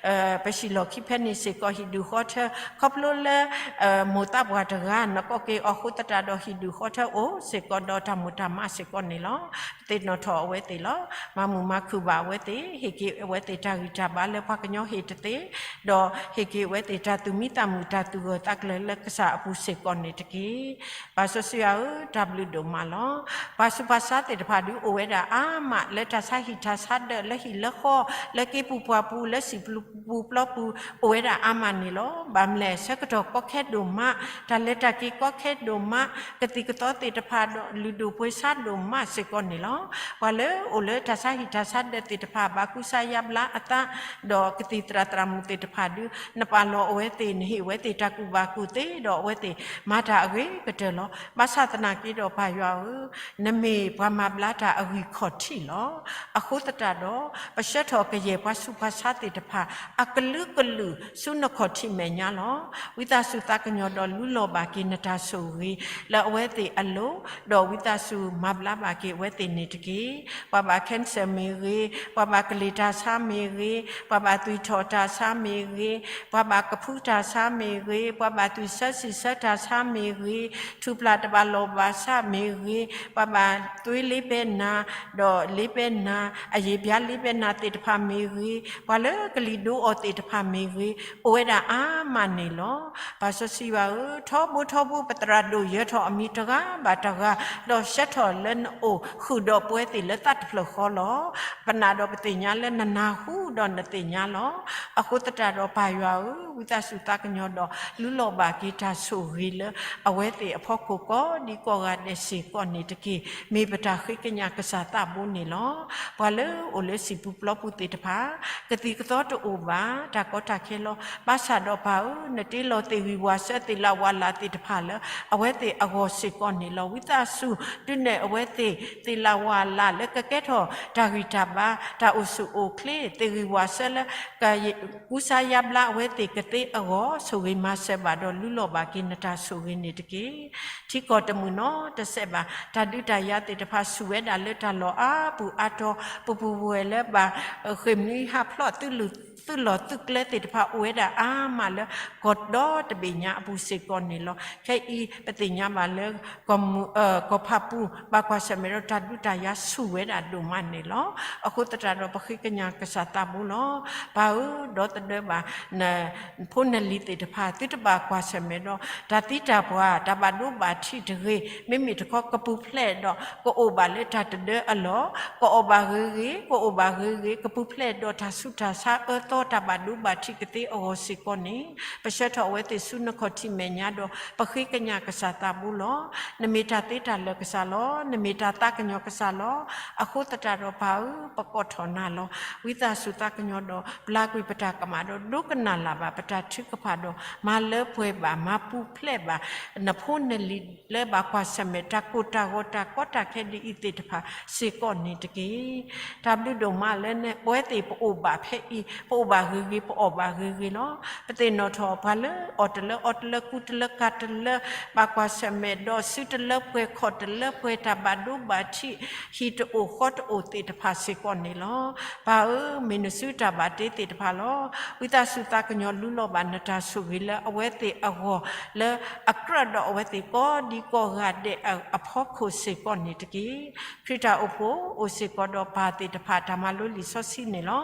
ပဟံၣ်လီၢ်ခံဖဲန့ၣ်စ့ၢ်ကီး ဟံၣ်ဒူၣ်ဃီထၢ, ခီဖျိလၢ မိၢ်သးပှၢ်တဂၤ နကိးက့ၤအီၤအဃိသတးဒီး ဟံၣ်ဒူၣ်ဃီထၢအိၣ်စ့ၢ်ကီးဒီးတၢ်မိၢ်တၢ်မးစ့ၢ်ကီးန့ၣ်လီၤ. ပသ့ၣ်နီၣ်ထီၣ်အဝဲသ့ၣ်လီၤ. မၤမုာ်မၤခုၣ်ဘၣ်အဝဲသ့ၣ်, ဟ့ၣ်က့ၤအဝဲသ့ၣ်တၢ်ဂံၢ်တၢ်ဘါလၢပှၤကညီဟ့ၣ်တသ့, ဒီးဟ့ၣ်က့ၤအဝဲသ့ၣ်တၢ်သူၣ်မံသးမုာ် တၢ်သူၣ်ဂၢၢ်သးကျၢၤလၢကစၢ်အပူၤစ့ၢ်ကီးန့ၣ်တက့ၢ်. ပၢ်စီဆှံယွၤဧၢ, တၢ်ဘျုးဒိၣ်မးလီၤ. ပှၤဆူးပှၤဆါသ့ၣ်တဖၣ်ဒုးအိၣ်ဝဲဒၣ်အါမး လၢတၢ်ဆါဟံၣ်တၢ်ဆါဒၢး လၢဟံၣ်လၢဃီ, လၢက့ၤပူၤပှၢ်ပူၤ, လၢစံာ်ပူၤပျီပူၤ အိၣ်ဝဲဒၣ်အါမးန့ၣ်လီၤ. ဘၣ်မနုၤလဲၣ် ဆၢကတီၢ်ကီခဲဒိၣ်မး, တၢ်လဲၤတၢ်က့ၤကီခဲဒိၣ်မး, ကသံၣ်ကသီသ့ၣ်တဖၣ်ဒီးလုၢ်ဒိၣ်ပှ့ၤဆါဒိၣ်မးစ့ၢ်ကီးန့ၣ်လီၤ. ပှၤလၢအိၣ်လၢတၢ်ဆါဟံၣ်တၢ်ဆါဒၢးသ့ၣ်တဖၣ် ဘၣ်ကူစါယါဘျါအသး, ဒီးကသံၣ်သရၣ်သရၣ်မုၣ်သ့ၣ်တဖၣ်ဒုး နပာ်လီၤအဝဲသ့ၣ်, နဟ့ၣ်အဝဲသ့ၣ်တၢ်ကူၣ်ဘၣ်ကူၣ်သ့, ဒီးအဝဲသ့ၣ်မၤတၢ်အဂ့ၤကတၢၢ်လီၤ. ဘၣ်ဆၣ်သနာ်က့ဒီးပၢ်ယွၤဧၢ, နမ့ၢ်ပှၤမၤဘျါတၢ်အဂံၢ်ခီၣ်ထံးလီၤ. အဃိသတးဒီး ပဆှၢထီၣ်ကယဲၢ်ပှၤဆူးပှၤဆါသ့ၣ်တဖၣ် အကလုာ်ကလုာ်ဆူနခီၣ်ထံးမဲာ်ညါလီၤ. ဝံသးစူၤသးကညီၤဒီးလူလီၤဘၣ်က့ၤနတၢ်ဆိၣ်ဂ့ၤလၢအဝဲသ့ၣ်အလိၤ, ဒီးဝံသးစူၤမၤဘျါဘၣ်က့ၤအဝဲသ့ၣ်န့ၣ်တက့ၢ်. ပှၤဘၣ် cancer မ့ၢ်ဂ့ၤ, ပှၤဘၣ်ကလံၤတၢ်ဆါမ့ၢ်ဂ့ၤ, ပှၤဘၣ်သွံၣ်ထီၣ်တၢ်ဆါမ့ၢ်ဂ့ၤ, ပှၤဘၣ်ကဖုတၢ်ဆါမ့ၢ်ဂ့ၤ, ပှၤဘၣ်သွံၣ်ဆၢစံၣ်ဆၢတၢ်ဆါမ့ၢ်ဂ့ၤ, ထူၣ်ဖျးတဘၣ်လီၢ်ဘၣ်ဆၣ်မ့ၢ်ဂ့ၤ, ပှၤဘၣ်သွ့လ့ပဲနၤ, ဒီးလ့ပဲနၤ, အယံာ်ဘျါလ့ပဲနၤသ့ၣ်တဖၣ်မ့ၢ်ဂ့ၤ, ပှၤလၢကလံၤဒိအီၤသ့ၣ်တဖၣ်မ့ၢ်ဂ့ၤ, အိၣ်ဝဲဒၣ်အါမးန့ၣ်လီၤ. ပၢ်စီဆှံယွၤဧၢ, ထီဘိထီဘိ ပသရၣ်ဒိၣ်ယၢၤထီၣ်အမံၤတဂၤဘၣ်တဂၤ, ဒီးဆှၢထီၣ်လၢနအိၣ်ဃုာ်ဒီးပဝဲသ့ၣ်လၢသးတဖျၢၣ်ဃီလီၤ. ပနာ်ဒီးပသ့ၣ်ညါလၢနနၢ်ဟူဒီးနသ့ၣ်ညါလီၤ. အဃိသတးဒီးပၢ်ယွၤဧၢ, ဝံသးစူၤသးကညီၤဒီး လူလီၤဘၣ်က့ၤတၢ်ဆိၣ်ဂ့ၤလၢအဝဲသ့ၣ်အဖီခိၣ်ကိးဒံကိးဂၤဒဲးစ့ၢ်ကီးန့ၣ်တက့ၢ်. မ့ၢ်ပတၢ်ဃ့ကညးကစၢ်သးဘိန့ၣ်လီၤ. ပှၤလၢအိၣ်လၢစံာ်ပူၤပျီပူၤသ့ၣ်တဖၣ် ကသံၣ်ကသီတအိၣ်ဘၣ်, တၢ်ကီတၢ်ခဲလီၤ. ဘၣ်ဆၣ်ဒီးပၢ်ဧၢ, နတ့လီၤသ့ၣ်ဂံၢ်ဝၣ်စၢၤသ့ၣ်လၣ်ဝၣ်လၣ်သ့ၣ်တဖၣ်လၢ အဝဲသ့ၣ်အဂီၢ်စ့ၢ်ကီးန့ၣ်လီၤ. ဝံသးစူၤ ဒုးနဲၣ်အဝဲသ့ၣ် သ့ၣ်လၣ်ဝၣ်လၣ်လၢကကဲထီၣ်တၢ်ဂံၢ်တၢ်ဘါ, တၢ်အိၣ်ဆူၣ်အိၣ်ချ့, သ့ၣ်ဂံၢ်ဝၣ်စၢၤလၢ ကကူစါယါဘျါအဝဲသ့ၣ်ကသ့အဂီၢ်, ဆိၣ်ဂ့ၤမၤစၢၤဘၣ်ဒီးလူလီၤဘၣ်က့ၤနတၢ်ဆိၣ်ဂ့ၤန့ၣ်တက့ၢ်. ထံကီၢ်တမုာ်နီတစဲးဘၣ်, တၢ်ဒုးတၢ်ယၤသ့ၣ်တဖၣ်ဆူၣ်ဝဲဒၣ်လၢတၢ်လီၢ်အါပူၤအါတီၤ, ပပူၤဝဲလၢဘၣ်ဃ့ၢ်မှံဟးဖျိး သုးလီၢ်သုးကျဲသ့ၣ်တဖၣ်အိၣ်ဝဲဒၣ်အါမးလၢ ကီၢ်ဒီတဘ့ၣ်ညါအပူၤစ့ၢ်ကီးန့ၣ်လီၤ. ခဲအံၤပသ့ၣ်ညါဘၣ်လၢ ကီၢ်ပူၤ, ကီၢ်ဖးပူၤ ဘၣ်ကွၢ်ဆၢၣ်မဲာ်ဒီးတၢ်ဒုးတၢ်ယၤဆူၣ်ဝဲဒၣ်ဒိၣ်မးန့ၣ်လီၤ. အဃိသတးဒီးပဃ့ကညးကစၢ်သးဘိလီၤ. ပၢ်ဧၢ, ဒီသဒၢဘၣ် နဖိနလံၤသ့ၣ်တဖၣ် သုတဘၣ်ကွၢ်ဆၢၣ်မဲာ်ဒီး တၢ်သံတၢ်ပှၢ် တၢ်ဘၣ်ဒိဘၣ်ထံးတဂ့ၤ, မ့မ့ၢ်တခီကပူၤဖျဲးဒီး ကအိၣ်ဘၣ်လၢတၢ်တဒၢအလီၢ်, ကအီၣ်ဘၣ်ဂ့ၤဂ့ၤ, ကအီၣ်ဘၣ်ဂ့ၤဂ့ၤ, ကပူၤဖျဲးဒီးတၢ်ဆူးတၢ်ဆါအၢသီ တၢ်ဘၣ်ဒိဘၣ်ထံးကသ့အဂီၢ်စ့ၢ်ကီးန့ၣ် ပဆှၢထီၣ်အဝဲသ့ၣ်ဆူနခီၣ်ထံးမဲာ်ညါဒီး ပဃ့ကညးကစၢ်သးဘိလီၤ. နမ့ၢ်တၢ်သ့တၢ်လၢာ်ကစၢ်လီၤ. နမ့ၢ်တၢ်သးကညီၤကစၢ်လီၤ. အဃိသတးဒီးပၢ်ဧၢ, ပကိးထီၣ်နၤလီၤ. ဝံသးစူၤသးကညီၤဒီး ပျၢ်ကွံာ်ပတၢ်ကမၣ်ဒီး ဒိကနၣ်လၢ်ဘၣ်ပတၢ်ထုကဖၣ်ဒီး မၤလၢပှဲၤဘၣ် မၤပူၤဖျဲးဘၣ် နဖိနလံၤလၢဘၣ်ကွၢ်ဆၢၣ်မဲာ်တၢ်ကိၢ်တၢ်ဂီၤတၢ်ကီတၢ်ခဲဒ်အံၤသ့ၣ်တဖၣ်စ့ၢ်ကီးန့ၣ်တက့ၢ်. တၢ်ဘျုးဒိၣ်မးလၢနပဝဲသ့ၣ်ပအိၣ်ဘၣ်ဖဲအံၤ ပအိၣ်ဘၣ်ဂ့ၤဂ့ၤ ပအီၣ်ဘၣ်ဂ့ၤဂ့ၤလီၤ. ပသ့ၣ်နီၣ်ထီၣ်ပှၤလၢအီၣ်တလၢအီတလၢကူတလၢကၤတလၢ ဘၣ်ကွၢ်ဆၢၣ်မဲာ်ဒီးစုတလၢပှဲၤခီၣ်တလၢပှဲၤ တၢ်ဘၣ်ဒိဘၣ်ထံး ဟံၣ်တအိၣ်ဃီတအိၣ်သ့ၣ်တဖၣ်စ့ၢ်ကီးန့ၣ်လီၤ. ပၢ်ဧၢ, မ့ၢ်နစုတၢ်ဘၣ်တ့သ့ၣ်တဖၣ်လီၤ. ဝံသးစူၤသးကညီၤလူလီၤဘၣ်နတၢ်ဆိၣ်ဂ့ၤလၢအဝဲသ့ၣ်အဂီၢ် လၢအကြၢးဒီးအဝဲသ့ၣ်ကိးဒံကိးဂၤဒဲးအဖီခိၣ်စ့ၢ်ကီးန့ၣ်တက့ၢ်. ခရံာ်တၢ်အိၣ်ဖှိၣ်အိၣ်စ့ၢ်ကီးဒီးပၢ်သ့ၣ်တဖၣ် တၢ်မၤလိလံာ်စီဆှံန့ၣ်လီၤ.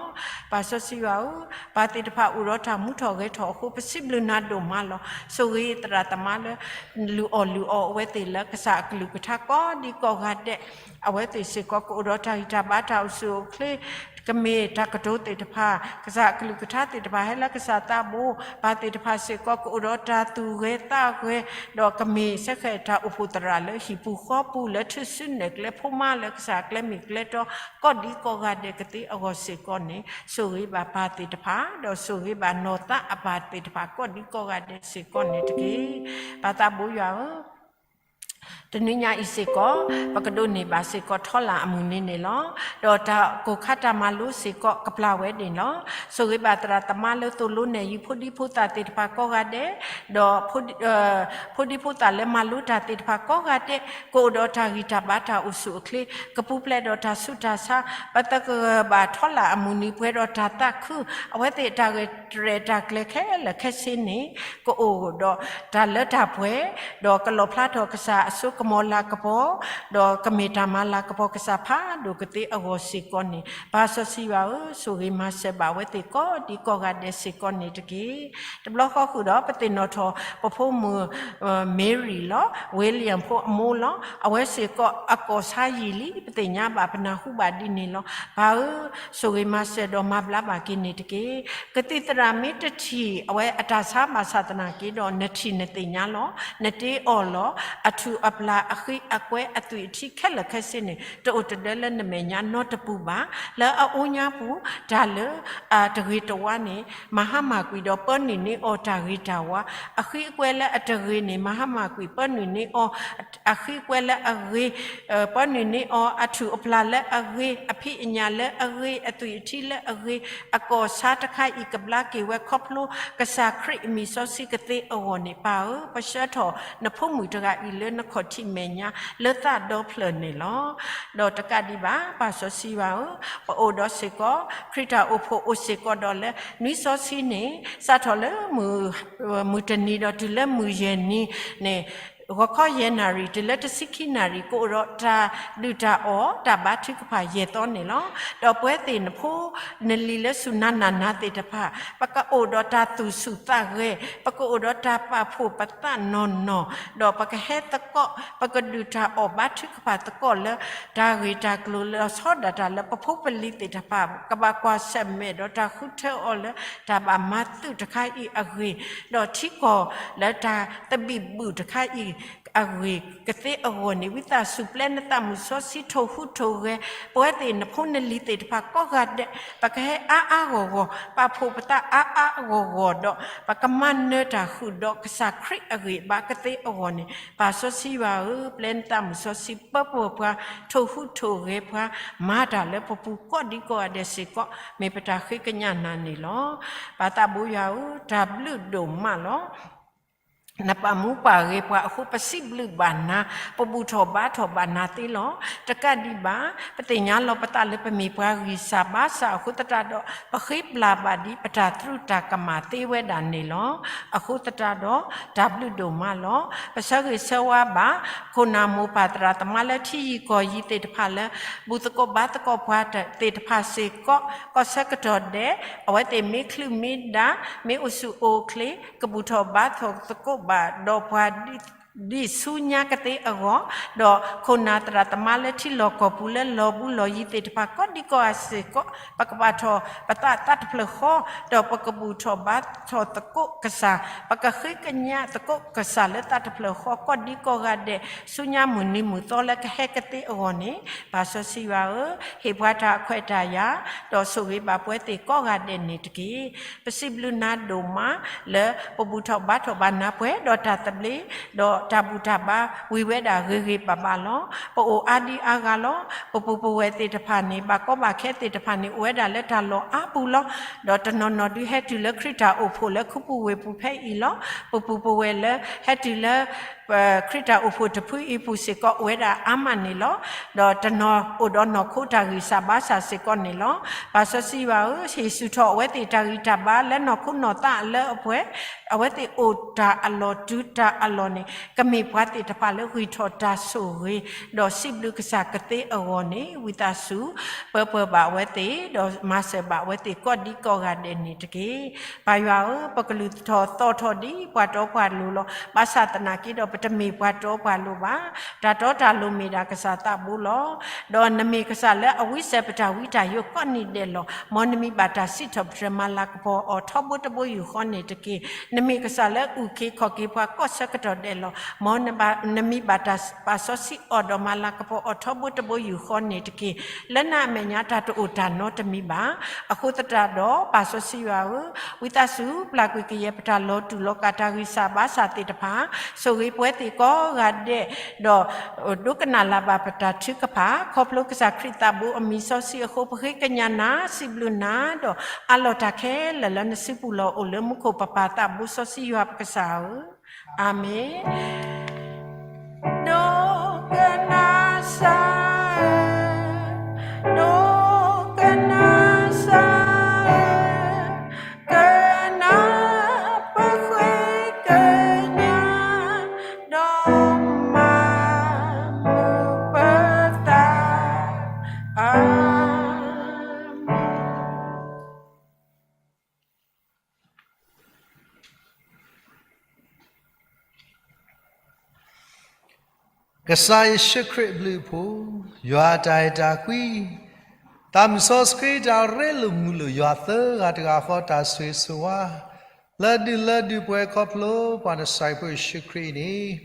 ပၢ်စီဆှံယွၤဧၢ, ပၢ်သ့ၣ်တဖၣ်အိၣ်ဒီးတၢ်မူထီၣ်ဂဲၤထီၣ်အဃိ ပစံးဘျုးနၤဒိၣ်မးလီၤ. ဆိၣ်ဂ့ၤသရၣ်သမါလၢ လုၢ်အီၣ်လုၢ်အီအဝဲသ့ၣ်လၢကစၢ်အကလုၢ်ကထါကိးဒံကိးဂၤဒဲး, အဝဲသ့ၣ်စ့ၢ်ကီးကအိၣ်ဒီးတၢ်ဂံၢ်တၢ်ဘါ တၢ်အိၣ်ဆူၣ်အိၣ်ချ့ ကမ့ၢ်တၢ်ကတိၤသ့ၣ်တဖၣ်, ကစၢ်အကလုၢ်ကထါသ့ၣ်တဖၣ် ဟဲလၢကစၢ်သးဘိ, ပၢ်သ့ၣ်တဖၣ်စ့ၢ်ကီး ကအိၣ်ဒီးတၢ်သူၣ်ဂဲၤသးဂဲၤ, ဒီးကမ့ၢ်ဆၢဃဲၤတၢ်အိၣ်ဖှိၣ်သရၣ်လၢဟံၣ်ပူၤဃီပူၤ လၢထူၣ်စုနဲၣ်ကျဲ ဖိမါလၢကစၢ်ကျဲမ့ၢ်ကျဲတီ ကိးဒံကိးဂၤဒဲးကသ့အဂီၢ်စ့ၢ်ကီးန့ၣ်, ဆိၣ်ဂ့ၤဘၣ်ပၢ်သ့ၣ်တဖၣ်, ဒီးဆိၣ်ဂ့ၤဘၣ်နီၢ်သးအပၢ်သ့ၣ်တဖၣ် ကိးဒံကိးဂၤဒဲးစ့ၢ်ကီးန့ၣ်တက့ၢ်. ပၢ်သးဘိယွၤဧၢ, တနွံညါအံၤစ့ၢ်ကီး ပကဒိးန့ၢ်ဘၣ်စ့ၢ်ကီးထီလာ်အမုၢ်နံၤန့ၣ်လီၤ. ဒီးတၢ်ကိၢ်ခါတၢ်မၤလိစ့ၢ်ကီး ကပျၢ်ဝဲန့ၣ်လီၤ. ဆိၣ်ဂ့ၤဘၣ်သရၣ်သမါလၢသိၣ်လိနဲၣ်ယုၤ ဖိဒံဖိသၣ်သ့ၣ်တဖၣ်ကိးဂၤဒဲး, ဒီး ဖိဒံဖိသၣ်လၢမၤလိတၢ်သ့ၣ်တဖၣ်ကိးဂၤဒဲး, ကအိၣ်ဒီးတၢ်ဂံၢ်တၢ်ဘါတၢ်အိၣ်ဆူၣ်အိၣ်ချ့, ကပူၤဖျဲးဒီးတၢ်ဆူးတၢ်ဆါ, ပသဂၢၢ်ဘၣ်ထီလာ်အမုၢ်နံၤ ပှဲၤဒီးတၢ်သးခု, အဝဲသ့ၣ်အတၢ်ရဲၣ်တၢ်ကျဲၤခဲလၢာ်ခဲဆ့န့ၣ် ကအိၣ်ဒီးတၢ်လၢတၢ်ပှဲၤ, ဒီးကလီၣ်ဖျါထီၣ်ကစၢ်အစိကမီၤလၤကပီၤ, ဒီးကမ့ၢ်တၢ်မၤလၤကပီၤကစၢ်ဖးဒိၣ်ကသ့အဂီၢ်စ့ၢ်ကီးန့ၣ် ပၢ်စီဆှံယွၤဧၢ, ဆိၣ်ဂ့ၤမၤစၢၤဘၣ်အဝဲသ့ၣ်ကိးဒံကိးဂၤဒဲးစ့ၢ်ကီးန့ၣ်တက့ၢ်. တဘျီဃီဃုာ်ဒီး ပသ့ၣ်နီၣ်ထီၣ် ပဖိမုၣ် Mary လီၤ, William ဖိအမိၢ်လီၤ. အဝဲစ့ၢ်ကီးအကီၢ်ဆါယံာ်လံ ပသ့ၣ်ညါဘၣ် ပနၢ်ဟူဘၣ်ဒ်န့ၣ်လီၤ. ပၢ်ဧၢ, ဆိၣ်ဂ့ၤမၤစၢၤဒီးမၤဘျါဘၣ်က့ၤန့ၣ်တက့ၢ်. ကသံၣ်သရၣ်မ့ၢ်တထံၣ် အဝဲအတၢ်ဆါဘၣ်ဆၣ်သနာ်က့ဒီး နထံၣ်နသ့ၣ်ညါလီၤ. နတ့အီၣ်လီၤ. အထူၣ်အပျၢ် အဃံအကွဲ အသွံၣ်အထံခဲလၢာ်ခဲဆ့န့ၣ် တအိၣ်တဒၢလၢနမဲာ်ညါနီတပူၤဘၣ်. လၢအအိၣ်ညါပူၤ တၢ်လၢအတဂ့ၤတဝါန့ၣ် မၤဟါမၢ်ကွံာ်ဒီးပၢနုာ်န့ၢ်အီၤတၢ်ဂ့ၤတၢ်ဝါ, အဃံအကွဲလၢအတဂ့ၤန့ၣ် မၤဟါမၢ်ကွံာ်ပၢနုာ်န့ၢ်အီၤ အဃံအကွဲလၢအဂ့ၤ, ပၢနုာ်န့ၢ်အီၤ အထူၣ်အပျၢ်လၢအဂ့ၤ, အဖံးအညၣ်လၢအဂ့ၤ, အသွံၣ်အထံလၢအဂ့ၤ, အကီၢ်ဆါတခါအံၤ ကဘျါက့ၤဝဲခီဖျိ ကစၢ်ခရံာ်အမံၤစီဆှံကသ့အဂီၢ်န့ၣ် ပၢ်ဧၢ, ပဆှၢထီၣ်နဖိမုၣ်တဂၤအံၤလၢနခီၣ်ထံးမဲာ်ညါ လၢသးဒီဖျၢၣ်န့ၣ်လီၤ. ဒီးတကးဒံးဘၣ် ပၢ်စီဆှံယွၤဧၢ, ပအိၣ်ဒီးစ့ၢ်ကီး ခရံာ်တၢ်အိၣ်ဖှိၣ်အိၣ်စ့ၢ်ကီးဒီးလၢ နွံစီဆှံန့ၣ် စးထီၣ်လၢ မုၢ်တနံၤဒီးတုၤလၢမုၢ်ယဲၢ်နံၤန့ၣ် ဂီၤခီယဲၢ်နၣ်ရံၣ် တုၤလၢတဆံခံနၣ်ရံၣ် ကအိၣ်ဒီးတၢ်ဒုၣ်တၢ်အီၣ် တၢ်ဘါထုကဖၣ်ယဲၢ်သီန့ၣ်လီၤ. ဒီးပဝဲသ့ၣ်နဖိနလံၤလၢစူၢ်နၤနာ်နၤသ့ၣ်တဖၣ် ပကအိၣ်ဒီးတၢ်သူၣ်ဆူၣ်သးဂဲၤ, ပကအိၣ်ဒီးတၢ်ပာ်ဖှိၣ်ပသးနီၢ်နီၢ်, ဒီးပကဟဲသကိး ပကဒုၣ်တၢ်အီၣ်ဘါထုကဖၣ်သကိးလၢ တၢ်ဂ့ၢ်တၢ်ကျိၤလၢ လီၤဆီဒၣ်တၢ်လၢပဖိပလံၤသ့ၣ်တဖၣ် ကဘၣ်ကွၢ်ဆၢၣ်မဲာ်ဒီးတၢ်ဃုထၢအီၤလၢ တၢ်ဘၣ်မၤသုးတခါအံၤအဂ့ၢ်, ဒီးထံကီၢ်လၢတၢ်သဘံၣ်ဘုၣ်တခါအံၤ အဂ့ၢ်ကသ့အဂီၢ်န့ၣ် ဝံသးစူၤပျဲနသးမုၢ်စီဆှံထိၣ်ဟူးထိၣ်ဂဲၤ ပဝဲသ့ၣ်နဖိနလံၤသ့ၣ်တဖၣ်ကိးဂၤဒဲး ပကဟဲအါအါဂီၢ်ဂီၢ် ပာ်ဖှိၣ်ပသးအါအါဂီၢ်ဂီၢ်ဒီး ပကမၤနၢၤတၢ်ဃုာ်ဒီးကစၢ်ခရံာ်အဂံၢ်အဘါကသ့အဂီၢ်န့ၣ် ပၢ်စီဆှံယွၤဧၢ, ပျဲနသးမုၢ်စီဆှံပၢပှဲၤပှၤ ထိၣ်ဟူးထိၣ်ဂဲၤပှၤ မၤတၢ်လၢပပူၤကိးဒံကိးဂၤဒဲးစ့ၢ်ကီး မ့ၢ်ပတၢ်ဃ့ကညးနၤန့ၣ်လီၤ. ပၢ်သးဘိယွၤဧၢ, တၢ်ဘျုးဒိၣ်မးလီၤ. နပာ်မူပာ်ဂဲၤပှၤအဃိ ပစံးဘျုးဘၣ်နၤ, ပဘူၣ်ထီၣ်ဘါထီၣ်ဘၣ်နၤသ့လီၤ. တကးဒံးဘၣ် ပသ့ၣ်ညါလီၤပသးလၢပမ့ၢ်ပှၤဂံၢ်စၢ်ဘါစၢ်အဃိသတးဒီး ပဃ့ပျၢ်ဘၣ်ဒ်ပတၢ်သရူးတၢ်ကမၣ်သ့ဝဲဒၣ်န့ၣ်လီၤ. အဃိသတးဒီး တၢ်ဘျုးဒိၣ်မးလီၤ. ပဆၢဂ့ၤဆၢဝါဘၣ် ခိၣ်နၢ်မိၢ်ပၢ်သရၣ်သမါလၢထံယံၤကီၢ်ယံၤသ့ၣ်တဖၣ်လၢ ဘူၣ်သကိးဘါသကိးပှၤသ့ၣ်တဖၣ်စ့ၢ်ကီး ကီၢ်ဆၢကတီၢ်ဒဲး အဝဲသ့ၣ်မ့ၢ်ချုးမ့ၢ်ဒါ မ့ၢ်အိၣ်ဆူၣ်အိၣ်ချ့ ကဘူၣ်ထီၣ်ဘါထီၣ်သကိးဘၣ်ဒီးပှၤ ဒ်ဆူညါကသ့အဂီၢ်, ဒီးခိၣ်နၢ်သရၣ်သမါလၢထံလီၢ်ကီၢ်ပူၤလၢလီၢ်ဘူးလီၢ်ယံၤသ့ၣ်တဖၣ် ကိးဒံကိးဂၤစ့ၢ်ကီး ပကပာ်ထီၣ်ပသးသးတဖျၢၣ်ဃီ, ဒီးပကဘူၣ်ထီၣ်ဘါထီၣ်သကိးကစၢ်, ပကဃ့ကညးသကိးကစၢ်လၢသးတဖျၢၣ်ဃီ ကိးဒံကိးဂၤဒဲး ဆူညါမုၢ်နံၤမုၢ်သီလၢကဟဲကသ့အဂီၢ်န့ၣ်, ပၢ်စီဆှံယွၤဧၢ, ဟ့ၣ်ပှၤတၢ်ခွဲးတၢ်ယာ်, ဒီးဆိၣ်ဂ့ၤဘၣ်ပဝဲသ့ၣ်ကိးဂၤဒဲးန့ၣ်တက့ၢ်. ပစံးဘျုးနၤဒိၣ်မးလၢ ပဘူၣ်ထီၣ်ဘါထီၣ်ဘၣ်နၤပှဲၤဒီးတၢ်သဘျ့, ဒီးတၢ်ဘူၣ်တၢ်ဘါဝံၤဝဲဒၣ်ဂ့ၤဂ့ၤဘၣ်ဘၣ်လီၤ. ပအိၣ်အါဒံအါဂၤလီၤ. ပပူၤပဝဲၢ်သ့ၣ်တဖၣ်န့ၣ် ဘၣ်ကီဘၣ်ခဲသ့ၣ်တဖၣ်န့ၣ် အိၣ်ဝဲဒၣ်လၢတၢ်လီၢ်အါပူၤလီၤ. ဒီးတနီၤနီၤဒုးဟဲတုၤလၢခရံာ်တၢ်အိၣ်ဖှိၣ်လၢခူပူၤဝ့ၢ်ပူၤဖဲအံၤလီၤ. ပပူၤပဝဲၢ်လၢဟဲတုၤလၢ ခရံာ်တၢ်အိၣ်ဖှိၣ်တဖုအံၤပူၤစ့ၢ်ကီး အိၣ်ဝဲဒၣ်အါမးန့ၣ်လီၤ. ဒီးတနီၤအိၣ်ဒီးနီၢ်ခိတၢ်ဂံၢ်စၢ်ဘါစၢ်စ့ၢ်ကီးန့ၣ်လီၤ. ပၢ်စီဆှံယွၤဧၢ, ဟ့ၣ်ဆူၣ်ထီၣ်အဝဲသ့ၣ်တၢ်ဂံၢ်တၢ်ဘါလၢနီၢ်ခိနီၢ်သးအလၢအပှဲၤ, အဝဲသ့ၣ်အိၣ်တၢ်အလီၢ်တုၤတၢ်အလီၢ်န့ၣ် ကမ့ၢ်ပှၤသ့ၣ်တဖၣ်လၢဂံၢ်ထီၣ်တၢ်ဆိၣ်ဂ့ၤ, ဒီးစံးဘျုးကစၢ်ကသ့အဂီၢ်န့ၣ် ဝံသးစူၤ ပၢပှဲၤဘၣ်အဝဲသ့ၣ်, ဒီးမၤစၢၤဘၣ်အဝဲသ့ၣ်ကိးဒံကိးဂၤဒဲးန့ၣ်တက့ၢ်. ပၢ်ယွၤဧၢ, ပကလုၢ်ထီၣ်သီထီၣ်ဒ်ပှၤတီပှၤလိၤလီၤ. ဘၣ်ဆၣ်သနာ်က့ဒီး တမ့ၢ်ပှၤတီပှၤလိၤဘၣ်. တၢ်တီတၢ်လိၤမ့ၢ်ဒၣ်ကစၢ်သးဘိလီၤ. ဒီးနမ့ၢ်ကစၢ်လၢအဝံစဲးပတၢ်ဝံတၢ်ယိးကိးနံၤဒဲးလီၤ. မ်နမံၤဘၣ်တၢ်စံးထီၣ်ပတြၢၤမၤလၤကပီၤအီၤထီဘိတဘိယူၢ်ဃီန့ၣ်တက့ၢ်. နမ့ၢ်ကစၢ်လၢအုၣ်က့ၤခီၣ်က့ၤပှၤကိးဆၢကတီၢ်ဒဲးလီၤ. မ်နမံၤဘၣ်တၢ်ပာ်စီဆှံအီၤဒီးမၤလၤကပီၤအီၤထီဘိတဘိယူၢ်ဃီန့ၣ်တက့ၢ်. လၢနၤအမဲာ်ညါတၢ်တအိၣ်တၢ်နီတမံၤဘၣ်. အဃိသတးဒီး ပၢ်စီဆှံယွၤဧၢ, ဝံသးစူၤပျၢ်ကွံာ်ကယဲၢ်ပတၢ်လီၤတူာ်လီၤကာ်တၢ်ဂံၢ်စၢ်ဘါစၢ်သ့ၣ်တဖၣ်, ဆိၣ်ဂ့ၤပှၤသ့ၣ်ကိးဂၤဒဲး, ဒီးဒိကနၣ်လၢ်ဘၣ်ပတၢ်ထုကဖၣ်, ခီဖျိကစၢ်ခရံာ်သးဘိအမံၤစီဆှံအဃိ ပဃ့ကညးနၤစံးဘျုးနၤ, ဒီးအးလီၤတၢ်ခဲလၢာ်လၢနစုပူၤလီၤအိၣ်လၢမူခိၣ်ပပၢ်သးဘိစီဆှံယွၤပကစၢ်ဧၢ, အၤမ့ၣ်. ဒိကနၣ်စၢ်ဧၢ, ဒိကနၣ်စၢ်ဧၢ, ကနၣ်ပဃ့ကညး, ဒီးမၤမုာ်ပသး, အၤမ့ၣ်. ကစၢ်ယ့ၣ်ၡူးခရံာ်အဘျုးအဖှိၣ်, ယွၤအတၢ်အဲၣ်တၢ်ကွံ, သးမုၢ်စီဆှံတၢ်ရ့လိာ်မုာ်လိာ်ယွၤသၢဂၤတဂၤဃီတၢ်ဆိၣ်ဂ့ၤဆိၣ်ဝါ, လၢဒုးလၢဒုးပှဲၤခီဖျိပှၤနဆှဲးဖိယ့ၣ်ၡူးခရံာ်အံၤန့ၣ်,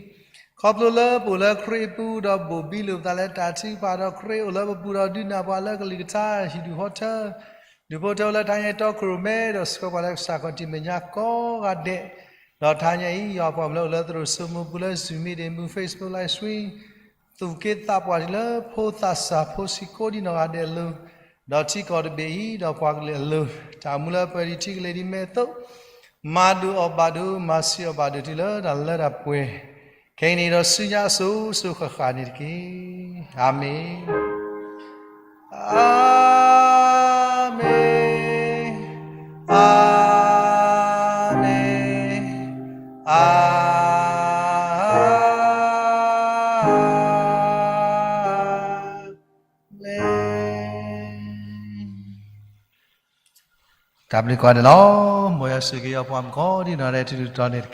ခီဖျိလၢပအိၣ်လၢခရံာ်အပူၤဒီးဘိၣ်ဘံလိာ်ပသးလၢတၢ်ထုကဖၣ်ဒီးခရံာ်အိၣ်လၢပပူၤဒီးဒုးနၢ်ပှၤလၢကလုၢ်ကထါဟံၣ်ဒူၣ်ဟီထၢ, ဒူၣ်ဖိထၢဖိလၢတၢ်ညါအံၤတီခိၣ်ရိၣ်မဲ ဒီးဆှၢပှၤလၢကစၢ်ခီၣ်ထံးမဲာ်ညါကိးဂၤဒဲး, ဒီးတၢ်ညါအံၤ ယွၤပှၤမၢလၢအိၣ်လၢသရိာ်စိမိၤပူၤလၢ Zoom meeting မူ Facebook live stream သူၣ်က့သးပှၢ်တုၤလၢဖိသးစၢ်ဖိဆံးကိးဒံနီၢ်ဂၤဒဲးအလိၤ, ဒီးထံကီၢ်တဘ့ၣ်အံၤ ဒီးပှၤကလုာ်အလိၤ, တၢ်မူလၢပှဲၤဒံးထံကလဲၤဒံးမဲာ်သိး, မၤဒိၣ်အီၣ်ဘၣ်ဒိၣ် မၤဆံးအီၣ်ဘၣ်ဒိၣ်တုၤလၢတၢ်လၢတၢ်ပှဲၤ, ခဲအံၤန့ၣ်ဒီးဆူညါအစိၤစိၤဃၣ်ဃၣ်န့ၣ်တက့ၢ်. အၤမ့ၣ်. အၤမ့ၣ်, အၤမ့ၣ်, အၤမ့ၣ်. တၢ်ဘျုးကိးဂၤဒဲးလီၤ. မ်ယွၤဆိၣ်ဂ့ၤအပှၤမုၣ်ကိးဒံနီၢ်ဂၤဒဲး တဒူၣ်တတီၤန့ၣ်တက့ၢ်.